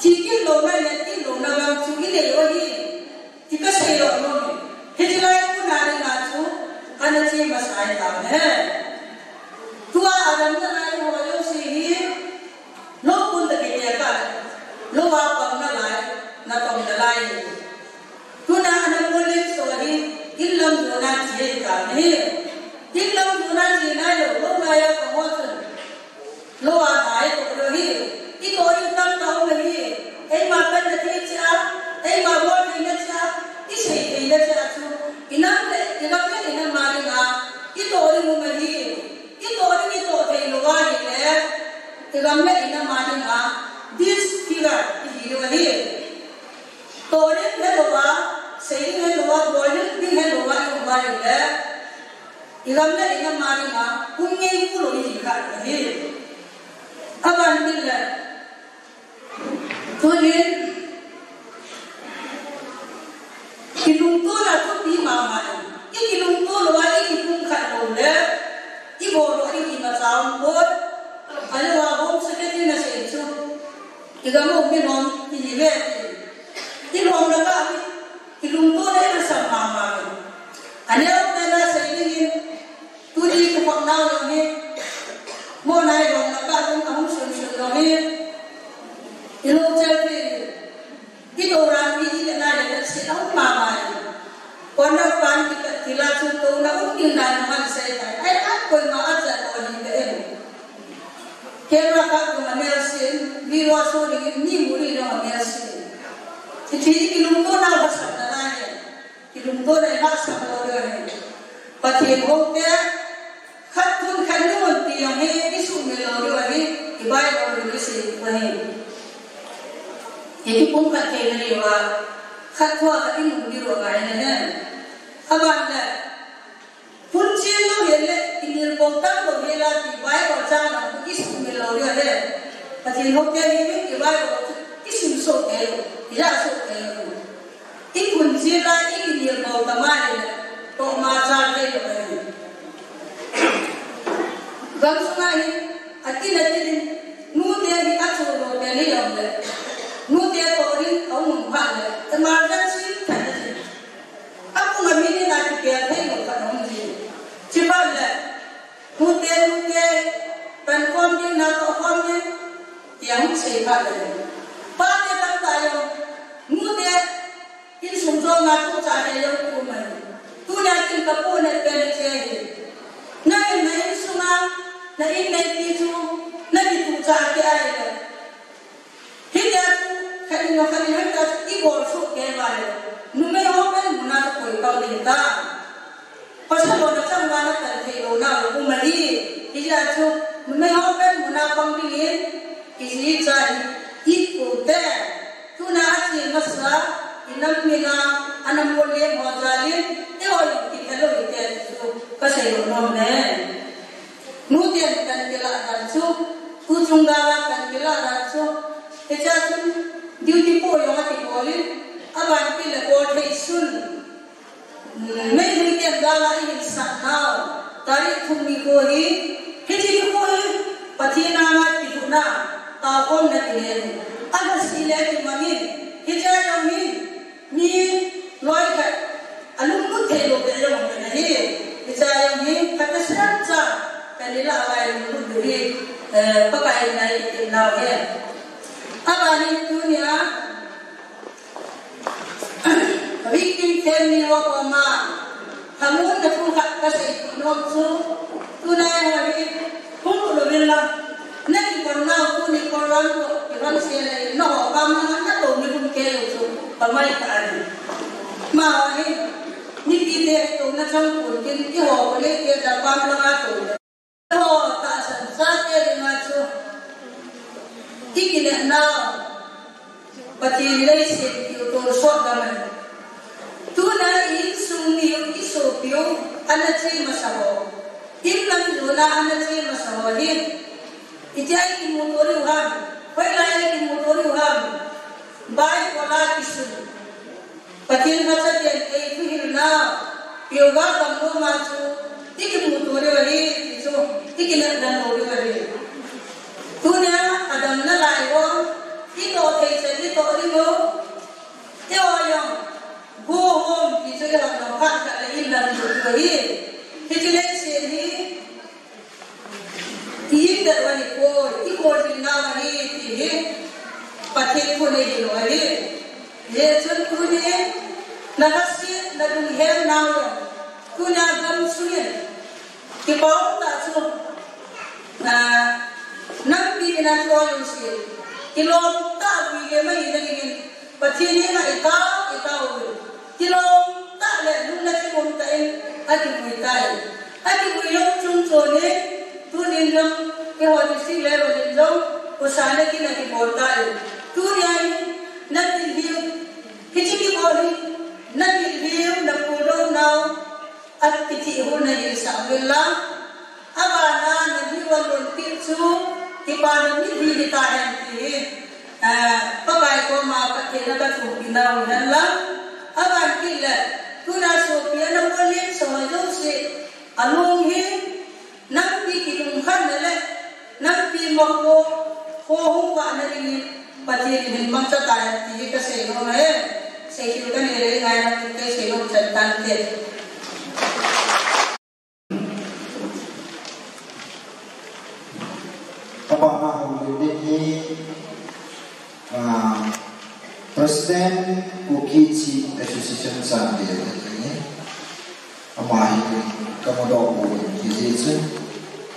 thi tilou na, nat tilou na gam chu i nei u ahi, ti kasei lou nom e. Hiche lai muna dinga chu, ana che masa ahi tauve. Tua adam na lai ho jouse hi, lou pun ta kei te ka, lou a pang nalai, na pang nalai. Tuna ana molin so hi, in lam jona che ta nahi. In lam jona che nailou, lou laiya ka ho chun. Lou a nai to lou hi. I to in tam ta um hi. Eima pan na thei cha, eima bol thei na cha, i sei thei na cha chu. I nam le, i gam le, i nam a dinga, i to ding um hi. I to ding i to thei lou ahile, i gam le, i nam a dinga, disfigure i hi lou hi. To ding helouva, sei ding helouva, bol ding helouva, i um ahile, i gam le i nam a dinga, um ngei khalou i hi kha ahi. Aban kit le, tunin, kilungtona thupi mama e. I kilungto louva, i kipumkhat lou le, i bol lou, i kimacha um poi. Ahilou a home secretary na sei chu. I gam u mi nom, i hi ve ti. I nom lou ka mi, i lungtona i lhasam mama e. Aneo te na sei dingin, tuni ka pang nau jong hi, mo nai jong na ka jong ahung sun sun jong hi, i lo chel pi, i to ran pi i le nai le se ahung mama e. Kona pan ki ka ti la chu to na um ding nai man sei tai. Ai a koima a cha ko ni be em. Camera ka ko na mel sin, video so ding ni mu ni na mel sin. Ti ti i lungtona lhasam na nai e. Kilungtona i lhasam lou diu ahi. Pathen hou te, khat thun khat ni mun ti jong hi, i sumil lou diu ahi, i Bible in i sei diu ahi. Hi kipumkhat theina diuva, khat thua khat i mun diu angai nahi. Aban le, phun chen lou hel le, i nil bol tam lou hel a ti Bible chang lang i sumil lou diu ahi. Pathen hou te hi, i Bible chu i sim soh kei u, i la soh kei u. I phun chen la i kinel bol ta mai le, tohma cha thei lou ahi. Gam sunga hin, atin atin in, nute hi achu lou pen hi jong le, nute toh ding aum phat le, emergency tha na ji. Apunga min in akipe thei lou khat aum ji. Chuphat le, Nute, nute, pan khom ding, natoh khom ding, ti ahung sei phat le. Pate tamtah jong, nute, insung chonga tuchah le jong um ahi. Tunia kin kapu ne pen che hi. Nangin na insunga, na inneipi chu, na kituchah kei ahile. Hitia chu, khat in jong khat in hitia chu i bol soh kei uva le, numei ho pen muna chu koi tau ding ta. Pasal ho na chang uva na kal thei lou nau um ahi. Hijeh a chu, numei ho pen muna pang dingin, i ji i cha hi, i pu te. Tuna a che masa, i nam mina, ana mol lem ho jal in, eiho jong kitha lou hite ti chu, kasei lou nom e. Nute in kan kilah dan chu, tuchung gal a kan kilah dan chu, hichea chun duty po jong akibol in, aban kit le bol thei sun. Meitei ten gal a i hin sat nau, tarik thum ni kho hi, hiche ni kho hi, Pathen anga kilhutna, taokhomna kinein, alhasam le kimangin, hichea jong hin, Aban in tunia victim family ho koma thamuanna thu khat kasei nom chu, tunai ho hi hung lut uvin lang, nakipon nau tuni program toh kihon sel in, nangho pam langa natou ni hung kei u chu kamai tah ahi. Amaho hi mipite touna chang pon tin, eiho Khonei te Japan langa tou ho tahsan chate dinga chu ikinepnau Pathen leiset kiu tolsot dam ahi. Tuna i insung miu, i sopiu ana che masa ho, inlam jona ana che masa ho hi itia ikimuto diu ham? Hoilai ikimuto diu ham? Bible a kisun, Pathen masa ten ei thuhilna, peuga gamloma chu ikimuto diu ahi ti chu ikinepna lou diu ahi. Tunia adamna lai ho itoh thei chan itoh diu, eiho jong go home ti chu ihon lou phat khat le inlam diu ahi. Hiche leiset hi ihindet u ahipoi, ikholjin nau ahi ti hi Pathen khut in eihil u ahi. Hijeh chun tuni nalhasetna lunghem nau jong, tunia gamsung in kipa um tah chu, ah, nampi mina chu ajong se, kilom tah vui le mai na dingin Pathen henga itao, itao uvin. Kilom tah le lungna chimum tah in akivui tai. Akivui jong chungchon in, tunin jong eiho district level in jong khosahna kin akibol tai. Tunia hi napilhiu, hiche kibol hi napilhiu, napuldoh nau, akiti hu nahilsah uvin lang. Abana nalhiu alonpeh chu kipana mitlhi hitahen ti hi, ah, Pakai koma Pathen a kathumpeh nau ahi henlang. Aban kit le, tuna sopi ana bol len sa ho jouse alung hi nampi kilungkhatna le nampi makho ho hung vahna dingin Pathen in hin mangcha tahen ti hi kasei nom ahi. Seikhel kanei le ngai nam in kasei nom chan tante. Abana houlim ding hi, ah, President Kuki Chief Association Chandel ahi. Ama hi kamudoh poi, hijeh chun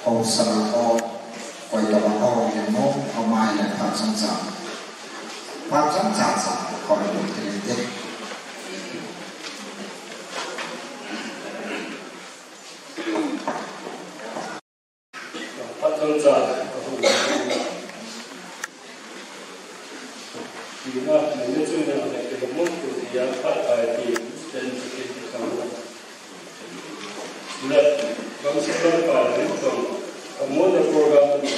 haosa ho, koi tobang ho houlim nom, ama hi le phat chomcha, phat chomcha cha houlim ding te. Phat chomcha, tina, nang ne chun nang ne ke mo tu dia phat kai ti, sten ti ke ka mo. Le, bang se bang kai ni tong, ka mo na program ni.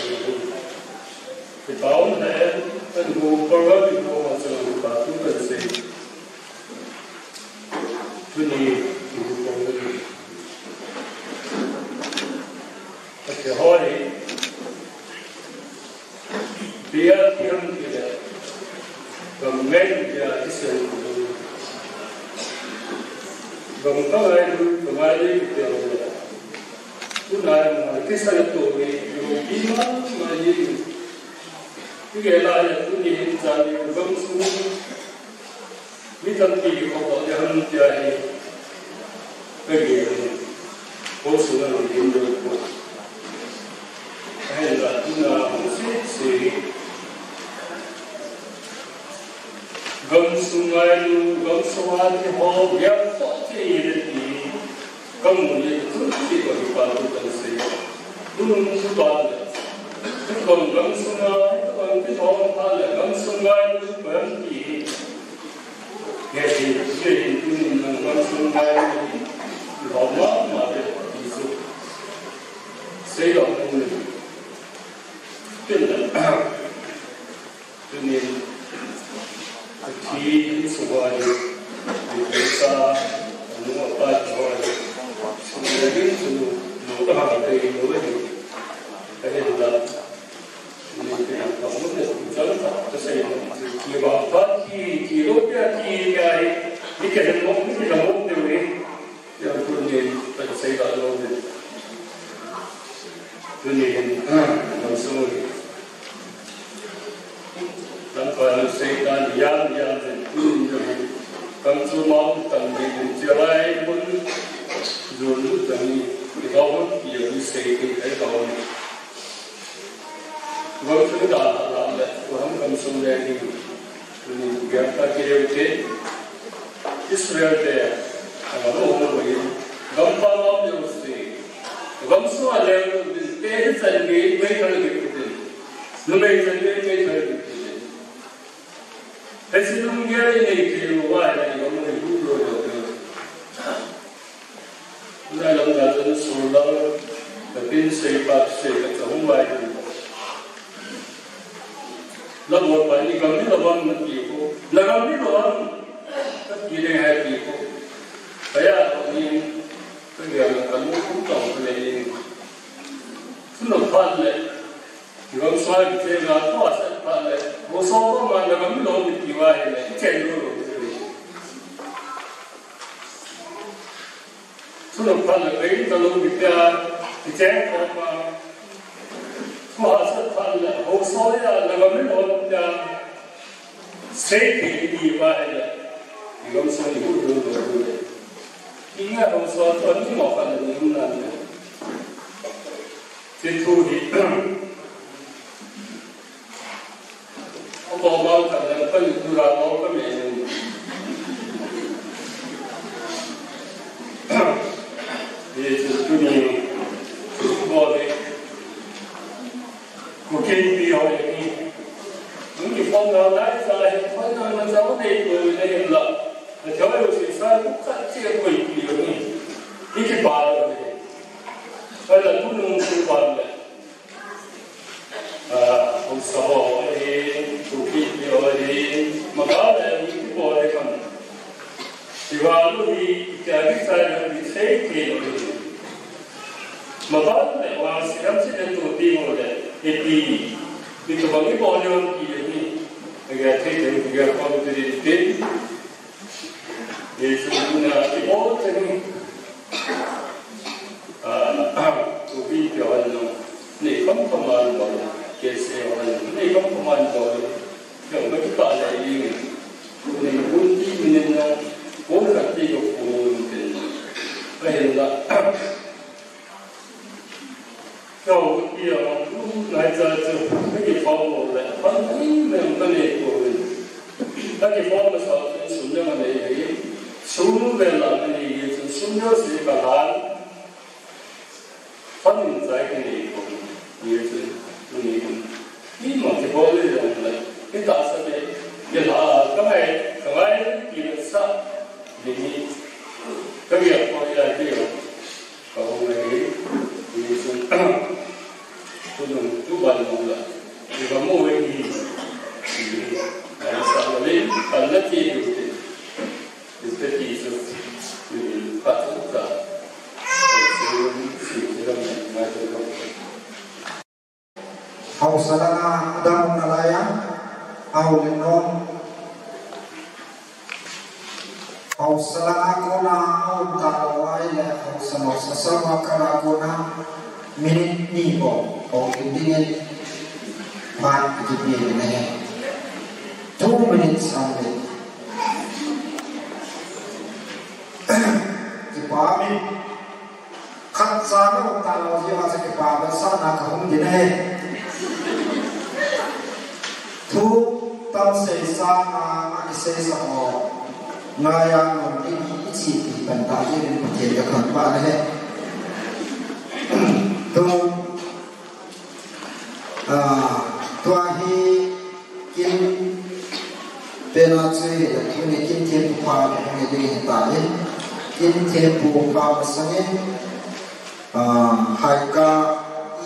Ke taon hai, kan go program ni go ma chang ka tu kan se. Tuni, tuni kong tuni. Ake hoi, bia tiang kile, gam ngai bia isen tuni. Gam ka ngai lu, ka ngai lu, ka ngai lu. Tunai mai kisan tuni, lu bima mai lu. Ike lai tuni hin jani gam sung. Mi tampi kikop a, kiham tia hi, ka gel in, ko sunga lungdon dol ko. Ahinla tuna hung sese hi, gamsung ngailu, gamsunga kiho, gel toh cheh le ti, kamu le, tun ti ko pa tu kan sei. Tun tu pa le. Tu ko gamsunga, tu ko ti ho pa le, gamsung ngailu, ko ti. Nge hin, nge hin tunin nang gamsung ngai hin, lom mama te ti chu. Seidoh nom in. Tin le. Tunin, athi, insung ho hi, mi pisa, anu apa ho hi, sung le ding chu, nu ta ha te nu hi. Ahinla. Chu mau tan ni in chia lai mun. Zul lu tan ni. Ki hau hon ki ya ni sei ki kai hau. Gam chu da ha la le. Ko ham kam sung le ni. Ni gam ta ki le te. Israel te. A lo ho lo yin. Gam pa ma le se. Gam su a le ni te san ni me ka le ki te. Nu me san ni me ka le ki te. Hiche lunggel i nei thei lou uva ahile, i gam u i hu lou lou ding. Nai lam na chun sul lam, na tin sei pat sei ka chang uva ahile. Na bol pa ni gam ni lou vang na ti ko, na gam ni lou vang, na ti ding ahi ti ko. Ka ya lou ni, ka gel na ka lu kum tong ka le ni. Chun na phat le. Gam soi ki che na to sa pa le. Ho so ko ma na gam lo mi ki wa he le. Chen lo lo. Su lo pa le, ei ta lo mi ta. Ki chen ko ma. Ko ha sa pa le. Ho so ya na gam lo mi ta. Sei ki ni wa he le. Gam so ni hu lo lo. Ki nga ho so to ni mo pa le ni na ni. Hiche thu hi, a ko bang khat le, ka ni tu ra ko ka me ni. Hiche tuni, ko ni, ko kin pi ho ni. Ni ki phong na lai sa, phong na na sa ko ni ko ni la. Na choi u si sa, ko ka che ko ni ni. Ni ki ba ni. Ka la tu nung tu ba le. Ah, haosa ho ahin, kuki ho ahin, mabal le, mi kipo le kam. Siwa lu hi, itia ki sai le, mi sei ke lo hi. Mabal le, wa siam si le tu ti ho le, e ti. Mi tu bang kipo le, wa ki le ni. Aga te te, aga ko te te. Jesu na kipo te ni. Ah, tu bi pia wan no. Nei kam kam an bol. Ke se wan no. Nei kam kam an bol. Ke ba ki pa le yi. Nei bun ti min na. Ko ka ti ko ko min ten. Ka hin la. Ka u ti a, u nai cha chu, ka ki phong mo le, phong ni me ka nei ko ni. Ka ki phong ma sa chu sum ya ma nei ni. Sum ve la ma nei ni chu sum ya si ka han. Phong ni chai ka nei ko ni chu ni. Ni ma ki phong le ya le. Ni ta sa ke, ye la, ka ngai, ka ngai, ki sa, ni ni. Ka ya ko ya ki ya. Ka hong le hi, hi sun, tu nung tu ban nung la, hi ka mo le hi, hi, ka sa le, ka la ti du ti, du ti ti su, hi, ka tu ka, si, si, si, si, Haosa langa adam na laiya, hao le nom. Haosa langa kona hao ta lou ahile, haosa mo sa sa ma kana kona minute ni bou, hao kin dingin phat kipe ni ne. Two minutes only. Kipa min. Khat cha na um ta lou ji, ha cha kipa ba sa na ka hung din ahi. Thu tam sei sa a, a kisei sa ho. Ngai a ngam ding hi i chi ti pan ta ji rin Pathen ka thangvah na ahi. Tu, ah, tua hi Kin pena chu hi, tuni kin thempu pa hi hung hi ding ahitai. Kin thempu pa masangin, ah, Haika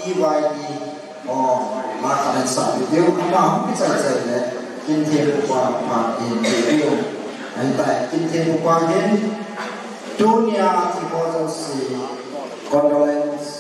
E Y D, oh, la ka len sa video, ama hung kichai chai le, kin thempu pa, pa hi hung hi ding ahitai. Kin thempu pa hin, tunia thi ho jouse, condolence,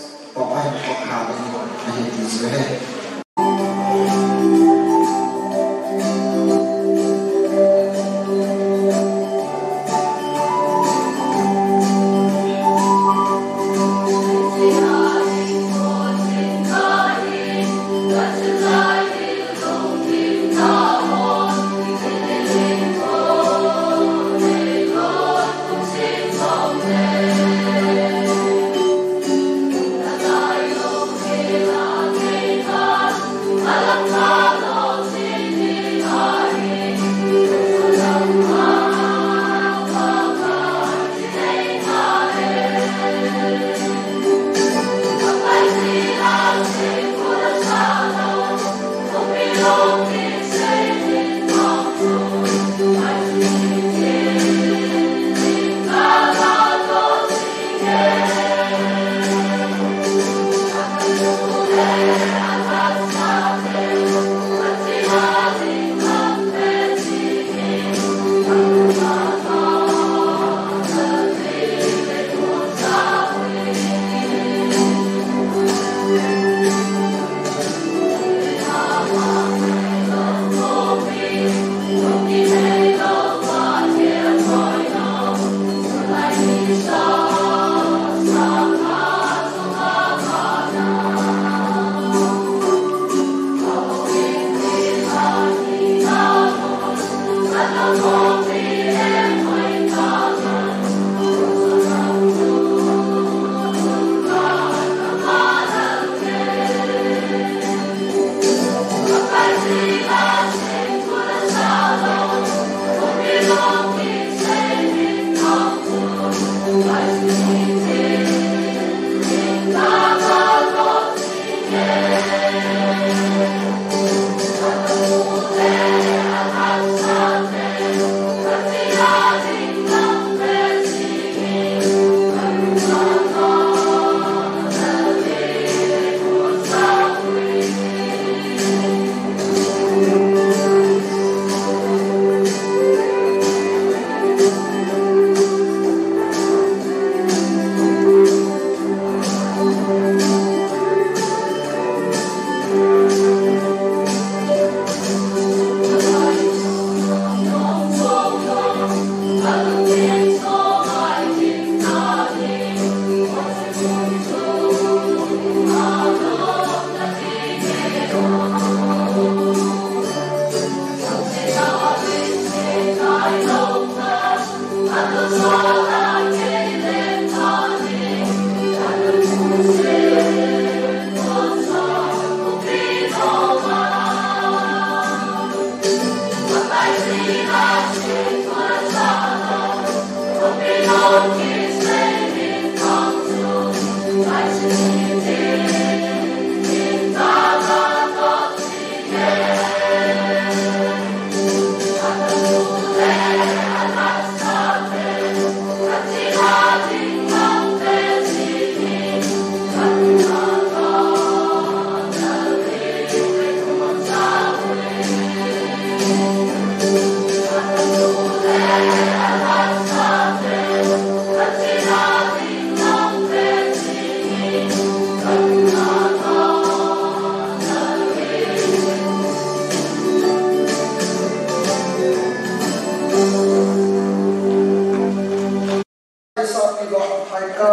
Isa piva haika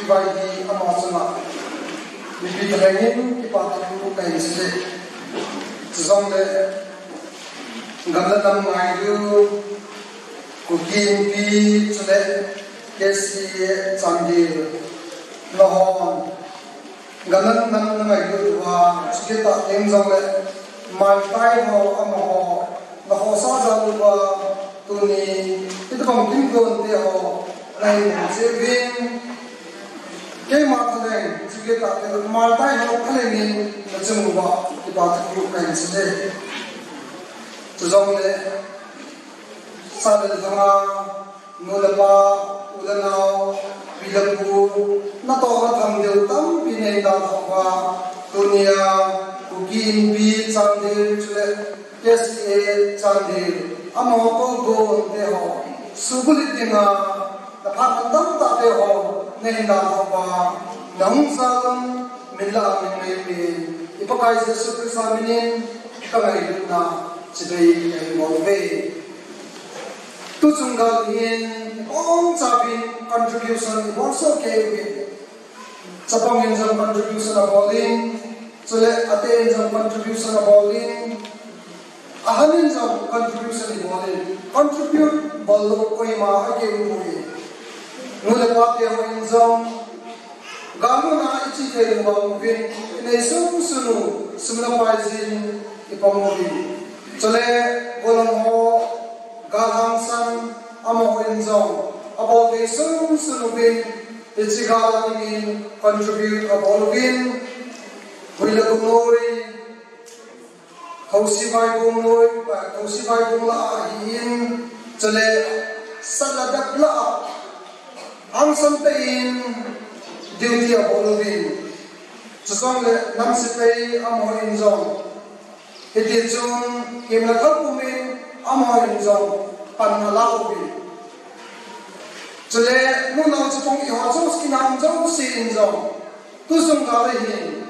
ivai di ama chunga mipi thalengin kipa thu kahin sei. Chujongle gamla nam ngailu Kuki Inpi chule K C A Chandel nahon Gamla nam nangailut uva, chukit tah teng jongle, maitai ho amaho, nakhohsah jal uva, tuni, hitobang kimgonte ho, nahin mu cheh uvin, keima thaleng, chukit tah teng, maitai ho thalengin, nachung uva, kipa thu kahin sei e. Chujongle, Sa le lhanga, nu le pa, u le nao, pi le pu, natoh natham deu tampi nei dalhah uva, tunia, Kuki Inpi Chandel chule K C A Chandel, amaho tohgon teho, suhbulhit dinga, naphat man tamtah teho, nei dalhah uva, nahung jal un, min lah a min ngaiuvin, i Pakai Jesu Christa minin, kangailutna, chibai kahin bol uve. Tuchung gal hin, ong chavin contribution ibol soh kei uvin. Chapang in jong contribution abol in, chule ate in jong contribution abol in, ahan in jong contribution ibol in, contribute bol lou koima akeu poi. Nu le pa te ho in jong, Galmuna ichi thei lou vang uvin, inei sung sung u, sum le pai jin ipom uvin. Chule, golhang ho, gal hangsan, amaho in jong, abol thei sung sung uvin, hiche gal a dingin contribute abol uvin, hui le gunoi, Thousi vaibong noi, thousi vaibong lah a ahin, chule sat le dap lah a, hangsan tah in duty abol uvin. Chujongle nam sepai amaho in jong, hiti chun, kim le thal pum in amaho in jong, pan ala uvin. Chule, nunau chapang iho jouse, inam jouse in jong, tuchung gal a hin,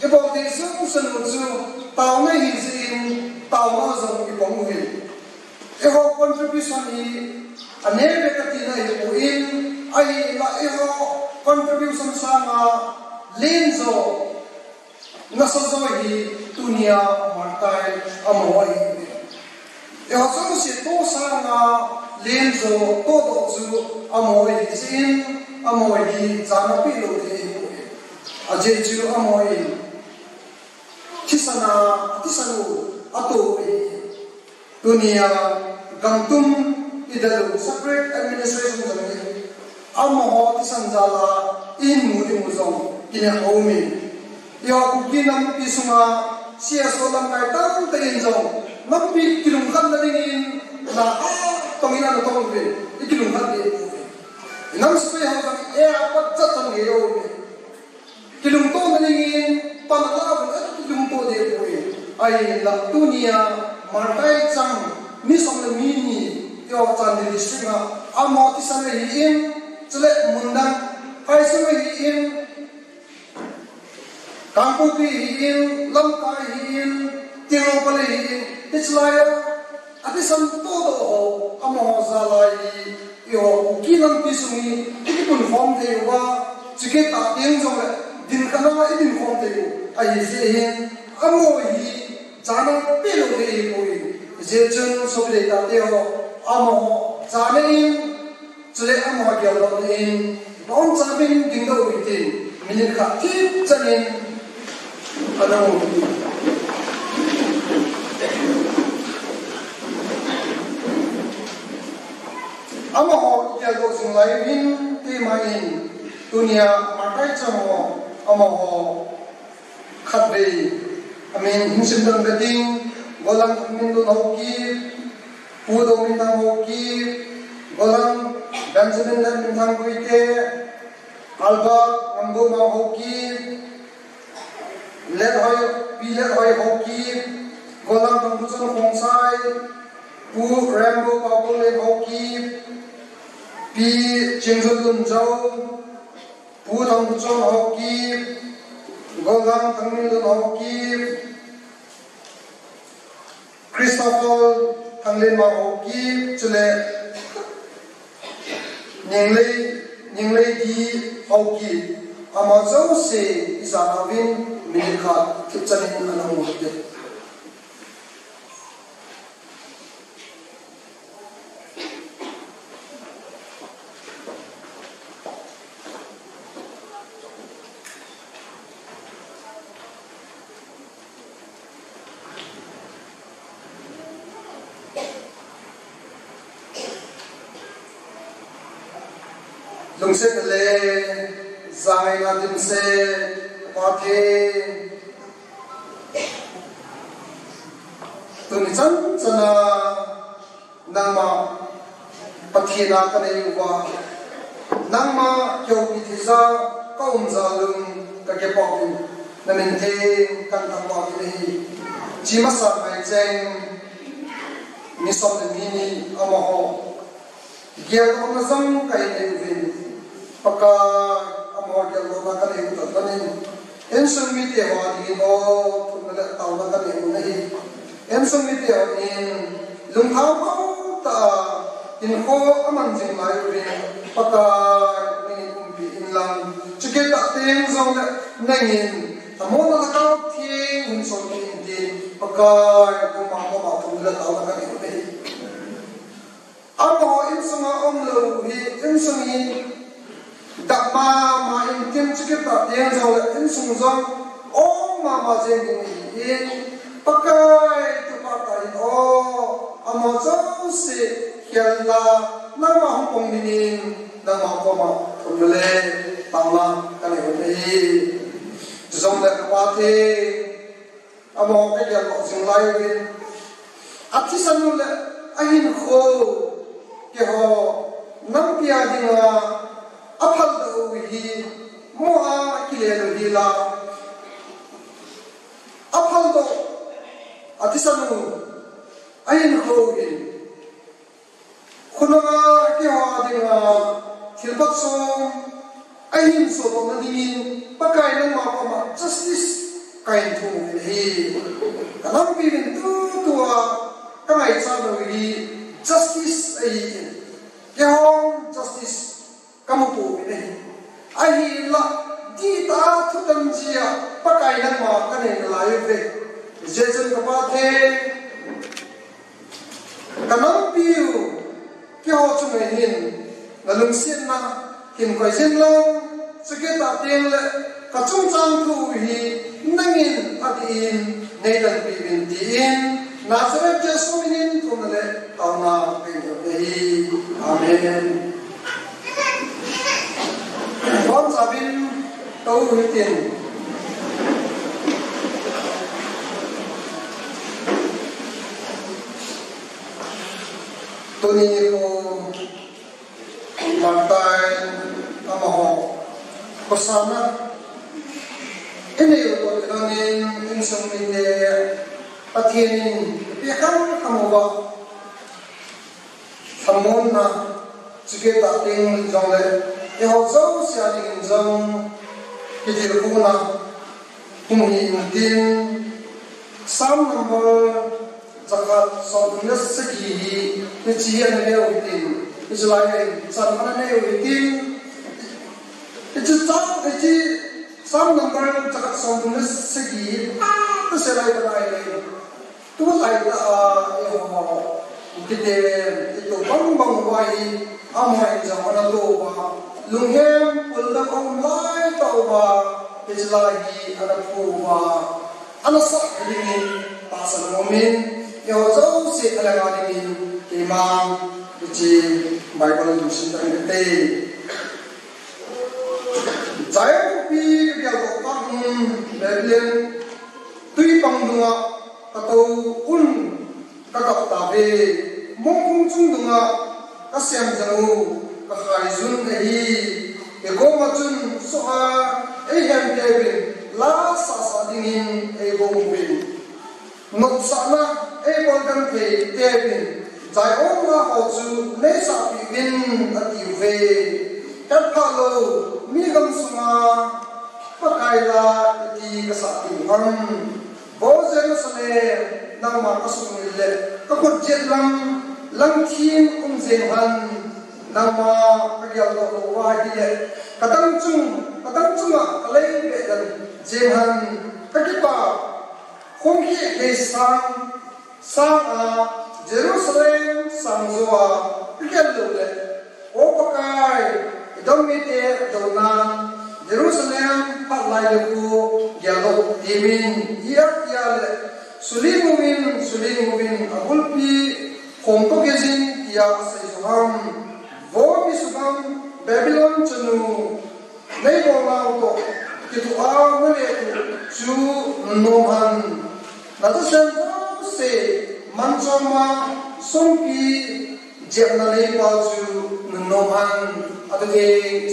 Ibol thei sung sung u chu taona ahi jeh in, taona jong ipom uvin. Eiho contribution hi anei ve kati na ahipoi, ahinla eiho contribution sanga len jo, nasa jo hi tunia martai amaho ahi. Eiho jouse toh sanga len jo toh doh chu amaho ahi jeh in, amaho hi jana peh lou thei ahipoi. Ajeh chu amaho in thisan a, thisan u atoh u ahi. Tunia gam tum idel u separate administration jong hi. Amaho thisan jal a ihin mu ding u jong kinep aumin. Eiho Kuki nampi sunga C S O lamkai tamtah in jong nampi kilungkhatna dingin na a tong in ana tong uvin, ikilungkhat diu. Inam sepai ho jong e apat jat jong e aumin. Kilungtona dingin pan ala uvin akilungto diu poi. Ahinla tunia martai chang mi som le mi ni eiho Chandel District a amaho thisan ahin, chule mun dang Phaisung ahin, Kangpokpi ahin, Lamka ahin, Tengnoupal ahin, hiche lai a, athisan toh doh ho, amaho jal a hi, eiho Kuki nampi sung hi, ikipunkhom thei uva, chukit tah teng jongle, dinkhatna idinkhom thei u, ahi jeh hin, amaho hi, jana peh lou thei ahipoi, hijeh chun, sopi le tate ho, amaho, jana in, le amaho geldoh in, boncha bin dingdoh u hitin, minute khat thip chan in, ana mu. Amaho geldoh jing lai uvin, keima in, tunia martyr chang ho, amaho khatvei amin hin simdoh kate, Golang Thangminlun Haokip, Pu Dominthang Haokip, Golang Benjamin Letminthang Guite, Albert Ngamgomang Haokip, Lethoi, Pi Lethoi Haokip, Golang Thangpuchon Khongsai, Pu Rembo Paolen Haokip, Pi Chingjun Lunjao, Pu Thangpuchon Haokip, Golang Thangminlun Haokip, Christopher Thanglenmang Haokip, chule Ninglei, Ninglei Di Haokip, ama jouse ijat uvin minute khat thip chan in ana mu hite. Lungset le jangaina dimset, Pathen, tuni chan chana nangma Pathen a kanei uva, nangma kihoupi thei ja kaum jal un kakipah uvin, namin theng kathangvah uvin ahi. Chimasa ngai cheng mi som le mi ni amaho geldohna jong kahin nei uvin, Pakai, amaho geldohna kanei u tah tah in, insung mite ho dingin o thumna le taona kanei u ahi. Insung mite hon lungthim tah a hinkho aman jing lai uvin, Pakai, nangin umpi inlang, chukit tah teng jongle nangin lhamonna Lhagao Theng hin sonpeh in tin, Pakai, nangma koma thumna le taona kanei u ahi. Amaho insunga umlou hi, insung hi dak mama in tin, chukit tah teng jongle insung jong ong mama jeng ding ahi in, Pakai, kipah tah in o, amaho jouse khel la, nangma hung pang dingin, nangma koma thumna le taona kanei u ahi. Chujongle ka Pathen, amaho kageldoh jing lai uvin, athisan u le ahinkho, keiho nampi a dinga aphaldoh u hi, mo a kile lou hi la, aphaldoh, athisan u, ahinkho u hin, khonunga keiho dinga thil phatchom ahin sodohna dingin, Pakai, nangma koma justice kahin thum uvin ahi. Ka nampi uvin tutua kangaichat u hi justice ahi in, keihon justice kamu pouvin ahi. Ahinla, dihtah a thutan jia Pakai, nangma kanei nalai uve. Hijeh chun ka Pathen, ka nampiu keiho chunga hin nalungsetna hin koi jin lang, chukit tah teng le ka chungchang thu hi nangin adih in neitanpeh uvin tin, Nazareth Jesu minin thumna le taona kanei u ahi. Amen. Boncha bin tou hitin. Tuni nikho martyr amaho khosahna inei u toh kilhonin, insung mite Pathen in ipi khat amu uva, lhamonna, chukit tah teng jongle, eiho jouse a dingin jong kitilkhouna hung hi intin, Psalm number jakhat somthum le sagi hi, hiche hi ana neiu hitin, hiche lai hi chan ana neiu hitin, hiche chan, hiche Psalm number jakhat somthum le sagi hi, pha, ta se lai ka lai le. Tulai tah a, eiho, kiti, itu bang bang uva hi, Amahon jong ana tou uva, lunghem puldou a um lai tauva, hiche la hi ana phu uva, ana sah dingin tahsan aumin, eiho jouse a langa dingin keima hiche Bible in sim tah in kate. Zion khopi kageldoh phat un, Babylon tuipang dunga katou un, kakap tauve. Mongphung chung dunga kasem jang u, kakhai jun ahi. Ikoma chun soh a eihem teuvin, la sahsah dingin eihou uvin. Nopsahna eibol genthei teuvin, Zion la ho chu neisahpeh uvin, atiuve. Hetphah lou, mi gamsunga Pakai la iti kasah diu ham? Vo Jerusalem, nangma kasumil le kakhut jet lam langthim um jeng hen. Nangma kageldoh lou uva ahile, kadang chung, kadang chunga kalei beh den jeng hen. Kakipah khongkheh thei sang, sang a, Jerusalem sang jo a kagel lou le, O Pakai, Edom mite douna, Jerusalem phat lai le khu geldoh temin, ijat tia le, suling uvin, suling uvin, agulpi khom toh kijin, tia asei jo ham? Vo mi sugam, Babylon chanu, neibolnau toh kithoa naletoh chu nunnom hen. Nachasen jouse manchoma songpi jepna neipa chu nunnom hen. Atutheng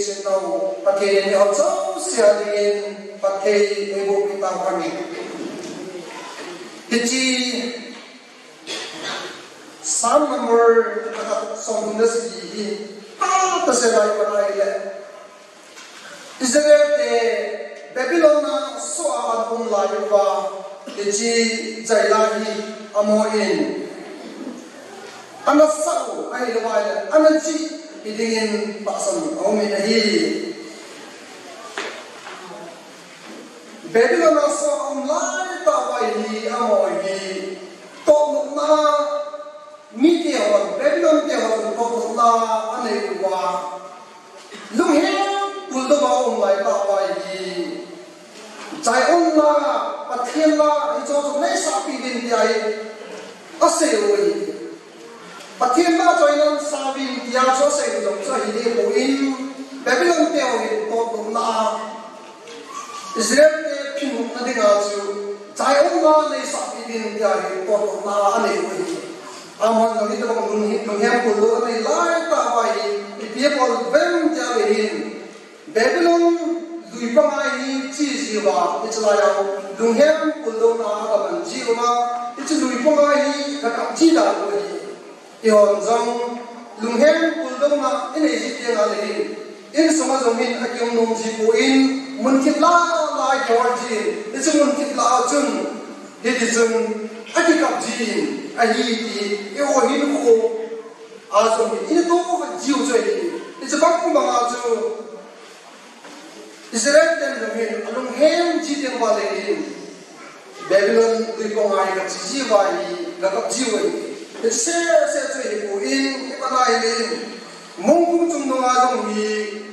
Pathen in eiho jouse a dingin phatthei eiboh peh tauhen. Hiche Psalm number som thum le sagi hi, phatah sela ivet ahile, Israel te Babylon a soh a ana um lai uva, hiche Zion la hi amahon ana sah u ahilou ahile, ana jih hi dingin tahsan aumin ahi. Babylon a soh a um lai tauva hi, amaho hi tohnopna, mite hon, Babylon te hon tohnopna anei uva, lunghem puldou a um lai tauva hi, Zion la, Pathen la, hicheho chu neisahpeh uvin tia hi asei u ahi. Pathen la choina um sa uvin tia chu asei u jong chu ahi deh poi, Babylon te ho hi tohnopna a Israel te phinopna dinga chu Zion la neisahpeh uvin tia hi tohnopna anei u ahi. Amahon jong hitobang lung hi, lunghem puldou anei lai tauva hi, ipi abol uvem tia le hin, Babylon lui panga hi che jiuva, hiche laiya lunghem puldouna a aman jiuva, hiche lui panga hi kakap ji dan u ahi. Eihon jong lunghem puldouna inei ji teng le hin, insunga jong hin akium nom ji poi, mun thip lah lah a kihol jin, hiche mun thip lah a chun, hitichun akikap jin ahi ti eiho hinkho a jong hin ina tohkhom jiu chu ahi. Hiche bang banga chu Israel ten jong hin alunghem ji teng le hin, Babylon lui panga hi kache jiuva hi kakap jiu ahi. Hiche seh seh chu ahipoi, ivet ahile, mongphung chung dunga jong hi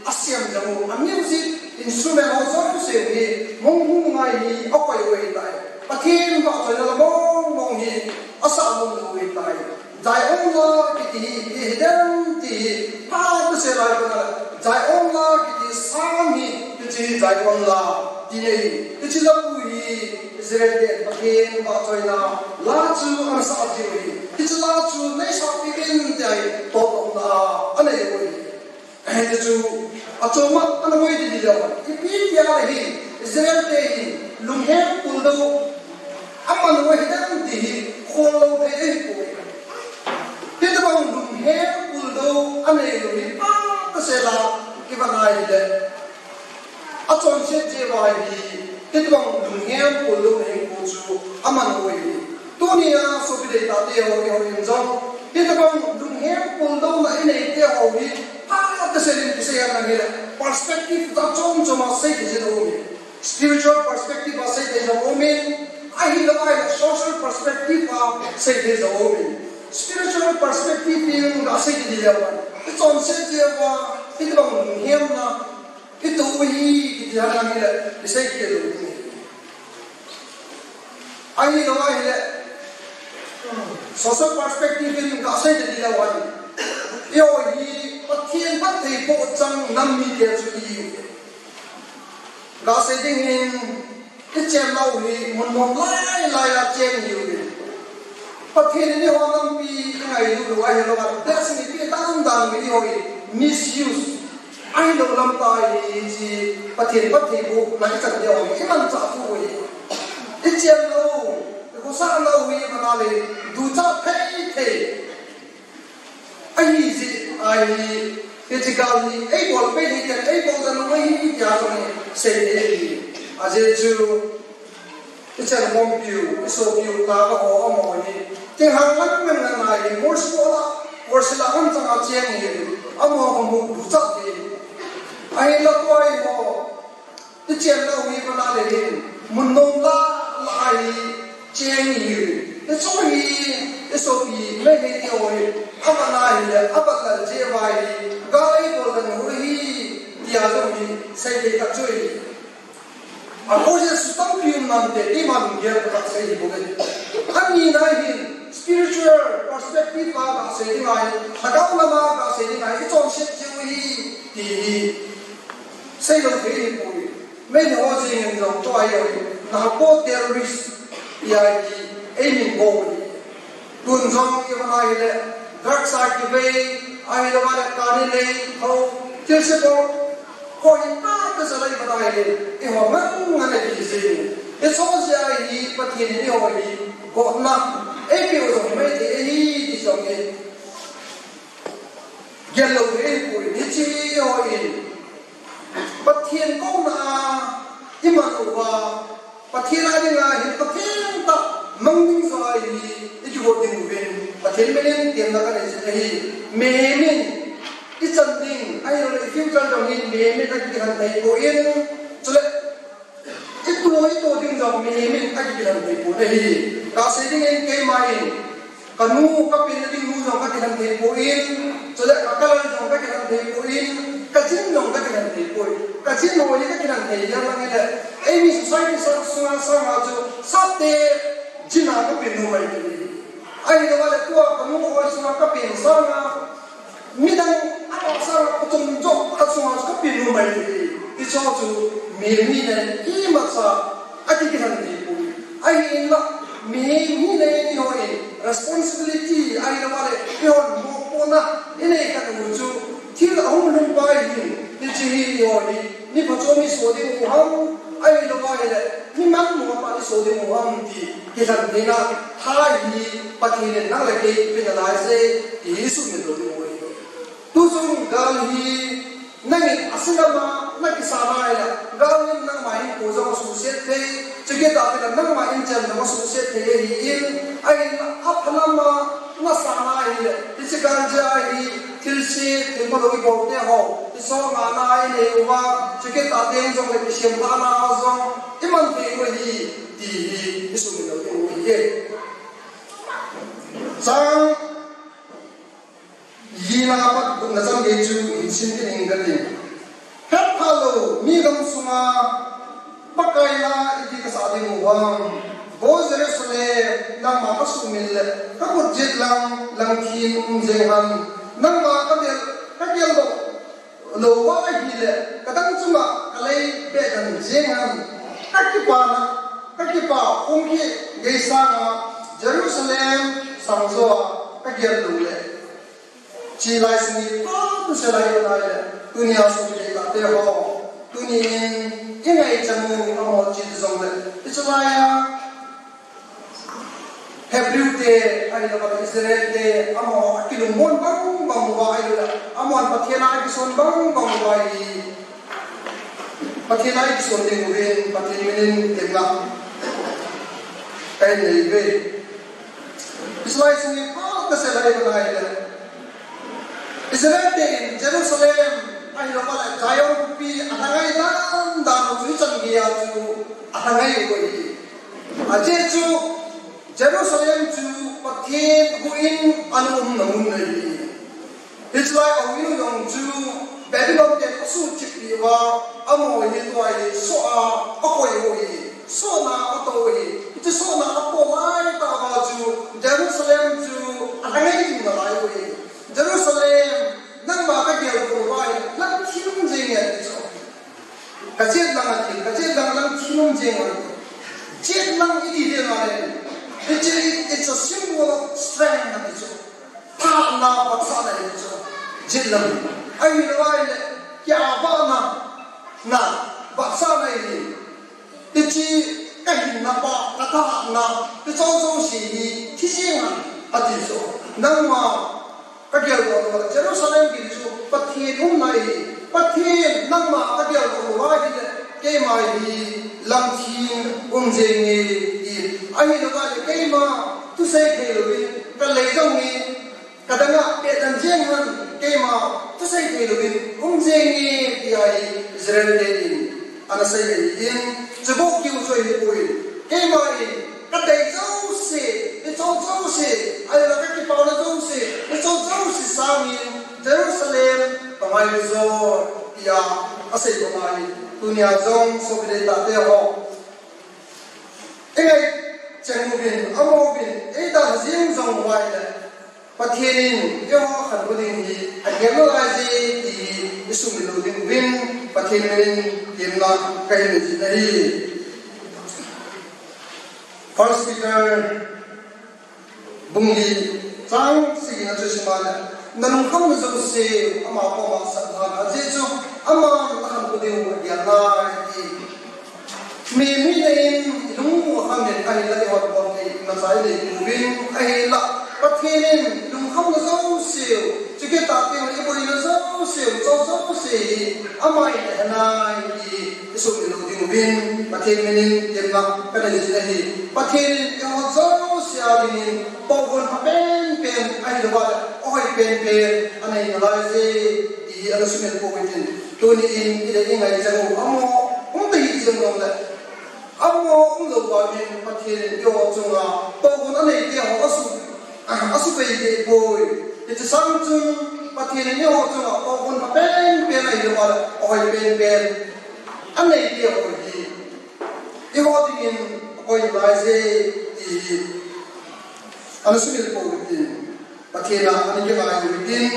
asem jang u, a music instrument ho jouse hi mongphung dunga hi akoi u ahitai. Pathen vahchoina la mong mong hi asah nom lou u ahitai. Zion la kiti hi ipi hidem ti hi phatah sela ivet ahile, Zion la kiti sang hi, hiche Zion la ti ahi. Hiche la pu hi Israel ten Pathen vahchoina la chu ana sah jiu ahi. Hiche la chu neisahpeh uvin tia hi tohnopna anei u ahi. Hiche chu achom a ana boi ding hilou. Ipi tia le hin, Israel te hin lunghem puldou aman u ahidem ti hi khol lou thei ahipoi. Hitobang lunghem puldou anei lou hi phatah sela ivet ahile, achonset jeh uva hi, hitobang lunghem puldou ahinkho chu aman u ahi. Tunia sopi deitah teho, eiho in jong hitobang lunghem puldouna inei teho hi phatah sela kisei a ahile, perspective jat chom chom a seithei jing u ahi. Spiritual perspective a seithei jong umin, ahilou ahile social perspective a seithei jong umin. Spiritual perspective in gasei ding hileu Chonset jeh uva, hitobang lunghem na, ito hi, kiti hana hile, isei kit lou ding. Ahilou ahile, social perspective in kasei ding lou ahi. Eiho hi, Pathen phattheiboh chang nam mite chu ihiuve. Kasei ding in, ichennau hi mun nom lai lai a cheng ihiuve. Pathen in eiho nampi ingailut lou ahilou a, blessing ipi dan dan uva eiho hi misuse ahilou lam tah ahi, hiche Pathen phattheibohna ichan diu hi imanchah thu ahi. Ichennau, ikhosahnau hi iman a le duchat thei thei. Ahijeh a hi, hiche gal hi, eibol peh thei, eibol dan u ahi, tia jong hi, sei thei ahi. Ajeh chu, ichan khompiu, isopiu, tapa ho amaho hi, thinglhang lang ngen ngen a hi, Morse code a, Morse code a ngen chang a cheng hi, amaho kho mu duchat thei. Ahinla tua hi ho, ichennau hi iman a le hin, mun nom lai lai a hi cheng ihiuve. Hichu hi, isopi, Meitei te ho hi, aman a hile, aban lal jeh uva hi, gal eibol dan u ahi, tia jong hi, sei thei khat chu ahi. Akhoh jeh a tampi um nante, keima lunggel a kasei hi bou ve. Ani na hin, spiritual perspective a kasei ding ahi, lhagao lam a kasei ding ahi, ichonset jeh u ahi, ti hi. Seilou thei ahipoi. Meitei ho jeng in jong tua hi, narco terrorist, tia hi, eimin bou hi. Tun jong iman a hile, drugs a kivei, ahilou le kani lei, ho, thilse bol, ho hi, tah tah jeh a iman a hile, eiho ngen ngen a kiji. Hiche jeh a hi, Pathen in eiho hi, gotna, eipeh u jong Meitei ahi, ti jong hi. Gel lou thei poi, hiche hi eiho in. Pathen kouna a iman uva, Pathen a dinga hin Pathen tah mang ding joh a hi, ikigot ding uvin, Pathen min in temna kanei jin ahi. Mihem in ichan ding, ahilou le i future jong hi mihem in akikhen thei poi, chule Ito, ito ding jong mihem in akikhen thei pon ahi. Kasei ding in keima in, kanu, kapenna ding nu jong kakikhen thei poi, chule ka colour jong kakikhen thei poi, ka gin jong kakikhen thei poi. Ka gin ho hi kakikhen thei jeng lang hile, eimi society sang sunga sanga chu sate gin a kapen nu mai thei. Ahilou le tua kanu ho sunga kapen sanga, midang a pasal a kutum jong a chunga chu kapen nu mai thei. Hiche chu mihem hina in imacha akikhen thei poi. Ahinla mihem hina in eiho in responsibility ahilou le eihon mopohna inei khat u chu thil ahung lhung pai hin hiche hi eiho hi mi phachom iso ding u ham, ahilou ahile mi manmo tah iso ding u ham ti kilhen theina tha hi Pathen in nang le kei ipe nalai je ti hi sumil lou ding u ahi. Tuchung gal hi nangin aselam a nakisan ahile, gal in nangma hinkho jong asuhset thei, chukit a tile nangma inchen jong asuhset thei ahin, ahinla aphalam a nasan ahile, hiche gal jeh a hi thilse, thilphalou ibol te ho, isonga na inei uva, chukit a teng jongle kisem lhahna jong iman thei u ahi, ti hi isumil lou ding u ahi. Chang lina apat gupna chan gei chu hin sim kit inge kati. Hetphalou, mi gamsunga Pakai la iti kasah ding u ham? Vo Jerusalem, nangma kasuhmil le, kakhut jet lang, lang thin um jeng ham? Nangma kagel, kagel doh lou va ahile, kadang chunga kalei beh dan jeng ham? Kakipana, kakipa khum kit gei sanga, Jerusalem sang joa kagel lou le. Hiche lai sung hi pha tu se lai lai le. Tunia sung hi ta te ho. Tunin ingaichat u amaho hiche jong le. Hiche lai a Hebrew te, ahilou le Israel te, amaho akilungmon bang bang uva ahilou le. Amahon Pathen a akison bang bang uva hi. Pathen a ikison ding uvin, Pathen minin temna kahin nei uve. Hiche lai sung hi pha kasei lai bana ahile, Israel te in Jerusalem, ahilou le Zion khopi alhangai dan dan u chu ichan gei a chu alhangai u ahi. Ajeh chu Jerusalem chu Pathen huhhingna umna mun ahi. Hiche lai a uiu jong chu Babylon ten asuhchip peh uva, amaho hi tua hi soh a akoi u ahi, sohna ato u ahi. Hiche sohna ato lai tah uva chu Jerusalem chu alha ngei jing nalai u ahi. Jerusalem, nangma kagel doh uva hi lang thim jeng e ati chu. Kajet lang ati, kajet lang lang thim jeng e. Jet lang iti ding ahi. Hiche, it's a symbol of strength ati chu. Thahatna, vahsahna ahi chu. Jet lang. Ahilou ahile, kiabana, na, vahsahna ahi. Hiche kahinna pa, kathahatna, hiche jouse hi thi jeng ham ati chu. Nangma kagel doh uva, Jerusalem kiti chu Pathen umna ahi. Pathen nangma kagel doh uva ahile, keima hi lang thim um jeng e ti. Ahilou ahile keima thusei thei louvin kalei jong hi, kadang a pehden jeng hen, keima thusei thei louvin um jeng e ti ahi. Israel ten ana sei ahin, chuboh kiu chu ahipoi. Keima in kadei jouse, hiche jouse, ahilou kakipana jouse, hiche jouse sangin Jerusalem kangai u ahi tia asei banga hi. Tunia jong sopi le tahte ho, ingai cheng uvin, amaho vin, eidalha jeng jong uva ahile, Pathen in eiho khankho ding hi agel nalai je ti hi isumil lou ding uvin, Pathen min in temna kahin nei jin ahi. First Peter bung li chang sagi na chu sim a le, nalungkhamna jouse ama koma sah tauve, ajeh chu aman nakhankho diu agel nai ati. Mi, mi le in ilung u akham in ahinlah ihotbol thei imacha inei pouvin, ahinlah Pathen in ilungkhamna jouse u, chukit a teng le iboina jouse u, hiche jouse hi aman ahe nai ti isumil lou ding uvin, Pathen min in temna kanei jin ahi. Pathen in eiho jouse a dingin pohgon pha penpen, ahilou le ahoi penpen anei nalai je ti hi ana sumil pou hitin. Tuni in ile ingai chang u, amaho um tahih jeng jongle, amaho umlou vangin Pathen in eiho chunga pohgon anei teho asu, asubei deh poi. Hiche sang chun Pathen in eiho chunga pohgon pha penpen, ahilou le ahoi penpen anei teho hi eiho dingin akoi nalai je ti hi ana sumil pou hitin, Pathen a ana kingai u hitin.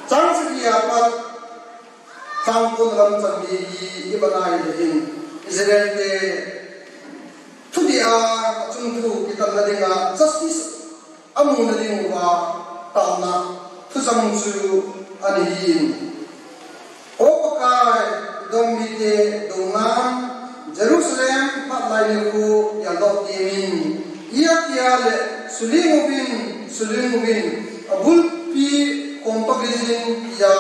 Chang sagi a pat chang ko na lam chan gei hi ivet a ahile, Israel te thudih a achung thu kitanna dinga justice amuna diuva taona thu chang chu ana hin. O Pakai, Edom mite douna, Jerusalem phatlai nikho geldoh temin, ijakai le suling uvin, suling uvin, abulpi khom toh gei jin tia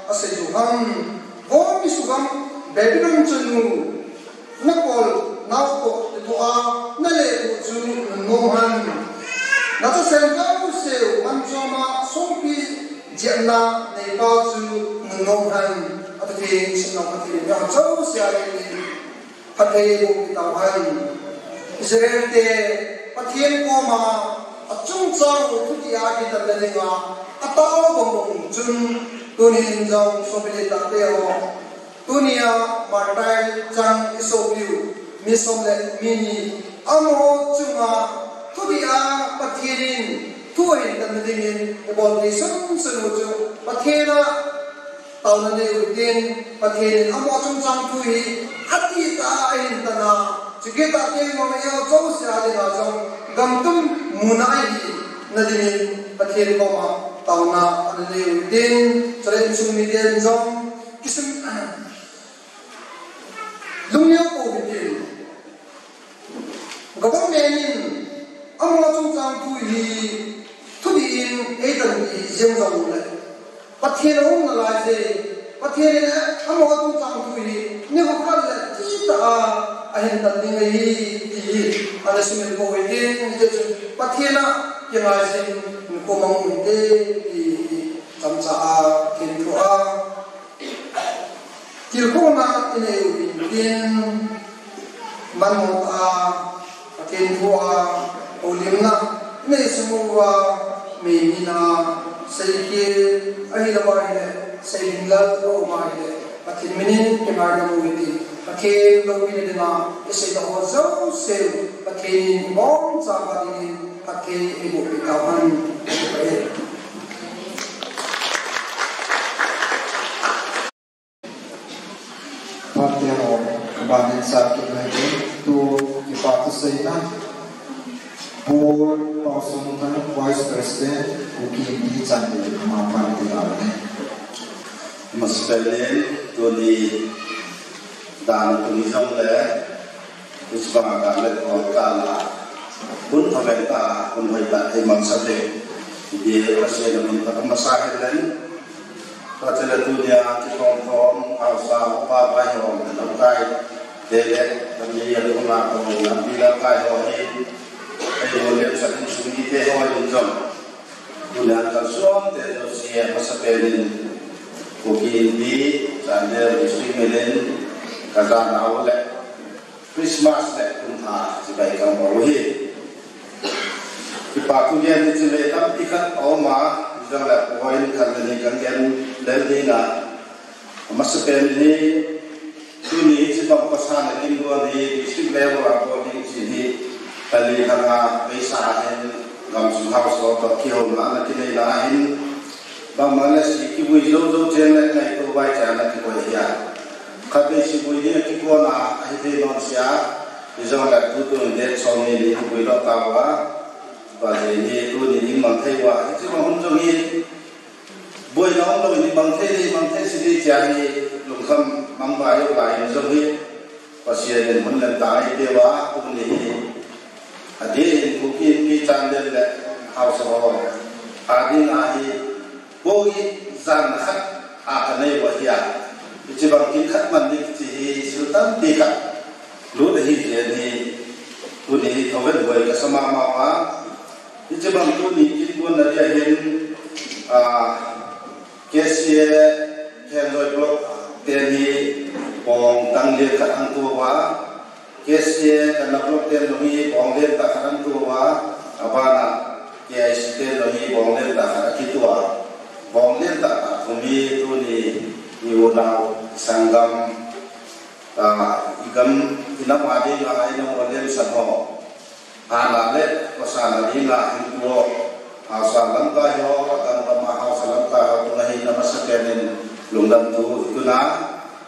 asei u ham. Vo mi sugam Babylon chanu, nakolnau toh kithoa naleh u chu nunnom hen. Nachasen jouse u manchoma songpi jepna neipa chu nunnom hen. Ati thei, simnau Pathen in eiho jouse a dingin phatthei eiboh peh tauhen. Israel te Pathen koma achungchang u thudih a kitanna dinga atao bang bang chun, tunin jong sopi le tahte ho, tunia martyr chang isopiu mi som le mi ni, amaho chunga thudih a Pathen in thu ahin tanna dingin ibol thei sunsun u chu Pathen a taona nei u hitin, Pathen in amaho chungchang thu hi atitah a ahin tan a, chukit a teng jong eiho jouse a dinga jong gam tum muna ahina dingin Pathen koma taona ana nei u hitin, chule insung miten jong kisim lungneo pou hitin. Government in amaho chungchang thu hi thudih in eitan ti jeng jongle, Pathen aum nalai je, Pathen in amaho chungchang thu hi nikho khat le thutah a ahin tan ding ahi ti hi ana sumil pou hitin, hijeh chun Pathen a kingaijin hinkho mang u hite ti hi chomcha a Pathen thu a tilkhouna inei u hitin, manmo tah a Pathen thu a houlimna inei sung uva, May ni na Seikhel, ahilou ahile, seiding lal aum ahile, Pathen minin kingaidam u hite. Pathen loupina dinga, isei ho jouse, Pathen in ibonchauva dingin, Pathen in eibohpeh tauhen. Phat te ho, aban in sa kit leu hen, tu kipa thuseina, Pu Pausongthang, Vice President, Kuki Inpi Chandel, ama phat te ho le. Masapen in, tuni dan tung jongle, Hiche banga dan le thol kah a, hun thomveng tah, hun hoitah eimangcha thei. Hiti Pathen in amin phatah masa hen lang. Tua chule tunia kikhom khom, haosa, upa, vaihom, lamkai, te le, lamkai, lamkai ho hi, eiho lemsah insung mite ho in jong. Tunia kalson te jouse masapen in, Kuki Inpi, Chandel District min in, kajanau le. Christmas le kum thah chibai kahin bol u ahi. Kipa thu gen hiche le tampi khat aum a, hijongle point khat le ni kahin gen lel ding a. Amasapen in hi, tuni hiche bang pasal a kin bol hi, district level a bol ding hiche hi, tali langa paisa ahin, gamsung haosa toh kihouna ana kinei na hin, Bangma le si kivui jou jou chen le ngaito vai cha na kikoi hia. Khatvei si vui ding a kikona ahi thei nom seh a. Hijongle tutu in date som ni ni vui lou tauva. Tua jeh in tuni in mang thei uva. Hiche ma hun jong hi. Boina umlou in mang thei ding, mang thei si ding tia hi lungkham mang uva jong lai in jong hi. Pathen in hun len tah eipeh uva, tuni hi. Adeh in Kuki Inpi Chandel le haosa ho. Adeh in ahi, bou hi jan khat a kanei uva hia. Hiche bang kin khat man ding hiche hi, sil tampi khat. Lut ahi jeh in hi, tuni hi thoven boi kasa mama uva. Hiche bang tuni kin bol na dia hin, ah, K C A Khengjoi block ten hi bong tang lien khat ahin to uva. K C A kana block ten jong hi bong lien tah khat ahin to uva. Abana K I C ten jong hi bong lien tah khat ahin to uva. Bong lien tah tah thum hi tuni i unau sanggam, ah, i gam i nam a dinga i nam a lien sang ho. Hana le, kosa na dinga hin tua, haosa lamkai ho, adang dang a haosa lamkai ho, tunga hin amasapen in lungdam thu, tuna,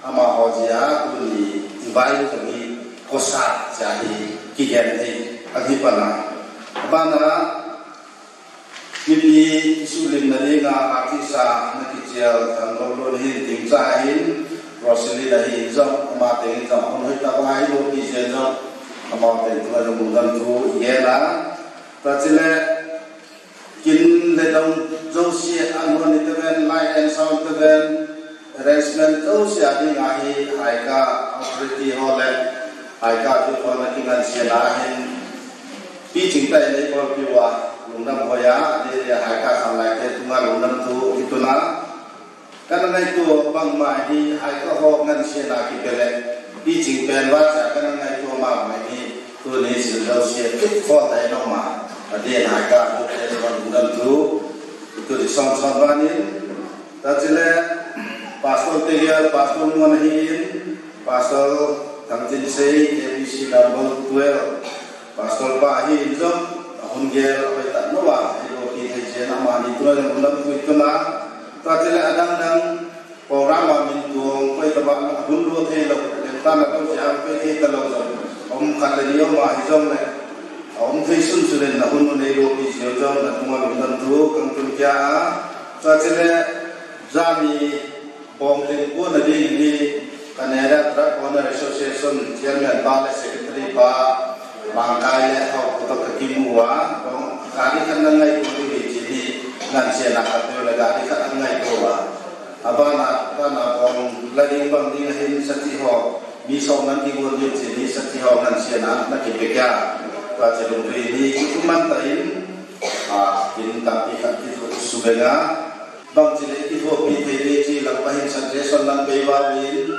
amaho jeh a, tuni, i vai tu hi, kosa, jeh hi, kigen hi, ahi pana. Abana, mipi, isulim na dinga, artist a, na kichel, thang lo lo hin, ting cha hin, Rosalie na hin jong, ama teng jong, hon hoi ta ba, hi lo pi jen jong, ama teng tunga lungdam thu, i gen a, Tua chule, kin le dong jouse, an hon ni te ven, light and sound te ven, arrangement jouse a dinga hi, Haika authority ho le, Haika tu ho le kingansena hin, piching tah in eibolpeh uva, lungdam hoiya, adeh le Haika khanglai te tunga lungdam thu, ituna, Kana ngaito bangma hi Haika ho ngansena kipe le, piching pen uva cha kana ngaito mama hi, tuni sil jouse fit for tai no ma, adeh in Haika ho te lungdam thu, tuni son son vanin, tua chule, Pastor te gel, Pastor Nuan hin, Pastor Thangtinsei, K B C number twelve, Pastor pa hin jong, ahung gel, ahoi tah nau a, eiho pi thei chen amani tunga jong lungdam thu ituna, tua chule adang dang, program a min tuang, koi tobang, ahung lou thei lou, lem tan a lou jeh a, koi thei ta lou jong, um khat le ni um a hijongle, aum thei sun sun in ahung nei lou pi jeh jong, natunga lungdam thu, kahin tun kit a, tua chule, jani, Bong leng kona ding hi Canada Truck Owner Association Chairman pa le Secretary pa Mangkai le hou koto kakimu uva, bong gari khat na ngaito ding hi chini ngansena khat le gari khat na ngaito uva. Abana, kana bong la ding bang ding hin sati ho, mi som nan kigon ding chini sati ho ngansena na kipe kit a. Tua chun tuni hi kikuman ta in, a, kin tampi khat kithopi subenga. Bangchi le kithopi thei ding chi lam pa hin suggestion lam pei uva uvin,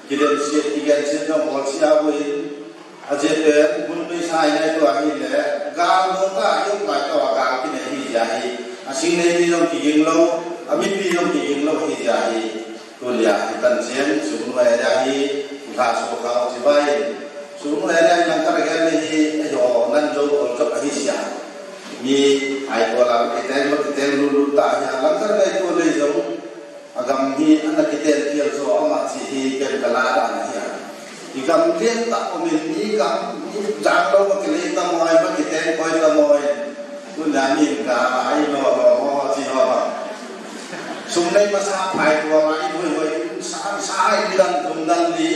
kidem siet, kigen siet jong bol sia uvin, ajeh pen, hun peisa inei tua ahile, gal mong ta, yong lai tua gal kinei hi jeh hi, Asing nei ni jong kiging lou, amipi jong kiging lou hi jeh a hi, tunia hi tan chen, Sugnu area hi, lha so khao chibai. Sugnu area hi langkar gel hi, ajo, nan jo, kol jop ahi sia. Mi, ai ko la, kiteng, kiteng lulu ta hi, langkar gel ko le jong, agam hi ana kiten kial jo ama chi hi ken kala dan hi a. Igam lian ta ko min mi gam mi jang lo ma kile ta moi ma kiten koi ta moi. Tun dan min ka ai no lo mo chi ho ba. Sum nei ma sa phai ko ma i hoi hoi sa sa ai dan tum dan li.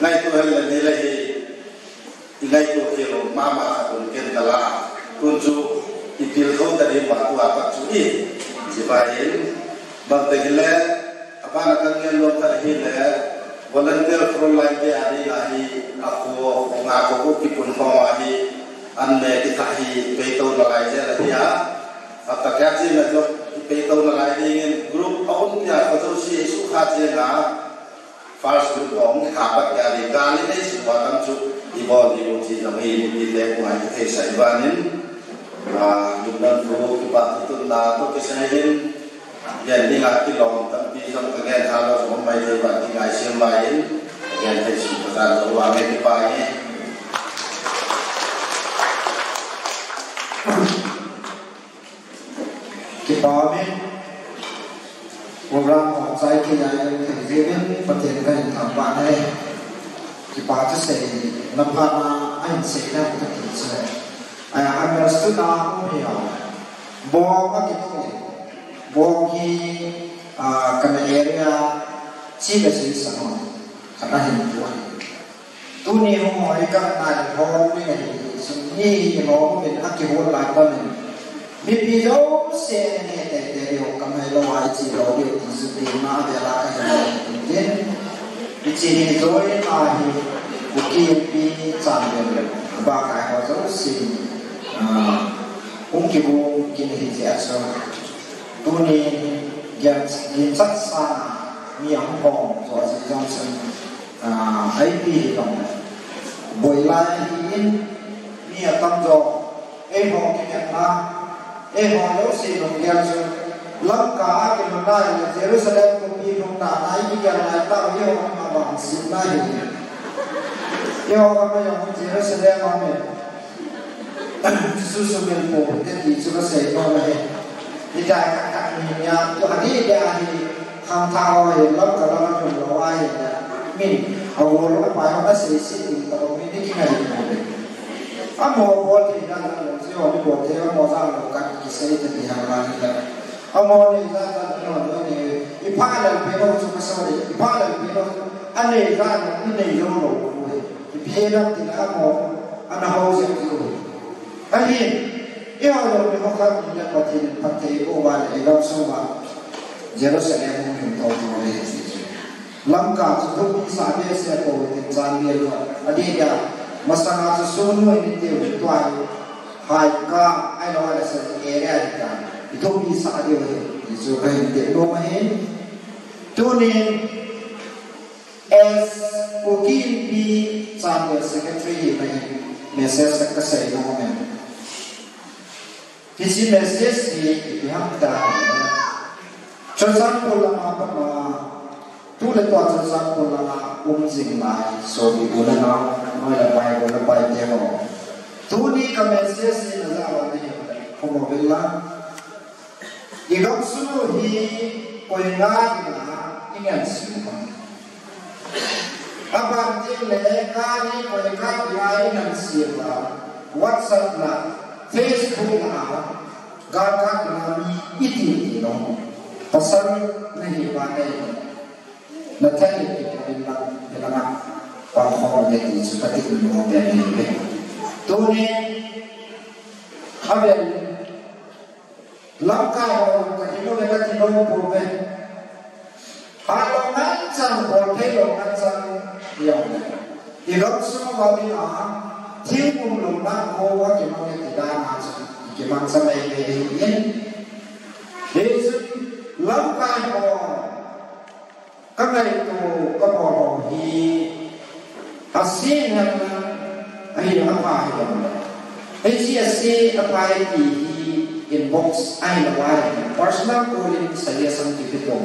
Ngai tu hel ni le hi. I ngaito kei lou mama khat un ken kala. Tun chu i pil tho ta ding ba tua pat chu i. Chibai in. Bang te hile, abana kan ngen lou ta hile, volunteer front line te a ding a hi, a ko, ko nga ko ko kipun khom a hi, an me ki ta hi, peito na lai je la hi a. A ta kya chi na jo, peito na lai ding in group a un pia ko jo si su kha che nga. First group hong kha pat ya di gal in ei sum wa tam chu i bol di u chi jong hi ni ti le ku ngai thei sai ban in, a, lum dan pu kipa tu tun na to kisai hin, yan ding a kilom tampi jong ka ngen tha lou jong mai thei ban ti ngai sem mai in, yan thei sum ka dan jong wa ngai kipa in. Kipa min, program hong chai thei a, thei jeh in, Pathen kahin thangvah e. Kipa thusei na phat na, ahin sei na kati chu. Aya, a nurse tu na um hi a. Bong a kiti. Bong hi, a, kana area, chi le chi sa mo. Kana hin tu a. Tuni hung hoi kah nai hom ni ngai, sum ni hom min a kihol lai ta min. Mipi jouse nge teitei diu, kamai lou a i chi lou diu ti chu ti ma a vela ka hi lou tin. I chi hi jouse a hi, Kuki Inpi chan diu, ba kai ho jouse. Ah, hung kibung kin hi jeh a chu. Tuni, ginchat sa, mi ahung hom, jo a chi jong chun. Ah, ipi hi lou. Boi lai hi in, mi atam jo, eiho kinepna, eiho jouse lunggel chu, Lamka a kinepna hi le, Jerusalem khopi lhung tah a, i kigel lai tah, eiho a vangsetna hi. Eiho a ma jong Jerusalem a mi. Jesu sumil po, te ti chu ka sei nom ahi. Hitia khat khat ni nia, tu ani dia hi, khangthah ho hi, Lamka lam a lhun lou ahi dia. Min, a gol a pai ho a sei sei ding tah ho, min ni kingai po le. Amaho bol thei dan dan lou, chi ho ni bol thei, amaho jal lou kan kisei ta di ha la ni la. Amaho nei jat jat lou lou ni, i pha lal pen ho chu ka sa le, i pha lal pen ho chu, anei jat lou, i nei lou lou. Ipi lam tin amaho, ana ho jep diu. Ahin, eiho jong mi ho khat ni le Pathen in phatthei boh uva le, i gamsung uva Jerusalem hung lhung tou tou le. Lamka chu thupi sa behseh pou tin chan vel lou. Adeh dia, masanga chu sunu in tiu tua hi, Haika, ahilou le Sagi area hi ta. I thupi sa diu hi, ti chu kahin ti nom ahi. Tunin, As Kuki Inpi Chan Vel Secretary hi mai message khat kasei nom e. Hiche message hi ipi ham tia ahile, Churachandpur lama pat a, tu le tua Churachandpur lama um jing lai sopi u le nao, noi le pai, gol le pai te ho. Tuni ka message hi najah uva nahi, khomo uvin lang. I gamsung u hi koi nga dinga i ngense u ham? Aban teng le gari koi nga dinga i ngense u ham? WhatsApp la, Facebook la, galkap la mi iti ti lou. Pasal nahi uva nei. Na thei ki pin lang, pin lang. Pang khom le ti chu kati nom pen ahi. Tuni, avel Lamkai ho, ka kilo le ka kilo po ve. Ha lo ngan chang, bol thei lo ngan chang, yong le. I gamsung uva dinga, thil um lo na ho uva kimang e ti dan a chu, kimang sa mei mei ding in. Hichun, Lamkai ho, Ka ngaito, ka bol ho hi, ase ngen ahi, apha hi lou. Hiche ase apha hi ti hi, in box ahi lou a personal calling suggestion kipe to.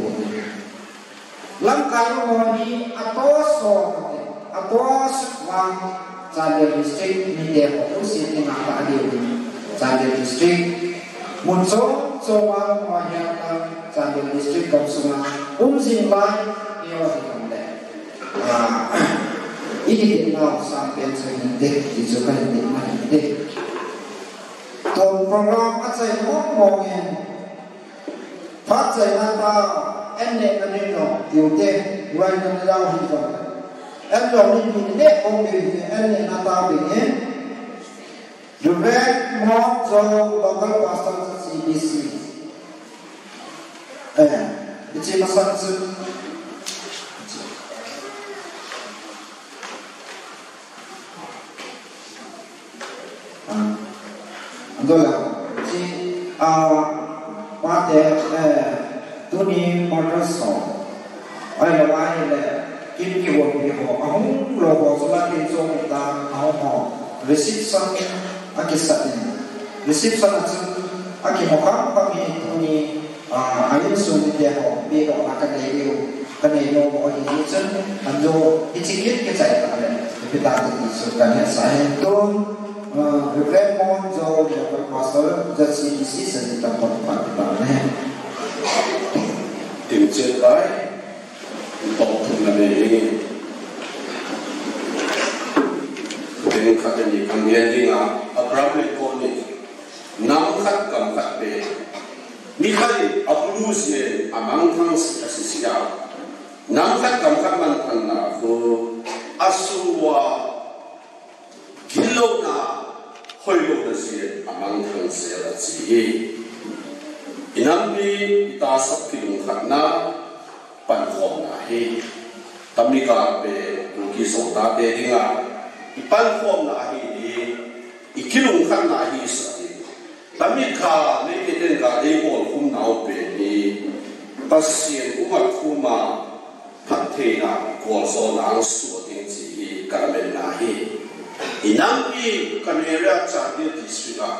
Lamkai ho hi ato so, ato so vang Chandel District mite ho u si ti na pa diu. Chandel District mun chom chom a ho hi a Chandel District kam sunga um jing lai ni ho hi kam le. Ah, i di na sam pen sa ni de, di so ka ni de na ni de. Tun program achai mong mong in. Phat chaina tah, en nehna ding jong, tiu te, huai na ni lau hi jong. En jong ni pi neh kong ding hi, en nehna tah ding hi. Reverend Mon Zo, Local Pastor, C B C. Eh, hiche masang chu. Ah, andola, chi, ah, pate, eh, tuni Mother's Home. Ahilou ahile, kin kihoupi ho, ahung lou ho, chu la kin chom ta, ahung ho. Reception, akisat in. Reception a chun, akimo kham kham hi tuni, Ah, a insung mite ho, mi dohna ka nei diu, ka nei nom u ahi, hichun, anjo, hiche kit kichai tah le, ipi ta ti chu ka hetsah ahi. Tun, ah, Reverend Mon Zo, Reverend Pastor, Z C D C, Seni Tampon, pa, pa, ne. Tin chet bai, tong thum na nei. Tin khat ni kan gen ding a, Abraham Lincoln ni. Nam khat gam khat pen. Mi khat in a bulu jin a mangthang si a sisi a. Nam khat gam khat manthangna khu a sua gillouna, hoilouna jin a mangthang jel a chi hi. I nampi i tahsa kilungkhatna pankhomna hi. Tamika pen Kuki Zo tate dinga i pankhomna ahi hi. I kilungkhatna hi sa hi. Tamika Meitei ten ka ei bol khum nau pen hi. Pathen um a thum a phattheina, koljona ang suh ding chi hi ka lametna hi. I nampi ka area Chandel District a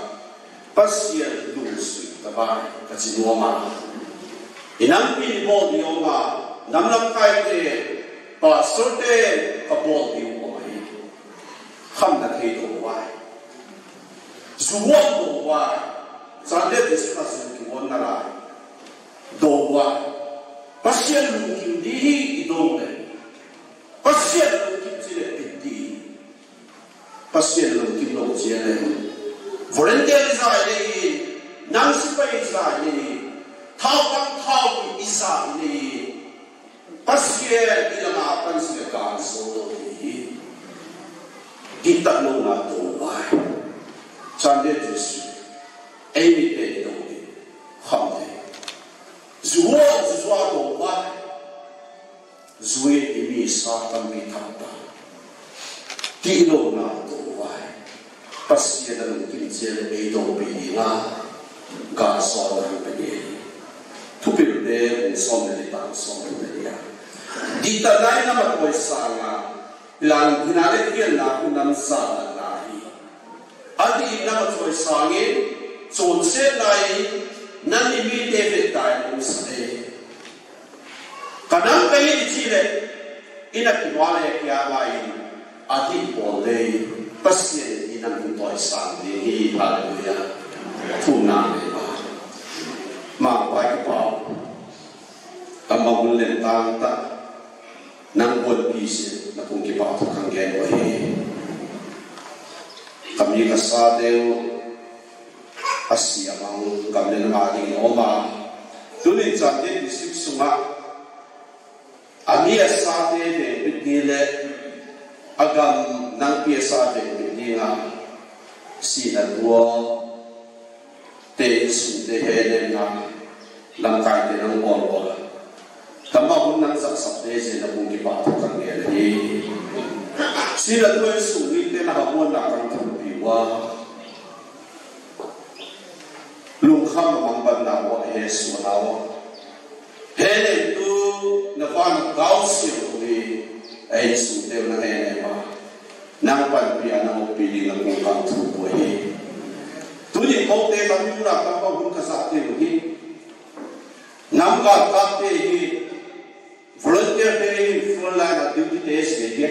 Pathen lungsui tavai ka chi nom a. I nampi ni bol ni om a, nam lamkai te, pastor te ka bol ni om a hi. Khamna thei dou vai. Ju hon dou vai. Chandel District a ju kihon nalai. Dou vai. Pathen lungkim di hi i dou le. Pathen lungkim chi le pit di. Pathen lungkim lou chi le. Volunteer i ja i nei, nang sepai i ja i nei, thao pang thao i ja i nei. Pathen i lama pan sile kan so lou hi. Dihtah louna dou vai. Chandel District. Ei mite i dou hi. Kham thei. Ju hon ju a dou vai. Ju in i mi sa tampi thah ta. Tihlouna dou vai. Pathen a lungkim cheh le ei dou pi ding a. Ga so na pe ding. Thupil te, bung som le li, tang som le li a. Dihtah nai na ma koi sang a. Lang hina le kian na ku nam sa na na hi. Adih in na ma choi sangin, chonsetna in, nangni mite vetai nung sa e. Ka nam ka hi ti le, i na kimu le kia ma in, adih bol le, Pathen in nang in toi sang ding hi, hallelujah. Thumna le ma. Ma pai ki pau. Tama hun len tang ta. Nang bon pi si, na kong kipa thu kang gen wa hi. Kami ka sa deu, a si a mang, kam le na ma ding o ma. Tunin Chandel District sunga, a mi a sa te ve bit ni le, a gam nang pi a sa ve bit ni nga, si na tua, Te insung te he le na, lamkai te nang bol bol. Tama hun nang sak sak te je na kong kipa thu kang gen hi. Si la tu insung ni te na ha bon na kang thu pi wa. Lungkham mang ban na wa he su na wa. He le tu na van kau siu ni. Ei su te na he le ma. Nang panpi a na houpi ding na kong kang thu poi hi. Tuni Kote kami muna kapa hun kasa te hi. Nam ka kate hi. Volunteer te hi front line a duty te se hi.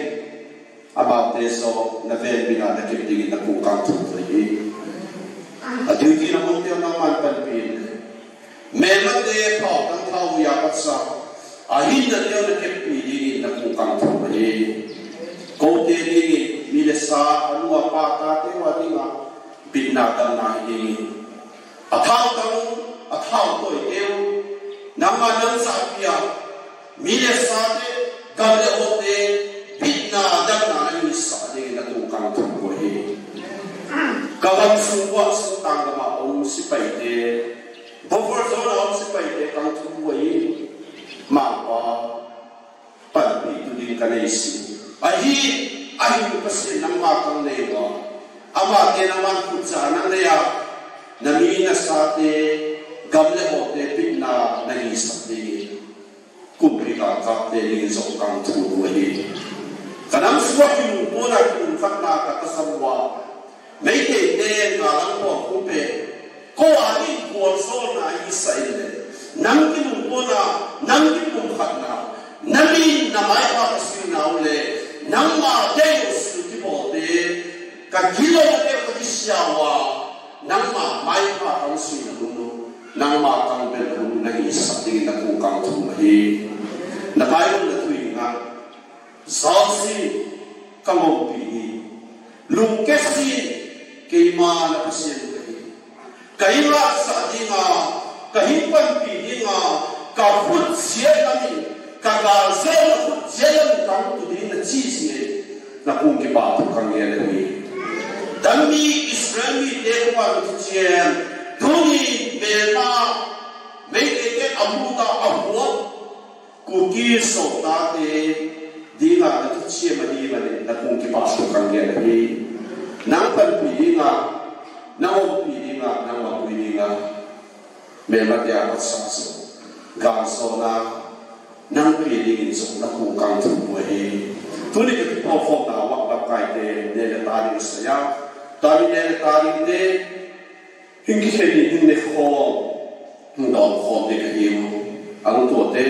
Amaute so na ven bina na kip dingin na kong kang thu hi. A duty na mun te na man pan pin. Mema te thao kan thao ya patsa. A hin na te na kip pi dingin na kong kang thu hi. Kote dingin mi le sa anu apa ta te wa dinga. Bitna damna hi dingin. A thao tang, a thao toi teu. Nangma nang sa pia. Mi le sa te, gam le ho te, bitna damna na hi sa dingin na kong kang thu ko hi. Ka gam sung wa sung tang gam a om sipai te. Buffer zone a om sipai te kang thu ko hi. Mangpa. Panpi tu ding ka nei si. Ahi, ahi Pasian nangma kang nei wa. Ama te nangman khut cha nang nei a. Na mi na sa te, gam le ho te bitna na hi sa te. Kumpi ka kap te ding zong kang thu du ahi. Ka nam suak ki lungpona ki lungkhatna ka tasam wa. Meitei te nga lang pon kumpi. Ko a ni kuan so na i sa in le. Nang ki lungpona, nang ki lungkhatna. Na min na mai pa ka sui na u le. Nangma te yo su ki bo te. Ka kilo te ka ki sia wa. Nangma mai pa ka sui na u. Nangma kang bel hun na hi sa ding na kong kang thu hi. Na Bible na thu hi nga. Zalsi ka ngompi hi. Lungkesi keima na Pasian ka hi. Ka hi la sa dinga, ka hi panpi dinga, ka khut sia ka min, ka gal sia na khut sia na kang tu ding na chi sia. Na kong kipa thu kang ya na hi. Dami Israel mi te ko pa tu chian. Tuni bema Meitei te amu ta a huat. Kuki so ta te dinga na tu chian ma hi ma ni na kong kipa thu kang ya na hi. Nang panpi dinga, nang ompi dinga, nang mapui dinga. Mema te a patsa so. Gang so na. Nang pi dingin zong na kong kang thu bu ahi. Tuni ka kipaw khawm na wak lamkai te, ne le ta ding sa ya. Tami ne le ta ding te, hing kikhen ni hing ne khawm, hing dawm khawm te ka hi u. Ang tua te,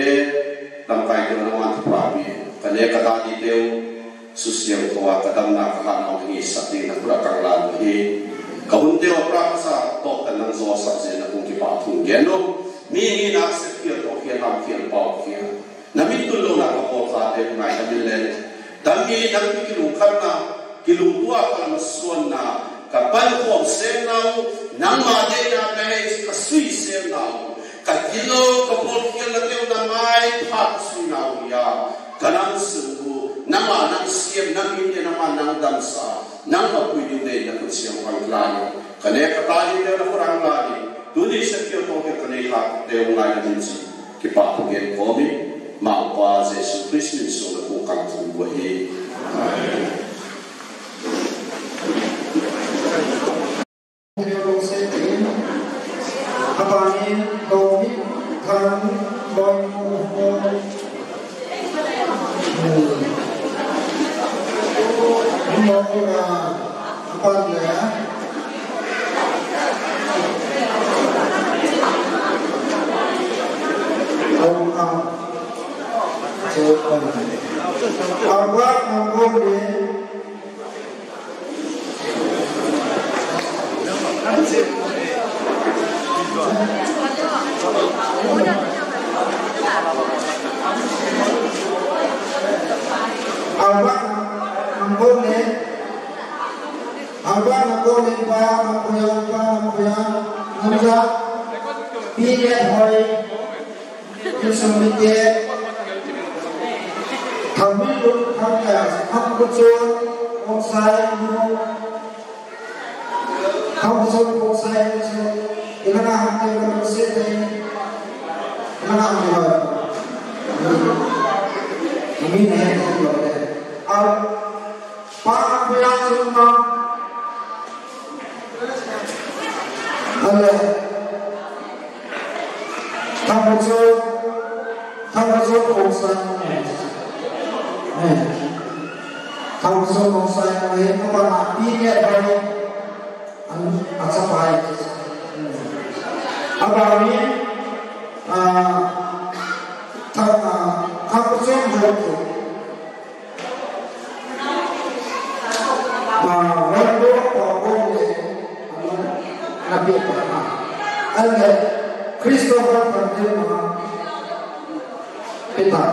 lamkai te na wan thu pa pi. Ka ne ka ta ding te u. Susiang tua ka damna ka hatna u hi sa ding na kura kang lan u hi. Ka hun te u pra ka sa, tok ka nang zo sa ze na kong kipa thung gen u. Mi hi na se khial to khial ham khial pau khial. Na min tun lo na ka pawl kha te ngai ka min le. Dam mi dam mi kilungkhatna, kilungtua ka lam suanna, ka pan khawm seng nau, nangma deina ka hei ka sui seng nau, ka kilo ka pawl khial na teu na mai phat sui nau ya, ka nang sung bu, nangma nang siam, nang min te nangma nang dam sa, nangma pui ding dei na kut siam hang lai, ka ne ka ta ding te na kurang lai, tuni sa kio tong ke ka ne kha te ngai na min si. Kipa thu gen khawm in, Mangpa Jesu Christ min sung na kong kang thum ko hi. Amen. Amen. Amen. Amen. Amen. Amen. Haba na ko le pa, na ko ya, pa, na ko ya, na ja, pi le hoi, pi sum pi te, tham mi lu, tham ka, tham ko cho, ong sai, nu, tham ko cho, ong sai, nu, ila na ham te, na ko se te, ila na ham te, mi ne, mi ne, au, Pa kuya chunga. Ale. Thamuchu. Thamuchu kongsan. Eh. Thamuchu kongsan. Eh, apa nak pilih apa? An, acha pai. Abang in, ah, tha, ah, tha ko chom ho ki. Ah, wan ko pa ko le, na pi pa na. Ale, Christopher Thangthing ma, Peter,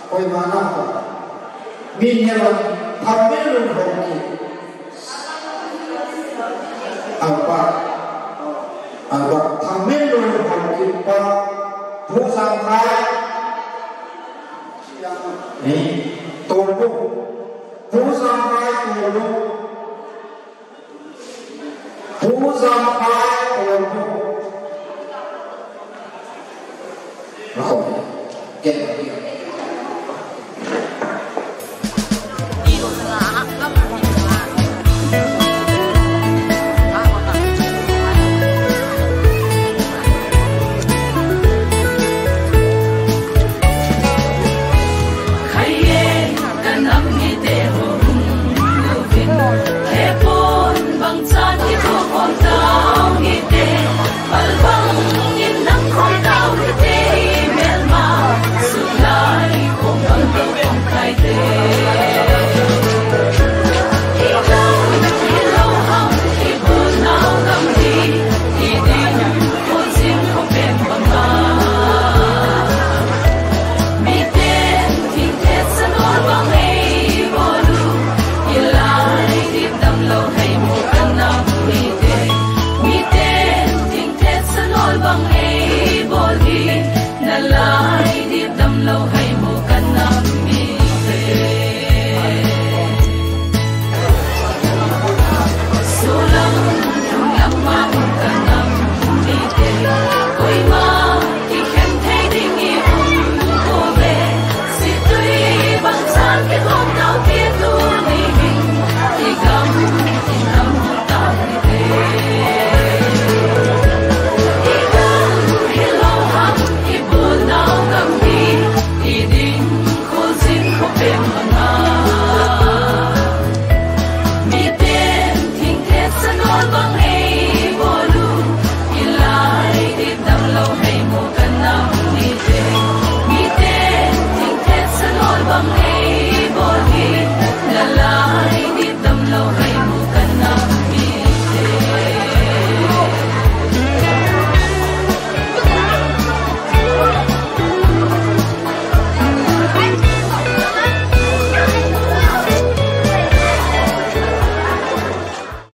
koima na pa. Min he wan, Thangminlun ho ki. Aba, aba, Thangminlun ho ki pa, Pu Sangkhai, eh, Tolbung, Pu Sangkhai Tolbung, Pu Sangkhai